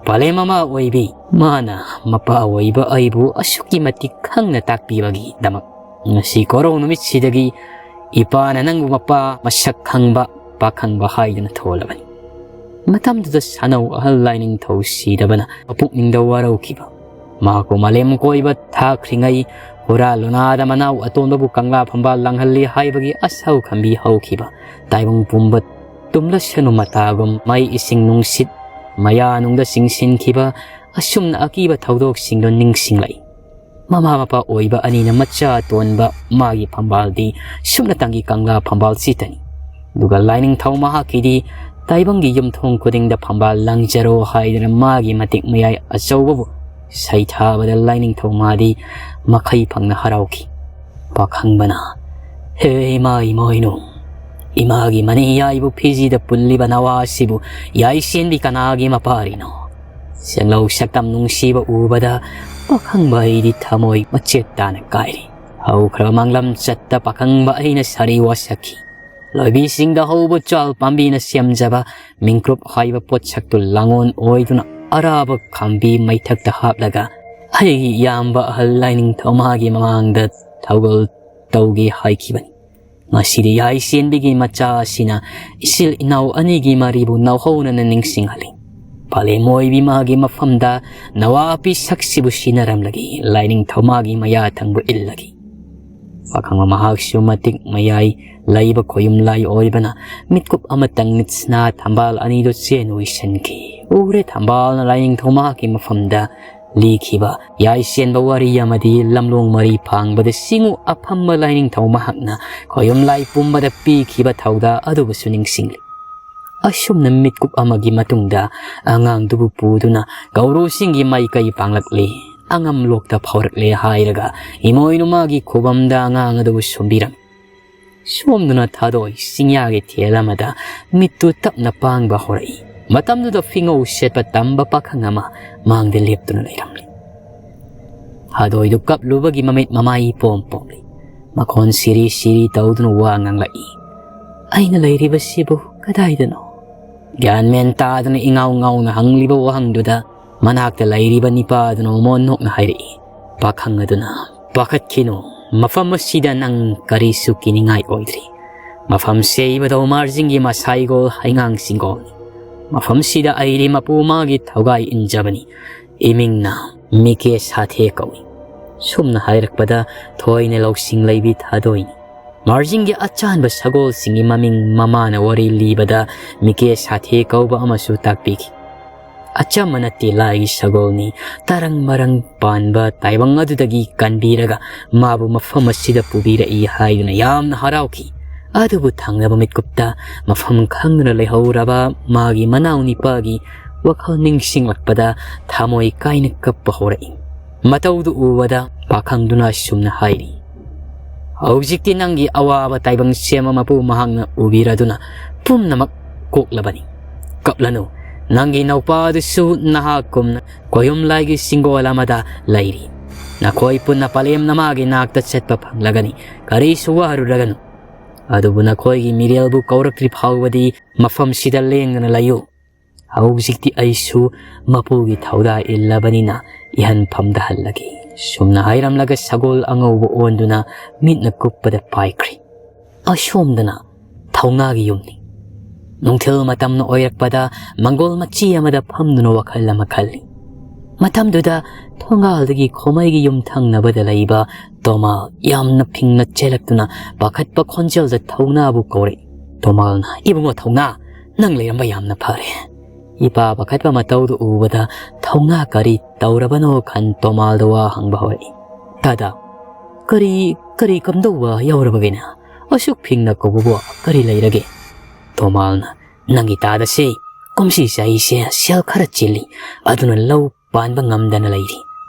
"ꯄꯂꯦꯝ ꯃꯃꯥ ꯑꯣꯏꯕꯤ, ꯃꯥꯅ ꯃꯄꯥ ꯑꯣꯏꯕ ꯑꯩꯕꯨ ꯑꯁꯨꯛꯀꯤ ꯃꯇꯤꯛ ꯈꯪꯅ ꯇꯥꯛꯄꯤꯕꯒꯤꯗꯃꯛ ꯉꯁꯤ ꯀꯣꯔꯧ ꯅꯨꯃꯤꯠꯁꯤꯗꯒꯤ ꯏꯄꯥꯅ ꯅꯪꯕꯨ ꯃꯄꯥ ꯃꯁꯛ ꯈꯪꯕ ꯄꯥꯈꯪꯕ ꯍꯥꯏꯗꯨꯅ ꯊꯣꯜꯂꯕꯅꯤ"꯫ ꯃꯇꯝꯗꯨꯗ ꯁꯥꯅꯧ ꯑꯍꯜ ꯂꯥꯏꯅꯤꯡꯊꯧ ꯁꯤꯗꯕꯅ ꯃꯄꯨꯛꯅꯤꯡꯗ ꯋꯥꯔꯧꯈꯤꯕ꯫ ꯃꯍꯥꯛꯄꯨ ꯃꯥꯂꯦꯝ ꯀꯣꯏꯕ ꯊꯥꯈ꯭ꯔꯤꯉꯩ ꯍꯨꯔꯥ ꯂꯨꯅꯥꯗ ꯃꯅꯥꯎ ꯑꯇꯣꯟꯕꯕꯨ ꯀꯪꯂꯥ ꯐꯝꯕꯥꯜ ꯂꯥꯡꯍꯜꯂꯤ ꯍꯥꯏꯕꯒꯤ ꯑꯁꯥꯎ ꯈꯟꯕꯤ ꯍꯧꯈꯤꯕ꯫ ꯇꯥꯏꯕꯪ ꯄꯨꯝꯕ ꯇꯨꯝꯂꯁꯅꯨ ꯃꯇꯥꯒꯨꯝ ꯃꯩ ꯏꯁꯤꯡ ꯅꯨꯡꯁꯤꯠ ꯃꯌꯥꯅꯨꯡꯗ ꯆꯤꯡꯁꯤꯟꯈꯤꯕ ꯑꯁꯨꯝꯅ ꯑꯀꯤꯕ ꯊꯧꯗꯣꯛꯁꯤꯡꯗꯣ ꯅꯤꯡꯁꯤꯡꯂꯛꯏ꯫ ꯃꯃꯥ ꯃꯄꯥ ꯑꯣꯏꯕ ꯑꯅꯤꯅ ꯃꯆꯥ ꯑꯇꯣꯟꯕ ꯃꯥꯒꯤ ꯐꯝꯕꯥꯜꯗꯤ ꯁꯨꯞꯅꯇꯪꯒꯤ ꯀꯪꯂꯥ ꯐꯝꯕꯥꯜ ꯁꯤꯇꯅꯤ꯫ ꯑꯗꯨꯒ ꯂꯥꯏꯅꯤꯡꯊꯧ ꯃꯍꯥꯛꯀꯤꯗꯤ ꯇꯥꯏꯕꯪꯒꯤ ꯌꯨꯝꯊꯣꯡ ꯈꯨꯗꯤꯡꯗ ꯐꯝꯕꯥꯜ ꯂꯪꯖꯔꯣ ꯍꯥꯏꯗꯅ ꯃꯥꯒꯤ ꯃꯇꯤꯛ ꯃꯌꯥꯏ ꯑꯆꯧꯕꯕꯨ ꯁꯩꯊꯥꯕꯗ ꯂꯥꯏꯅꯤꯡꯊꯧ ꯃꯥꯗꯤ ꯃꯈꯩ ꯐꯪꯅ ꯍꯔꯥꯎꯈꯤ꯫ ꯄꯥꯈꯪꯕꯅ, "ꯍꯦ ꯏꯃꯥ ꯏꯃꯣꯏꯅꯨ, ꯏꯃꯥꯒꯤ ꯃꯅꯤ ꯌꯥꯏꯕꯨ ꯐꯤꯖꯤꯗ ꯄꯨꯜꯂꯤꯕ ꯅꯋꯥꯁꯤꯕꯨ ꯌꯥꯏꯁꯦꯟꯕꯤ ꯀꯅꯥꯒꯤ ꯃꯄꯥꯔꯤꯅꯣ?" ꯁꯦꯡꯂꯧ ꯁꯛꯇꯝ ꯅꯨꯡꯁꯤꯕ ꯎꯕꯗ ꯄꯥꯈꯪꯕ ꯑꯩꯗꯤ ꯊꯃꯣꯏ ꯃꯆꯦꯠ ꯇꯥꯅ ꯀꯥꯏꯔꯤ꯫ ꯍꯧꯈ꯭ꯔꯕ ꯃꯥꯡꯂꯝ ꯆꯠꯇ ꯄꯥꯈꯪꯕ ꯑꯩꯅ ꯁꯥꯔꯤ ꯋꯥꯁꯛꯈꯤ꯫ ꯂꯣꯏꯕꯤꯁꯤꯡꯗ ꯍꯧꯕ ꯆꯥꯜ ꯄꯥꯝꯕꯤꯅ ꯁꯦꯝꯖꯕ ꯃꯤꯡꯀ꯭ꯔꯨꯞ ꯍꯥꯏꯕ ꯄꯣꯠꯁꯛꯇꯨ ꯂꯥꯡꯑꯣꯟ ꯑꯣꯏꯗꯨꯅ ꯑꯔꯥꯕ ꯈꯥꯝꯕꯤ ꯃꯩꯊꯛꯇ ꯍꯥꯞꯂꯒ ꯑꯩꯒꯤ ꯏꯌꯥꯝꯕ ꯑꯍꯜ ꯂꯥꯏꯅꯤꯡꯊꯧ ꯃꯍꯥꯛꯀꯤ ꯃꯃꯥꯡꯗ ꯊꯧꯒꯜ ꯇꯧꯒꯦ ꯍꯥꯏꯈꯤꯕꯅꯤ꯫ ꯉꯁꯤꯗꯤ ꯌꯥꯏꯁꯦꯟꯕꯤꯒꯤ ꯃꯆꯥ ꯑꯁꯤꯅ ꯏꯆꯤꯜ ꯏꯅꯥꯎ ꯑꯅꯤꯒꯤ ꯃꯔꯤꯕꯨ ꯅꯧꯍꯧꯅꯅ ꯅꯤꯡꯁꯤꯡꯍꯜꯂꯤ꯫ ꯄꯂꯦꯝ ꯑꯣꯏꯕꯤ ꯃꯥꯒꯤ ꯃꯐꯝꯗ ꯅꯋꯥꯄꯤ ꯁꯛꯁꯤꯕꯨ ꯁꯤꯟꯅꯔꯝꯂꯒꯦ, ꯂꯥꯏꯅꯤꯡꯊꯧ ꯃꯥꯒꯤ ꯃꯌꯥ ꯊꯪꯕ ꯏꯜꯂꯒꯦ꯫ ꯄꯥꯈꯪꯕ ꯃꯍꯥꯛꯁꯨ ꯃꯇꯤꯛ ꯃꯌꯥꯏ ꯂꯩꯕ ꯈꯣꯌꯨꯝ ꯂꯥꯏ ꯑꯣꯏꯕꯅ ꯃꯤꯠꯀꯨꯞ ꯑꯃꯇꯪ ꯃꯤꯠꯁꯅꯥ ꯊꯝꯕꯥꯜ ꯑꯅꯤꯗꯨ ꯆꯦꯟ ꯎꯏꯁꯟꯈꯤ꯫ ꯎꯔꯦ ꯊꯝꯕꯥꯜꯅ ꯂꯥꯏꯅꯤꯡꯊꯧ ꯃꯍꯥꯛꯀꯤ ꯃꯐꯝꯗ ꯂꯤꯈꯤꯕ ꯌꯥꯏꯁꯦꯟꯕ ꯋꯥꯔꯤ ꯑꯃꯗꯤ ꯂꯝꯂꯣꯡ ꯃꯔꯤ ꯐꯥꯡꯕꯗ ꯁꯤꯡꯎ ꯑꯐꯝꯕ ꯂꯥꯏꯅꯤꯡꯊꯧ ꯃꯍꯥꯛꯅ ꯈꯣꯌꯨꯝ ꯂꯥꯏ ꯄꯨꯝꯕꯗ ꯄꯤꯈꯤꯕ ꯊꯧꯗꯥ ꯑꯗꯨꯕꯨꯁꯨ ꯅꯤꯡꯁꯤꯡꯂꯤ꯫ ꯑꯁꯨꯝꯅ ꯃꯤꯠꯀꯨꯞ ꯑꯃꯒꯤ ꯃꯇꯨꯡꯗ ꯑꯉꯥꯡꯗꯨꯕꯨ ꯄꯨꯗꯨꯅ ꯒꯧꯔꯨꯁꯤꯡꯒꯤ ꯃꯥꯏꯀꯩ ꯄꯥꯡꯂꯛꯂꯦ꯫ ꯑꯉꯝꯂꯣꯛꯇ ꯐꯥꯎꯔꯛꯂꯦ ꯍꯥꯏꯔꯒ ꯏꯃꯣꯏꯅꯨ ꯃꯥꯒꯤ ꯈꯨꯕꯝꯗ ꯑꯉꯥꯡ ꯑꯗꯨꯕꯨ ꯁꯣꯝꯕꯤꯔꯝꯃꯤ꯫ ꯁꯣꯝꯗꯨꯅ ꯊꯥꯗꯣꯏ ꯆꯤꯡꯌꯥꯒꯤ ꯊꯦꯜ ꯑꯃꯗ ꯃꯤꯠꯇꯨ ꯇꯞꯅ ꯄꯥꯡꯕ ꯍꯧꯔꯛꯏ꯫ ꯃꯇꯝꯗꯨꯗ ꯐꯤꯉꯧ ꯁꯦꯠꯄ ꯇꯝꯕ ꯄꯥꯈꯪ ꯑꯃ ꯃꯥꯡꯗ ꯂꯦꯞꯇꯨꯅ ꯂꯩꯔꯝꯂꯤ꯫ ꯊꯥꯗꯣꯏꯗꯨ ꯀꯞꯂꯨꯕꯒꯤ ꯃꯃꯤꯠ ꯃꯃꯥꯏ ꯄꯣꯝ ꯄꯣꯝꯂꯤ꯫ ꯃꯈꯣꯟ ꯁꯤꯔꯤ ꯁꯤꯔꯤ ꯇꯧꯗꯨꯅ ꯋꯥ ꯉꯥꯡꯂꯛꯏ꯫ "ꯑꯩꯅ ꯂꯩꯔꯤꯕꯁꯤꯕꯨ ꯀꯗꯥꯏꯗꯅꯣ?" ꯒ꯭ꯌꯥꯟ ꯃꯦꯟ ꯇꯥꯗꯅ ꯏꯉꯥꯎ ꯉꯥꯎꯅ ꯍꯪꯂꯤꯕ ꯋꯥꯍꯪꯗꯨꯗ ꯃꯅꯥꯛꯇ ꯂꯩꯔꯤꯕ ꯅꯤꯄꯥ ꯑꯗꯨꯅ ꯃꯃꯣꯟ ꯅꯣꯛꯅ ꯍꯥꯏꯔꯛꯏ꯫ ꯄꯥꯈꯪ ꯑꯗꯨꯅ, "ꯄꯥꯈꯠꯈꯤꯅꯨ, ꯃꯐꯝ ꯑꯁꯤꯗ ꯅꯪ ꯀꯔꯤꯁꯨ ꯀꯤꯅꯤꯡꯉꯥꯏ ꯑꯣꯏꯗ꯭ꯔꯤ꯫ ꯃꯐꯝꯁꯦ ꯏꯕꯨꯙꯧ ꯃꯥꯔꯖꯤꯡꯒꯤ ꯃꯁꯥꯏꯒꯣꯜ ꯍꯩꯉꯥꯡ ꯆꯤꯡꯒꯣꯜꯅꯤ꯫ ꯃꯐꯝꯁꯤꯗ ꯑꯩꯔꯤ ꯃꯄꯨ ꯃꯥꯒꯤ ꯊꯧꯒꯥꯏ ꯏꯟꯖꯕꯅꯤ꯫ ꯏꯃꯤꯡꯅ ꯃꯤꯀꯦ ꯁꯥꯊꯦ ꯀꯧꯏ꯫" ꯁꯨꯝꯅ ꯍꯥꯏꯔꯛꯄꯗ ꯊꯣꯏꯅ ꯂꯧꯁꯤꯡ ꯂꯩꯕꯤ ꯊꯥꯗꯣꯏꯅꯤ꯫ ꯃꯥꯔꯖꯤꯡꯒꯤ ꯑꯆꯥꯟꯕ ꯁꯒꯣꯜꯁꯤꯡꯒꯤ ꯃꯃꯤꯡ ꯃꯃꯥꯅ ꯋꯥꯔꯤ ꯂꯤꯕꯗ ꯃꯤꯀꯦ ꯁꯥꯊꯦ ꯀꯧꯕ ꯑꯃꯁꯨ ꯇꯥꯛꯄꯤꯈꯤ꯫ ꯑꯆꯝꯕ ꯅꯠꯇꯦ ꯂꯥꯏꯒꯤ ꯁꯒꯣꯜꯅꯤ꯫ ꯇꯔꯪ ꯃꯔꯪ ꯄꯥꯟꯕ ꯇꯥꯏꯕꯪ ꯑꯗꯨꯗꯒꯤ ꯀꯟꯕꯤꯔꯒ ꯃꯥꯕꯨ ꯃꯐꯝ ꯑꯁꯤꯗ ꯄꯨꯕꯤꯔꯛꯏ ꯍꯥꯏꯗꯨꯅ ꯌꯥꯝꯅ ꯍꯔꯥꯎꯈꯤ꯫ ꯑꯗꯨꯕꯨ ꯊꯪꯅꯕ ꯃꯤꯠꯀꯨꯞꯇ ꯃꯐꯝ ꯈꯪꯗꯅ ꯂꯩꯍꯧꯔꯕ ꯃꯥꯒꯤ ꯃꯅꯥꯎ ꯅꯤꯄꯥꯒꯤ ꯋꯥꯈꯜ ꯅꯤꯡꯁꯤꯡꯂꯛꯄꯗ ꯊꯃꯣꯏ ꯀꯥꯏꯅ ꯀꯞꯄ ꯍꯧꯔꯛꯏ꯫ ꯃꯇꯧꯗꯨ ꯎꯕꯗ ꯄꯥꯈꯪꯗꯨꯅ ꯑꯁꯨꯝꯅ ꯍꯥꯏꯔꯤ, "ꯍꯧꯖꯤꯛꯇꯤ ꯅꯪꯒꯤ ꯑꯋꯥꯕ ꯇꯥꯏꯕꯪ ꯁꯦꯝꯕ ꯃꯄꯨ ꯃꯍꯥꯛꯅ ꯎꯕꯤꯔꯗꯨꯅ ꯄꯨꯝꯅꯃꯛ ꯀꯣꯛꯂꯕꯅꯤ꯫ ꯀꯞꯂꯅꯨ, ꯅꯪꯒꯤ ꯅꯧꯄꯥ ꯑꯗꯨꯁꯨ ꯅꯍꯥꯛꯀꯨꯝꯅ ꯀꯣꯌꯨꯝ ꯂꯥꯏꯒꯤ ꯁꯤꯡꯒꯣꯜ ꯑꯃꯗ ꯂꯩꯔꯤ꯫ ꯅꯈꯣꯏ ꯄꯨꯟꯅ ꯄꯂꯦꯝꯅ ꯃꯥꯒꯤ ꯅꯥꯛꯇ ꯆꯠꯄ ꯐꯪꯂꯒꯅꯤ꯫ ꯀꯔꯤꯁꯨ ꯋꯥꯔꯨꯔꯒꯅꯨ꯫ ꯑꯗꯨꯕꯨ ꯅꯈꯣꯏꯒꯤ ꯃꯤꯔꯦꯜꯕꯨ ꯀꯧꯔꯛꯇ꯭ꯔꯤ ꯐꯥꯎꯕꯗꯤ ꯃꯐꯝꯁꯤꯗ ꯂꯦꯡꯗꯅ ꯂꯩꯌꯨ꯫ "ꯍꯧꯖꯤꯛꯇꯤ ꯑꯩꯁꯨ ꯃꯄꯨꯒꯤ ꯊꯧꯗꯥ ꯏꯜꯂꯕꯅꯤꯅ ꯏꯍꯟꯐꯝꯗ ꯍꯜꯂꯒꯦ"꯫ ꯁꯨꯝꯅ ꯍꯥꯏꯔꯝꯂꯒ ꯁꯒꯣꯜ ꯑꯉꯧꯕ ꯑꯣꯟꯗꯨꯅ ꯃꯤꯠꯅ ꯀꯨꯞꯄꯗ ꯄꯥꯏꯈ꯭ꯔꯦ꯫ ꯑꯁꯣꯝꯗꯅ ꯊꯧꯅꯥꯒꯤ ꯌꯨꯝꯅꯤ꯫ ꯅꯨꯡꯊꯤꯜ ꯃꯇꯝꯅ ꯑꯣꯏꯔꯛꯄꯗ ꯃꯪꯒꯣꯜ ꯃꯆꯤ ꯑꯃꯗ ꯐꯝꯗꯨꯅ ꯋꯥꯈꯜ ꯑꯃ ꯈꯜꯂꯤ꯫ ꯃꯇꯝꯗꯨꯗ ꯊꯣꯡꯒꯥꯜꯗꯒꯤ ꯈꯣꯃꯩꯒꯤ ꯌꯨꯝ ꯊꯪꯅꯕꯗ ꯂꯩꯕ ꯇꯣꯃꯥꯜ ꯌꯥꯝꯅ ꯐꯤꯡꯅ ꯆꯦꯜꯂꯛꯇꯨꯅ ꯄꯥꯈꯠꯄ ꯈꯣꯟꯖꯦꯜꯗ ꯊꯧꯅꯥꯕꯨ ꯀꯧꯔꯛꯏ꯫ ꯇꯣꯃꯥꯜꯅ, "ꯏꯕꯨꯡꯉꯣ ꯊꯧꯅꯥ, ꯅꯪ ꯂꯩꯔꯝꯕ ꯌꯥꯝꯅ ꯐꯔꯦ꯫ ꯏꯄꯥ ꯄꯥꯈꯠꯄ ꯃꯇꯧꯗꯨ ꯎꯕꯗ ꯊꯧꯅꯥ ꯀꯔꯤ ꯇꯧꯔꯕꯅꯣ ꯈꯟ ꯇꯣꯃꯥꯜꯗ ꯋꯥ ꯍꯪꯕ ꯍꯧꯔꯛꯏ꯫ ꯇꯥꯗ, ꯀꯔꯤ, ꯀꯔꯤ ꯀꯝꯗꯧꯕ ꯌꯥꯎꯔꯕꯒꯦꯅ? ꯑꯁꯨꯛ ꯐꯤꯡꯅ ꯀꯧꯕꯕꯨ ꯀꯔꯤ ꯂꯩꯔꯒꯦ?" ꯇꯣꯃꯥꯜꯅ, "ꯅꯪꯒꯤ ꯇꯥꯗꯁꯦ ꯀꯨꯝꯁꯤ ꯆꯍꯤꯁꯦ ꯁꯦꯜ ꯈꯔ ꯆꯤꯜꯂꯤ, ꯑꯗꯨꯅ ꯂꯧ ꯄꯥꯟꯕ ꯉꯝꯗꯅ ꯂꯩꯔꯤ꯫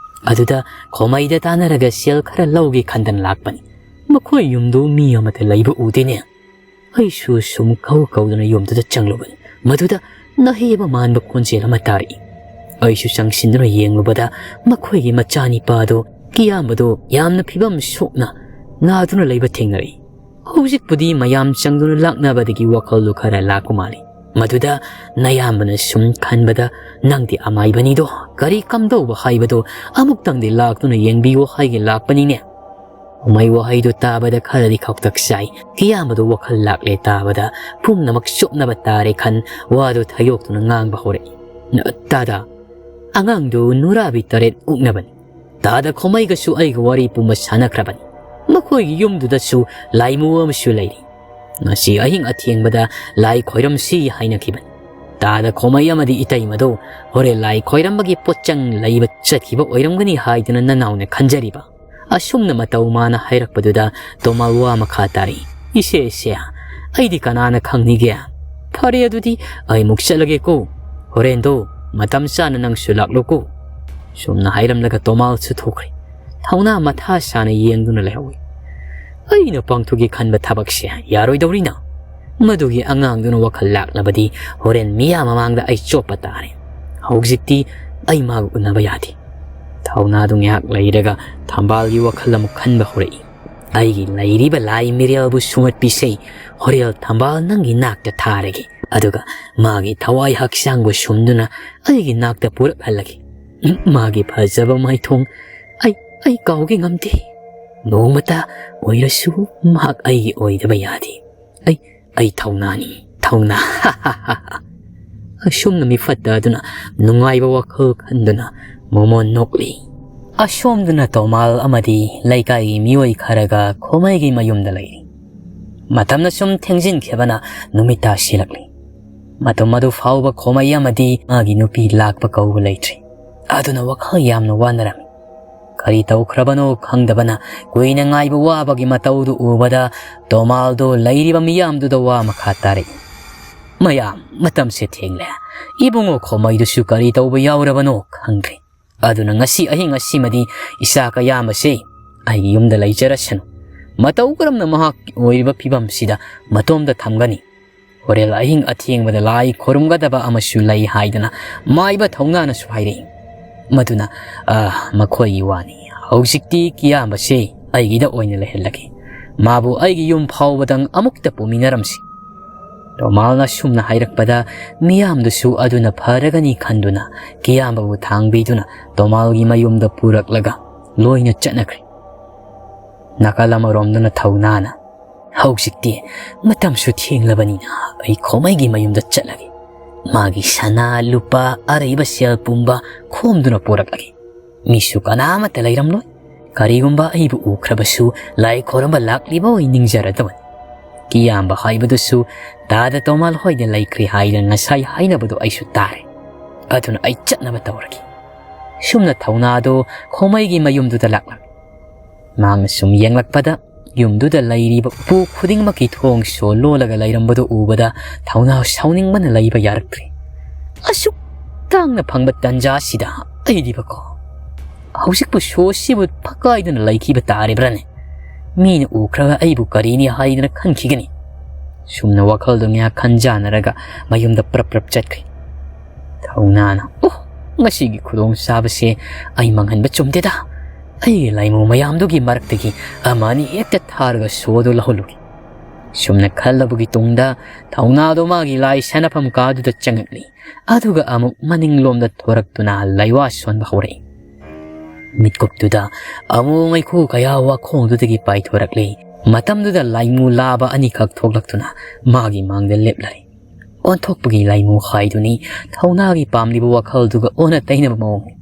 ꯑꯗꯨꯗ ꯈꯣꯃꯩꯗ ꯇꯥꯟꯅꯔꯒ ꯁꯦꯜ ꯈꯔ ꯂꯧꯒꯦ ꯈꯟꯗꯅ ꯂꯥꯛꯄꯅꯤ꯫ ꯃꯈꯣꯏ ꯌꯨꯝꯗꯨ ꯃꯤ ꯑꯃꯠꯇ ꯂꯩꯕ ꯎꯗꯦꯅꯦ꯫" ꯑꯩꯁꯨ ꯁꯨꯝ ꯀꯧ ꯀꯧꯗꯨꯅ ꯌꯨꯝꯗꯨꯗ ꯆꯪꯂꯨꯕꯅꯤ꯫ ꯃꯗꯨꯗ ꯅꯍꯩꯕ ꯃꯥꯟꯕ ꯈꯣꯟꯖꯦꯜ ꯑꯃ ꯇꯥꯔꯛꯏ꯫ ꯑꯩꯁꯨ ꯆꯪꯁꯤꯟꯗꯨꯅ ꯌꯦꯡꯂꯨꯕꯗ ꯃꯈꯣꯏꯒꯤ ꯃꯆꯥꯅꯤꯄꯥꯗꯨ, ꯀꯤꯌꯥꯝꯕꯗꯨ ꯌꯥꯝꯅ ꯐꯤꯕꯝ ꯁꯣꯛꯅ ꯅꯥꯗꯨꯅ ꯂꯩꯕ ꯊꯦꯡꯅꯔꯛꯏ꯫ ꯍꯧꯖꯤꯛꯄꯨꯗꯤ ꯃꯌꯥꯝ ꯆꯪꯗꯨꯅ ꯂꯥꯛꯅꯕꯗꯒꯤ ꯋꯥꯈꯜꯗꯨ ꯈꯔ ꯂꯥꯛꯄ ꯃꯥꯜꯂꯤ꯫ ꯃꯗꯨꯗ ꯅꯌꯥꯝꯕꯅ ꯁꯨꯝ ꯈꯟꯕꯗ, "ꯅꯪꯗꯤ ꯑꯃꯥꯏꯕꯅꯤꯗꯣ ꯀꯔꯤ ꯀꯝꯗꯧꯕ ꯍꯥꯏꯕꯗꯣ ꯑꯃꯨꯛꯇꯪꯗꯤ ꯂꯥꯛꯇꯨꯅ ꯌꯦꯡꯕꯤꯌꯨ ꯍꯥꯏꯒꯦ ꯂꯥꯛꯄꯅꯤꯅꯦ꯫" ꯎꯃꯩ ꯋꯥꯍꯩꯗꯨ ꯇꯥꯕꯗ ꯈꯔꯗꯤ ꯈꯧꯇꯛ ꯆꯥꯏ꯫ ꯀꯤꯌꯥꯝꯕꯗꯨ ꯋꯥꯈꯜ ꯂꯥꯛꯂꯦ ꯇꯥꯕꯗ ꯄꯨꯝꯅꯃꯛ ꯆꯨꯞꯅꯕ ꯇꯥꯔꯦ ꯈꯟ ꯋꯥꯗꯨ ꯊꯌꯣꯛꯇꯨꯅ ꯉꯥꯡꯕ ꯍꯧꯔꯛꯏ꯫ "ꯇꯥꯗ, ꯑꯉꯥꯡꯗꯨ ꯅꯨꯔꯥꯕꯤ ꯇꯔꯦꯠ ꯑꯣꯛꯅꯕꯅꯤ꯫ ꯇꯥꯗ ꯈꯣꯃꯩꯒꯁꯨ ꯑꯩꯒ ꯋꯥꯔꯤ ꯄꯨꯝꯕ ꯁꯥꯟꯅꯈ꯭ꯔꯕꯅꯤ꯫ ꯃꯈꯣꯏꯒꯤ ꯌꯨꯝꯗꯨꯗꯁꯨ ꯂꯥꯏꯃꯨ ꯑꯃꯁꯨ ꯂꯩꯔꯤ꯫ ꯉꯁꯤ ꯑꯍꯤꯡ ꯑꯊꯦꯡꯕꯗ ꯂꯥꯏ ꯈꯣꯏꯔꯝꯁꯤ ꯍꯥꯏꯅꯈꯤꯕꯅꯤ꯫ ꯇꯥꯗ ꯈꯣꯃꯩ ꯑꯃꯗꯤ ꯏꯇꯩꯃꯗꯨ ꯍꯣꯔꯦꯟ ꯂꯥꯏ ꯈꯣꯏꯔꯝꯕꯒꯤ ꯄꯣꯠꯆꯪ ꯂꯩꯕ ꯆꯠꯈꯤꯕ ꯑꯣꯏꯔꯝꯒꯅꯤ ꯍꯥꯏꯗꯨꯅ ꯅꯅꯥꯎꯅ ꯈꯟꯖꯔꯤꯕ꯫" ꯑꯁꯨꯝꯅ ꯃꯇꯧ ꯃꯥꯅ ꯍꯥꯏꯔꯛꯄꯗꯨꯗ ꯇꯣꯃꯥꯜ ꯋꯥ ꯃꯈꯥ ꯇꯥꯔꯛꯏ꯫ "ꯏꯁꯦ, ꯏꯁꯦ, ꯑꯩꯗꯤ ꯀꯅꯥꯅ ꯈꯪꯅꯤꯒꯦ? ꯐꯔꯦ, ꯑꯗꯨꯗꯤ ꯑꯩ ꯑꯃꯨꯛ ꯆꯠꯂꯒꯦꯀꯣ꯫ ꯍꯣꯔꯦꯟꯗꯣ ꯃꯇꯝ ꯆꯥꯅ ꯅꯪꯁꯨ ꯂꯥꯛꯂꯣꯀꯣ꯫" ꯁꯨꯝꯅ ꯍꯥꯏꯔꯝꯂꯒ ꯇꯣꯃꯥꯜꯁꯨ ꯊꯣꯛꯈ꯭ꯔꯦ꯫ ꯊꯧꯅꯥ ꯃꯊꯥ ꯁꯥꯅ ꯌꯦꯡꯗꯨꯅ ꯂꯩꯍꯧꯏ꯫ ꯑꯩꯅ ꯄꯥꯡꯊꯣꯛꯀꯦ ꯈꯟꯕ ꯊꯕꯛꯁꯦ ꯌꯥꯔꯣꯏꯗꯧꯔꯤꯅ꯫ ꯃꯗꯨꯒꯤ ꯑꯉꯥꯡꯗꯨꯅ ꯋꯥꯈꯜ ꯂꯥꯛꯂꯕꯗꯤ ꯍꯣꯔꯦꯟ ꯃꯤꯌꯥꯝ ꯃꯃꯥꯡꯗ ꯑꯩ ꯆꯣꯞꯄ ꯇꯥꯔꯦ꯫ ꯍꯧꯖꯤꯛꯇꯤ ꯑꯩ ꯃꯥꯒ ꯎꯅꯕ ꯌꯥꯗꯦ꯫ ꯊꯧꯅꯥꯗꯨ ꯉꯥꯏꯍꯥꯛ ꯂꯩꯔꯒ ꯊꯝꯕꯥꯜꯒꯤ ꯋꯥꯈꯜ ꯑꯃꯨꯛ ꯈꯟꯕ ꯍꯧꯔꯛꯏ꯫ "ꯑꯩꯒꯤ ꯂꯩꯔꯤꯕ ꯂꯥꯏ ꯃꯤꯔꯦꯜꯕꯨ ꯁꯨꯡꯒꯠꯄꯤꯁꯦ꯫ ꯍꯣꯔꯦꯜ ꯊꯝꯕꯥꯜ ꯅꯪꯒꯤ ꯅꯥꯛꯇ ꯊꯥꯔꯒꯦ꯫ ꯑꯗꯨꯒ ꯃꯥꯒꯤ ꯊꯋꯥꯏ ꯍꯛꯆꯥꯡꯕꯨ ꯁꯨꯝꯗꯨꯅ ꯑꯩꯒꯤ ꯅꯥꯛꯇ ꯄꯨꯔꯛꯍꯜꯂꯒꯦ꯫ ꯃꯥꯒꯤ ꯐꯖꯕ ꯃꯥꯏꯊꯣꯡ ꯑꯩ, ꯑꯩ ꯀꯥꯎꯒꯦ ꯉꯝꯗꯦ꯫ ꯅꯣꯡꯃꯇ ꯑꯣꯏꯔꯁꯨ ꯃꯍꯥꯛ ꯑꯩꯒꯤ ꯑꯣꯏꯗꯕ ꯌꯥꯗꯦ꯫ ꯑꯩ, ꯑꯩ ꯊꯧꯅꯥꯅꯤ, ꯊꯧꯅꯥ꯫ ꯑꯁꯨꯝꯅ ꯃꯤꯐꯠꯇ ꯑꯗꯨꯅ ꯅꯨꯡꯉꯥꯏꯕ ꯋꯥꯈꯜ ꯈꯟꯗꯨꯅ ꯃꯣꯃꯣꯟ ꯅꯣꯛꯂꯤ꯫ ꯑꯁꯣꯝꯗꯅ ꯇꯣꯃꯥꯜ ꯑꯃꯗꯤ ꯂꯩꯀꯥꯏꯒꯤ ꯃꯤꯑꯣꯏ ꯈꯔꯒ ꯈꯣꯃꯩꯒꯤ ꯃꯌꯨꯝꯗ ꯂꯩꯔꯤ꯫ ꯃꯇꯝꯅ ꯁꯨꯝ ꯊꯦꯡꯖꯤꯟꯈꯤꯕꯅ ꯅꯨꯃꯤꯠ ꯇꯥꯁꯤꯜꯂꯛꯂꯤ꯫ ꯃꯇꯝ ꯑꯗꯨ ꯐꯥꯎꯕ ꯈꯣꯃꯩ ꯑꯃꯗꯤ ꯃꯥꯒꯤ ꯅꯨꯄꯤ ꯂꯥꯛꯄ ꯀꯧꯕ ꯂꯩꯇ꯭ꯔꯤ꯫ ꯑꯗꯨꯅ ꯋꯥꯈꯜ ꯌꯥꯝꯅ ꯋꯥꯅꯔꯝꯃꯤ꯫ ꯀꯔꯤ ꯇꯧꯈ꯭ꯔꯕꯅꯣ ꯈꯪꯗꯕꯅ ꯀꯨꯏꯅ ꯉꯥꯏꯕ ꯋꯥꯕꯒꯤ ꯃꯇꯧꯗꯨ ꯎꯕꯗ ꯇꯣꯃꯥꯜꯗꯣ ꯂꯩꯔꯤꯕ ꯃꯤꯌꯥꯝꯗꯨꯗ ꯋꯥ ꯃꯈꯥ ꯇꯥꯔꯛꯏ꯫ "ꯃꯌꯥꯝ, ꯃꯇꯝꯁꯦ ꯊꯦꯡꯂꯦ꯫ ꯏꯕꯨꯡꯉꯣ ꯈꯣꯃꯩꯗꯨꯁꯨ ꯀꯔꯤ ꯇꯧꯕ ꯌꯥꯎꯔꯕꯅꯣ ꯈꯪꯗ꯭ꯔꯦ꯫ ꯑꯗꯨꯅ ꯉꯁꯤ ꯑꯍꯤꯡ ꯑꯁꯤꯃꯗꯤ ꯏꯆꯥ ꯀꯌꯥꯝꯕꯁꯦ ꯑꯩꯒꯤ ꯌꯨꯝꯗ ꯂꯩꯖꯔꯁꯅꯨ꯫ ꯃꯇꯧ ꯀꯔꯝꯅ ꯃꯍꯥꯛꯀꯤ ꯑꯣꯏꯔꯤꯕ ꯐꯤꯕꯝꯁꯤꯗ ꯃꯇꯣꯝꯇ ꯊꯝꯒꯅꯤ? ꯍꯣꯔꯦꯟ ꯑꯍꯤꯡ ꯑꯊꯦꯡꯕꯗ ꯂꯥꯏ ꯈꯨꯔꯨꯝꯒꯗꯕ ꯑꯃꯁꯨ ꯂꯩ" ꯍꯥꯏꯗꯅ ꯃꯥꯏꯕ ꯊꯧꯅꯥꯅꯁꯨ ꯍꯥꯏꯔꯛꯏ꯫ ꯃꯗꯨꯅ, "ꯑ, ꯃꯈꯣꯏꯒꯤ ꯋꯥꯅꯤ꯫ ꯍꯧꯖꯤꯛꯇꯤ ꯀꯤꯌꯥꯝꯕꯁꯦ ꯑꯩꯒꯤꯗ ꯑꯣꯏꯅ ꯂꯩꯍꯜꯂꯒꯦ꯫ ꯃꯥꯕꯨ ꯑꯩꯒꯤ ꯌꯨꯝ ꯐꯥꯎꯕꯗꯪ ꯑꯃꯨꯛꯇ ꯄꯨꯃꯤꯟꯅꯔꯝꯁꯤ"꯫ ꯇꯣꯃꯥꯜꯅ ꯁꯨꯝꯅ ꯍꯥꯏꯔꯛꯄꯗ ꯃꯤꯌꯥꯝꯗꯨꯁꯨ ꯑꯗꯨꯅ ꯐꯔꯒꯅꯤ ꯈꯟꯗꯨꯅ ꯀꯤꯌꯥꯝꯕꯕꯨ ꯊꯥꯡꯕꯤꯗꯨꯅ ꯇꯣꯃꯥꯜꯒꯤ ꯃꯌꯨꯝꯗ ꯄꯨꯔꯛꯂꯒ ꯂꯣꯏꯅ ꯆꯠꯅꯈ꯭ꯔꯦ꯫ ꯅꯥꯀꯜ ꯑꯃꯔꯣꯝꯗꯅ ꯊꯧꯅꯥꯅ, "ꯍꯧꯖꯤꯛꯇꯤ ꯃꯇꯝꯁꯨ ꯊꯦꯡꯂꯕꯅꯤꯅ ꯑꯩ ꯈꯣꯃꯩꯒꯤ ꯃꯌꯨꯝꯗ ꯆꯠꯂꯒꯦ꯫ ꯃꯥꯒꯤ ꯁꯅꯥ, ꯂꯨꯄꯥ, ꯑꯔꯩꯕ ꯁꯦꯜ ꯄꯨꯝꯕ ꯈꯣꯝꯗꯨꯅ ꯄꯨꯔꯛꯂꯒꯦ꯫ ꯃꯤꯁꯨ ꯀꯅꯥꯃꯠꯇ ꯂꯩꯔꯝꯂꯣꯏ꯫ ꯀꯔꯤꯒꯨꯝꯕ ꯑꯩꯕꯨ ꯎꯈ꯭ꯔꯕꯁꯨ ꯂꯥꯏ ꯈꯣꯏꯔꯝꯕ ꯂꯥꯛꯂꯤꯕ ꯑꯣꯏ ꯅꯤꯡꯖꯔꯗꯕꯅꯤ꯫ ꯀꯤꯌꯥꯝꯕ ꯍꯥꯏꯕꯗꯨꯁꯨ ꯗꯥꯗꯥ ꯇꯣꯃꯥꯜ ꯍꯣꯏꯗ ꯂꯩꯈ꯭ꯔꯦ ꯍꯥꯏꯗꯅ ꯉꯁꯥꯏ ꯍꯥꯏꯅꯕꯗꯨ ꯑꯩꯁꯨ ꯇꯥꯔꯦ꯫ ꯑꯗꯨꯅ ꯑꯩ ꯆꯠꯅꯕ ꯇꯧꯔꯒꯦ"꯫ ꯁꯨꯝꯅ ꯊꯧꯅꯥꯗꯣ ꯈꯣꯃꯩꯒꯤ ꯃꯌꯨꯝꯗꯨꯗ ꯂꯥꯛꯂꯝꯃꯤ꯫ ꯃꯍꯥꯛꯅ ꯁꯨꯝ ꯌꯦꯡꯂꯛꯄꯗ ꯌꯨꯝꯗꯨꯗ ꯂꯩꯔꯤꯕ ꯎꯄꯨ ꯈꯨꯗꯤꯡꯃꯛꯀꯤ ꯊꯣꯡ ꯁꯣ ꯂꯣꯜꯂꯒ ꯂꯩꯔꯝꯕꯗꯨ ꯎꯕꯗ ꯊꯧꯅꯥ ꯁꯥꯎꯅꯤꯡꯕꯅ ꯂꯩꯕ ꯌꯥꯔꯛꯇ꯭ꯔꯦ꯫ "ꯑꯁꯨꯛ ꯇꯥꯡꯅ ꯐꯪꯕ ꯇꯟꯖꯥ ꯑꯁꯤꯗ ꯑꯩꯗꯤꯕꯀꯣ, ꯍꯧꯖꯤꯛꯄꯨ ꯁꯣ ꯑꯁꯤꯕꯨ ꯐꯛꯀꯥꯏꯗꯨꯅ ꯂꯩꯈꯤꯕ ꯇꯥꯔꯤꯕ꯭ꯔꯥꯅꯦ? ꯃꯤꯅ ꯎꯈ꯭ꯔꯒ ꯑꯩꯕꯨ ꯀꯔꯤꯅꯤ ꯍꯥꯏꯗꯅ ꯈꯟꯈꯤꯒꯅꯤ"꯫ ꯁꯨꯝꯅ ꯋꯥꯈꯜꯗꯣ ꯉꯥꯏꯍꯥꯛ ꯈꯟꯖꯥꯟꯅꯔꯒ ꯃꯌꯨꯝꯗ ꯄ꯭ꯔꯞ ꯄ꯭ꯔꯞ ꯆꯠꯈ꯭ꯔꯦ꯫ ꯊꯧꯅꯥꯅ, "ꯑꯣ, ꯉꯁꯤꯒꯤ ꯈꯨꯗꯣꯡꯆꯥꯕꯁꯦ ꯑꯩ ꯃꯥꯡꯍꯟꯕ ꯆꯨꯝꯗꯦꯗ꯫ ꯑꯩꯒꯤ ꯂꯥꯏꯃꯨ ꯃꯌꯥꯝꯗꯨꯒꯤ ꯃꯔꯛꯇꯒꯤ ꯑꯃ ꯑꯅꯤ ꯍꯦꯛꯇ ꯊꯥꯔꯒ ꯁꯣꯗꯨ ꯂꯧꯍꯜꯂꯨꯒꯦ"꯫ ꯁꯨꯝꯅ ꯈꯜꯂꯕꯒꯤ ꯇꯨꯡꯗ ꯊꯧꯅꯥꯗꯣ ꯃꯥꯒꯤ ꯂꯥꯏ ꯁꯥꯟꯅꯐꯝ ꯀꯥꯗꯨꯗ ꯆꯪꯉꯛꯂꯤ꯫ ꯑꯗꯨꯒ ꯑꯃꯨꯛ ꯃꯅꯤꯡꯂꯣꯝꯗ ꯊꯣꯔꯛꯇꯨꯅ ꯂꯩꯋꯥ ꯁꯣꯟꯕ ꯍꯧꯔꯛꯏ꯫ ꯃꯤꯠꯀꯨꯞꯇꯨꯗ ꯑꯃꯨ ꯃꯩꯈꯨ ꯀꯌꯥ ꯋꯥꯈꯣꯡꯗꯨꯗꯒꯤ ꯄꯥꯏꯊꯣꯔꯛꯂꯤ꯫ ꯃꯇꯝꯗꯨꯗ ꯂꯥꯏꯃꯨ ꯂꯥꯕ ꯑꯅꯤꯈꯛ ꯊꯣꯛꯂꯛꯇꯨꯅ ꯃꯥꯒꯤ ꯃꯥꯡꯗ ꯂꯦꯞꯂꯔꯦ꯫ ꯑꯣꯟꯊꯣꯛꯄꯒꯤ ꯂꯥꯏꯃꯨ ꯍꯥꯏꯗꯨꯅꯤ ꯊꯧꯅꯥꯒꯤ ꯄꯥꯝꯂꯤꯕ ꯋꯥꯈꯜꯗꯨꯒ ꯑꯣꯟꯅ ꯇꯩꯅꯕ ꯃꯑꯣꯡꯅꯤ꯫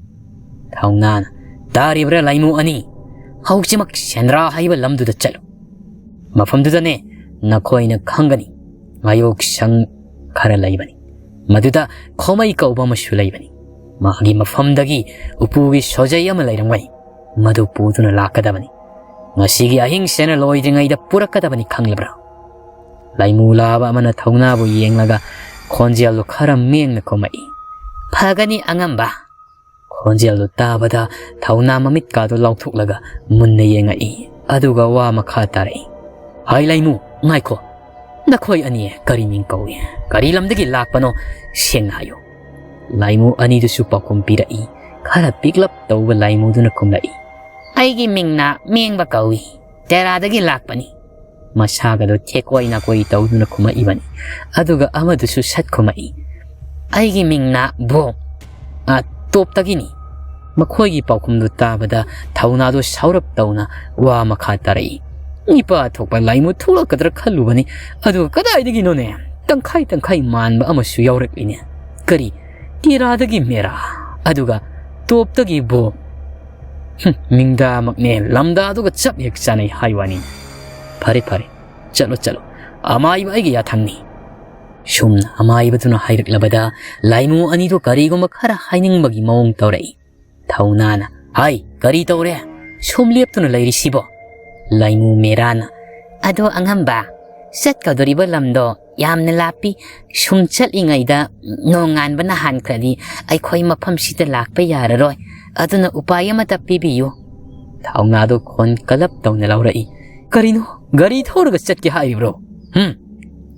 ꯊꯧꯅꯥꯅ, "ꯇꯥꯔꯤꯕ꯭ꯔꯥ ꯂꯥꯏꯃꯨ ꯑꯅꯤ? ꯍꯧꯖꯤꯛꯃꯛ ꯁꯦꯟꯗ꯭ꯔꯥ ꯍꯥꯏꯕ ꯂꯝꯗꯨꯗ ꯆꯠꯂꯨ꯫ ꯃꯐꯝꯗꯨꯗꯅꯦ ꯅꯈꯣꯏꯅ ꯈꯪꯒꯅꯤ꯫ ꯉꯥꯌꯣꯛ ꯁꯪ ꯈꯔ ꯂꯩꯕꯅꯤ꯫ ꯃꯗꯨꯗ ꯈꯣꯃꯩ ꯀꯧꯕ ꯑꯃꯁꯨ ꯂꯩꯕꯅꯤ꯫ ꯃꯥꯒꯤ ꯃꯐꯝꯗꯒꯤ ꯎꯄꯨꯒꯤ ꯁꯣꯖꯩ ꯑꯃ ꯂꯩꯔꯝꯒꯅꯤ꯫ ꯃꯗꯨ ꯄꯨꯗꯨꯅ ꯂꯥꯛꯀꯗꯕꯅꯤ꯫ ꯉꯁꯤꯒꯤ ꯑꯍꯤꯡꯁꯦꯅ ꯂꯣꯏꯗ꯭ꯔꯤꯉꯩꯗ ꯄꯨꯔꯛꯀꯗꯕꯅꯤ, ꯈꯪꯂꯕ꯭ꯔꯥ?" ꯂꯥꯏꯃꯨ ꯂꯥꯕ ꯑꯃꯅ ꯊꯧꯅꯥꯕꯨ ꯌꯦꯡꯂꯒ ꯈꯣꯟꯖꯦꯜꯗꯨ ꯈꯔ ꯃꯦꯡꯅ ꯈꯨꯝꯃꯛꯏ꯫ "ꯐꯒꯅꯤ ꯑꯉꯝꯕ꯫" ꯈꯣꯟꯖꯦꯜꯗꯨ ꯇꯥꯕꯗ ꯊꯧꯅꯥ ꯃꯃꯤꯠꯀꯥꯗꯨ ꯂꯥꯎꯊꯣꯛꯂꯒ ꯃꯨꯟꯅ ꯌꯦꯡꯉꯛꯏ꯫ ꯑꯗꯨꯒ ꯋꯥ ꯃꯈꯥ ꯇꯥꯔꯛꯏ꯫ "ꯍꯥꯏ ꯂꯥꯏꯃꯨ, ꯉꯥꯏꯈꯣ꯫ ꯅꯈꯣꯏ ꯑꯅꯤ ꯀꯔꯤ ꯃꯤꯡ ꯀꯧꯏ? ꯀꯔꯤ ꯂꯝꯗꯒꯤ ꯂꯥꯛꯄꯅꯣ? ꯁꯦꯡꯅ ꯍꯥꯏꯌꯨ꯫" ꯂꯥꯏꯃꯨ ꯑꯅꯤꯗꯨꯁꯨ ꯄꯥꯎꯈꯨꯝ ꯄꯤꯔꯛꯏ꯫ ꯈꯔ ꯄꯤꯛꯂꯞ ꯇꯧꯕ ꯂꯥꯏꯃꯨꯗꯨꯅ ꯈꯨꯝꯂꯛꯏ꯫ "ꯑꯩꯒꯤ ꯃꯤꯡꯅ ꯃꯦꯡꯕ ꯀꯧꯏ꯫ ꯇꯦꯔꯥꯗꯒꯤ ꯂꯥꯛꯄꯅꯤ꯫" ꯃꯁꯥꯒꯗꯣ ꯊꯦꯛꯀꯣꯏ ꯅꯥꯀꯣꯏ ꯇꯧꯗꯨꯅ ꯈꯨꯝꯃꯛꯏꯕꯅꯤ꯫ ꯑꯗꯨꯒ ꯑꯃꯗꯨꯁꯨ ꯁꯠ ꯈꯨꯝꯃꯛꯏ꯫ "ꯑꯩꯒꯤ ꯃꯤꯡꯅ ꯕꯣꯝ, ꯑ, ꯇꯣꯞꯇꯒꯤꯅꯤ꯫" ꯃꯈꯣꯏꯒꯤ ꯄꯥꯎꯈꯨꯝꯗꯨ ꯇꯥꯕꯗ ꯊꯧꯅꯥꯗꯨ ꯁꯥꯎꯔꯞ ꯇꯧꯅ ꯋꯥ ꯃꯈꯥ ꯇꯥꯔꯛꯏ꯫ ꯅꯤꯄꯥ ꯊꯣꯛꯄ ꯂꯥꯏꯃꯨ ꯊꯣꯛꯂꯛꯀꯗ꯭ꯔꯥ ꯈꯜꯂꯨꯕꯅꯤ, ꯑꯗꯨꯒ ꯀꯗꯥꯏꯗꯒꯤꯅꯣꯅꯦ? ꯇꯪꯈꯥꯏ ꯇꯪꯈꯥꯏ ꯃꯥꯟꯕ ꯑꯃꯁꯨ ꯌꯥꯎꯔꯛꯂꯤꯅꯦ꯫ ꯀꯔꯤ, ꯇꯦꯔꯥꯗꯒꯤ ꯃꯦꯔꯥ, ꯑꯗꯨꯒ ꯇꯣꯞꯇꯒꯤ ꯕꯣꯝ? ꯍꯨꯝ, ꯃꯤꯡꯗꯥꯃꯛꯅꯦ, ꯂꯝꯗꯥꯗꯨꯒ ꯆꯞ ꯍꯦꯛ ꯆꯥꯅꯩ ꯍꯥꯏ ꯋꯥꯅꯤ꯫ ꯐꯔꯦ, ꯐꯔꯦ, ꯆꯠꯂꯣ, ꯆꯠꯂꯣ, ꯑꯃꯥꯏꯕ ꯑꯩꯒꯤ ꯌꯥꯊꯪꯅꯤ꯫ ꯁꯨꯝꯅ ꯑꯃꯥꯏꯕꯗꯨꯅ ꯍꯥꯏꯔꯛꯂꯕꯗ ꯂꯥꯏꯃꯨ ꯑꯅꯤꯗꯨ ꯀꯔꯤꯒꯨꯝꯕ ꯈꯔ ꯍꯥꯏꯅꯤꯡꯕꯒꯤ ꯃꯑꯣꯡ ꯇꯧꯔꯛꯏ꯫ ꯊꯧꯅꯥꯅ, "ꯍꯥꯏ, ꯀꯔꯤ ꯇꯧꯔꯦ? ꯁꯨꯝ ꯂꯦꯞꯇꯨꯅ ꯂꯩꯔꯤꯁꯤꯕꯣ?" ꯂꯥꯏꯃꯨ ꯃꯦꯔꯥꯅ, "ꯑꯗꯣ ꯑꯉꯝꯕ, ꯆꯠꯀꯗꯧꯔꯤꯕ ꯂꯝꯗꯣ ꯌꯥꯝꯅ ꯂꯥꯞꯄꯤ꯫ ꯁꯨꯝ ꯆꯠꯂꯤꯉꯩꯗ ꯅꯣꯡꯉꯥꯟꯕꯅ ꯍꯥꯟꯈ꯭ꯔꯗꯤ ꯑꯩꯈꯣꯏ ꯃꯐꯝꯁꯤꯗ ꯂꯥꯛꯄ ꯌꯥꯔꯔꯣꯏ꯫ ꯑꯗꯨꯅ ꯎꯄꯥꯏ ꯑꯃꯇ ꯄꯤꯕꯤꯌꯨ꯫" ꯊꯧꯅꯥꯗꯣ ꯈꯣꯟ ꯀꯂꯞ ꯇꯧꯅ ꯂꯧꯔꯛꯏ꯫ "ꯀꯔꯤꯅꯣ? ꯒꯥꯔꯤ ꯊꯧꯔꯒ ꯆꯠꯀꯦ ꯍꯥꯏꯔꯤꯕ꯭ꯔꯣ? ꯍꯨꯝ?"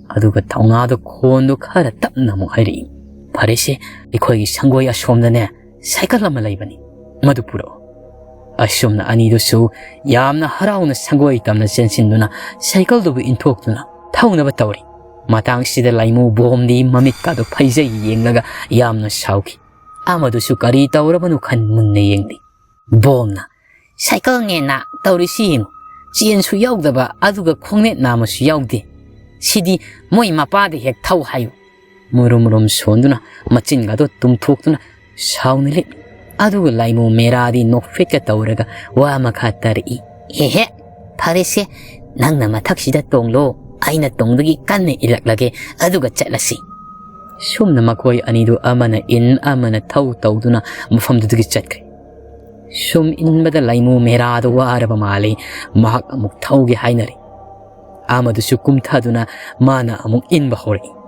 ꯑꯗꯨꯒ ꯊꯧꯅꯥꯗꯣ ꯈꯣꯟꯗꯣ ꯈꯔ ꯇꯞꯅ ꯑꯃꯨꯛ ꯍꯥꯏꯔꯛꯏ꯫ "ꯐꯔꯦꯁꯦ, ꯑꯩꯈꯣꯏꯒꯤ ꯁꯪꯒꯣꯏ ꯑꯁꯣꯝꯗꯅꯦ ꯁꯥꯏꯀꯜ ꯑꯃ ꯂꯩꯕꯅꯤ, ꯃꯗꯨ ꯄꯨꯔꯛꯑꯣ꯫" ꯑꯁꯨꯝꯅ ꯑꯅꯤꯗꯨꯁꯨ ꯌꯥꯝꯅ ꯍꯔꯥꯎꯅ ꯁꯪꯒꯣꯏ ꯇꯝꯅ ꯆꯦꯟꯁꯤꯟꯗꯨꯅ ꯁꯥꯏꯀꯜꯗꯨꯕꯨ ꯏꯟꯊꯣꯛꯇꯨꯅ ꯊꯧꯅꯕ ꯇꯧꯔꯤ꯫ ꯃꯇꯥꯡꯁꯤꯗ ꯂꯥꯏꯃꯨ ꯕꯣꯝꯗꯤ ꯃꯃꯤꯠꯀꯥꯗꯨ ꯐꯩꯖꯩ ꯌꯦꯡꯂꯒ ꯌꯥꯝꯅ ꯁꯥꯎꯈꯤ꯫ ꯑꯃꯗꯨꯁꯨ ꯀꯔꯤ ꯇꯧꯔꯕꯅꯣ ꯈꯟ ꯃꯨꯟꯅ ꯌꯦꯡꯂꯤ꯫ ꯕꯣꯝꯅ, "ꯁꯥꯏꯀꯜꯅꯦꯅ ꯇꯧꯔꯤꯁꯤ ꯌꯦꯡꯉꯨ, ꯆꯦꯟꯁꯨ ꯌꯥꯎꯗꯕ, ꯑꯗꯨꯒ ꯈꯣꯡꯅꯦꯠ ꯅꯥꯝꯃꯁꯨ ꯌꯥꯎꯗꯦ꯫ ꯁꯤꯗꯤ ꯃꯣꯏ ꯃꯄꯥꯗ ꯍꯦꯛ ꯊꯧ ꯍꯥꯏꯌꯨ"꯫ ꯃꯨꯔꯨꯝ ꯃꯨꯔꯨꯝ ꯁꯣꯟꯗꯨꯅ ꯃꯆꯤꯟꯒꯗꯣ ꯇꯨꯝꯊꯣꯛꯇꯨꯅ ꯁꯥꯎꯅ ꯂꯤꯛꯂꯤ꯫ ꯑꯗꯨꯒ ꯂꯥꯏꯃꯨ ꯃꯦꯔꯥꯗꯤ ꯅꯣꯛꯐꯦꯠꯀ ꯇꯧꯔꯒ ꯋꯥ ꯃꯈꯥ ꯇꯥꯔꯛꯏ꯫ "ꯍꯦ ꯍꯦ, ꯐꯔꯦꯁꯦ, ꯅꯪꯅ ꯃꯊꯛꯁꯤꯗ ꯇꯣꯡꯂꯣ, ꯑꯩꯅ ꯇꯨꯡꯗꯒꯤ ꯀꯟꯅ ꯏꯜꯂꯛꯂꯒꯦ, ꯑꯗꯨꯒ ꯆꯠꯂꯁꯤ"꯫ ꯁꯨꯝꯅ ꯃꯈꯣꯏ ꯑꯅꯤꯗꯨ ꯑꯃꯅ ꯏꯟ ꯑꯃꯅ ꯊꯧ ꯇꯧꯗꯨꯅ ꯃꯐꯝꯗꯨꯗꯒꯤ ꯆꯠꯈ꯭ꯔꯦ꯫ ꯁꯨꯝ ꯏꯟꯕꯗ ꯂꯥꯏꯃꯨ ꯃꯦꯔꯥꯗꯨ ꯋꯥꯔꯕ ꯃꯥꯜꯂꯤ꯫ ꯃꯍꯥꯛ ꯑꯃꯨꯛ ꯊꯧꯒꯦ ꯍꯥꯏꯅꯔꯦ꯫ ꯑꯃꯗꯨꯁꯨ ꯀꯨꯝꯊꯗꯨꯅ ꯃꯥꯅ ꯑꯃꯨꯛ ꯏꯟꯕ ꯍꯧꯔꯛꯏ꯫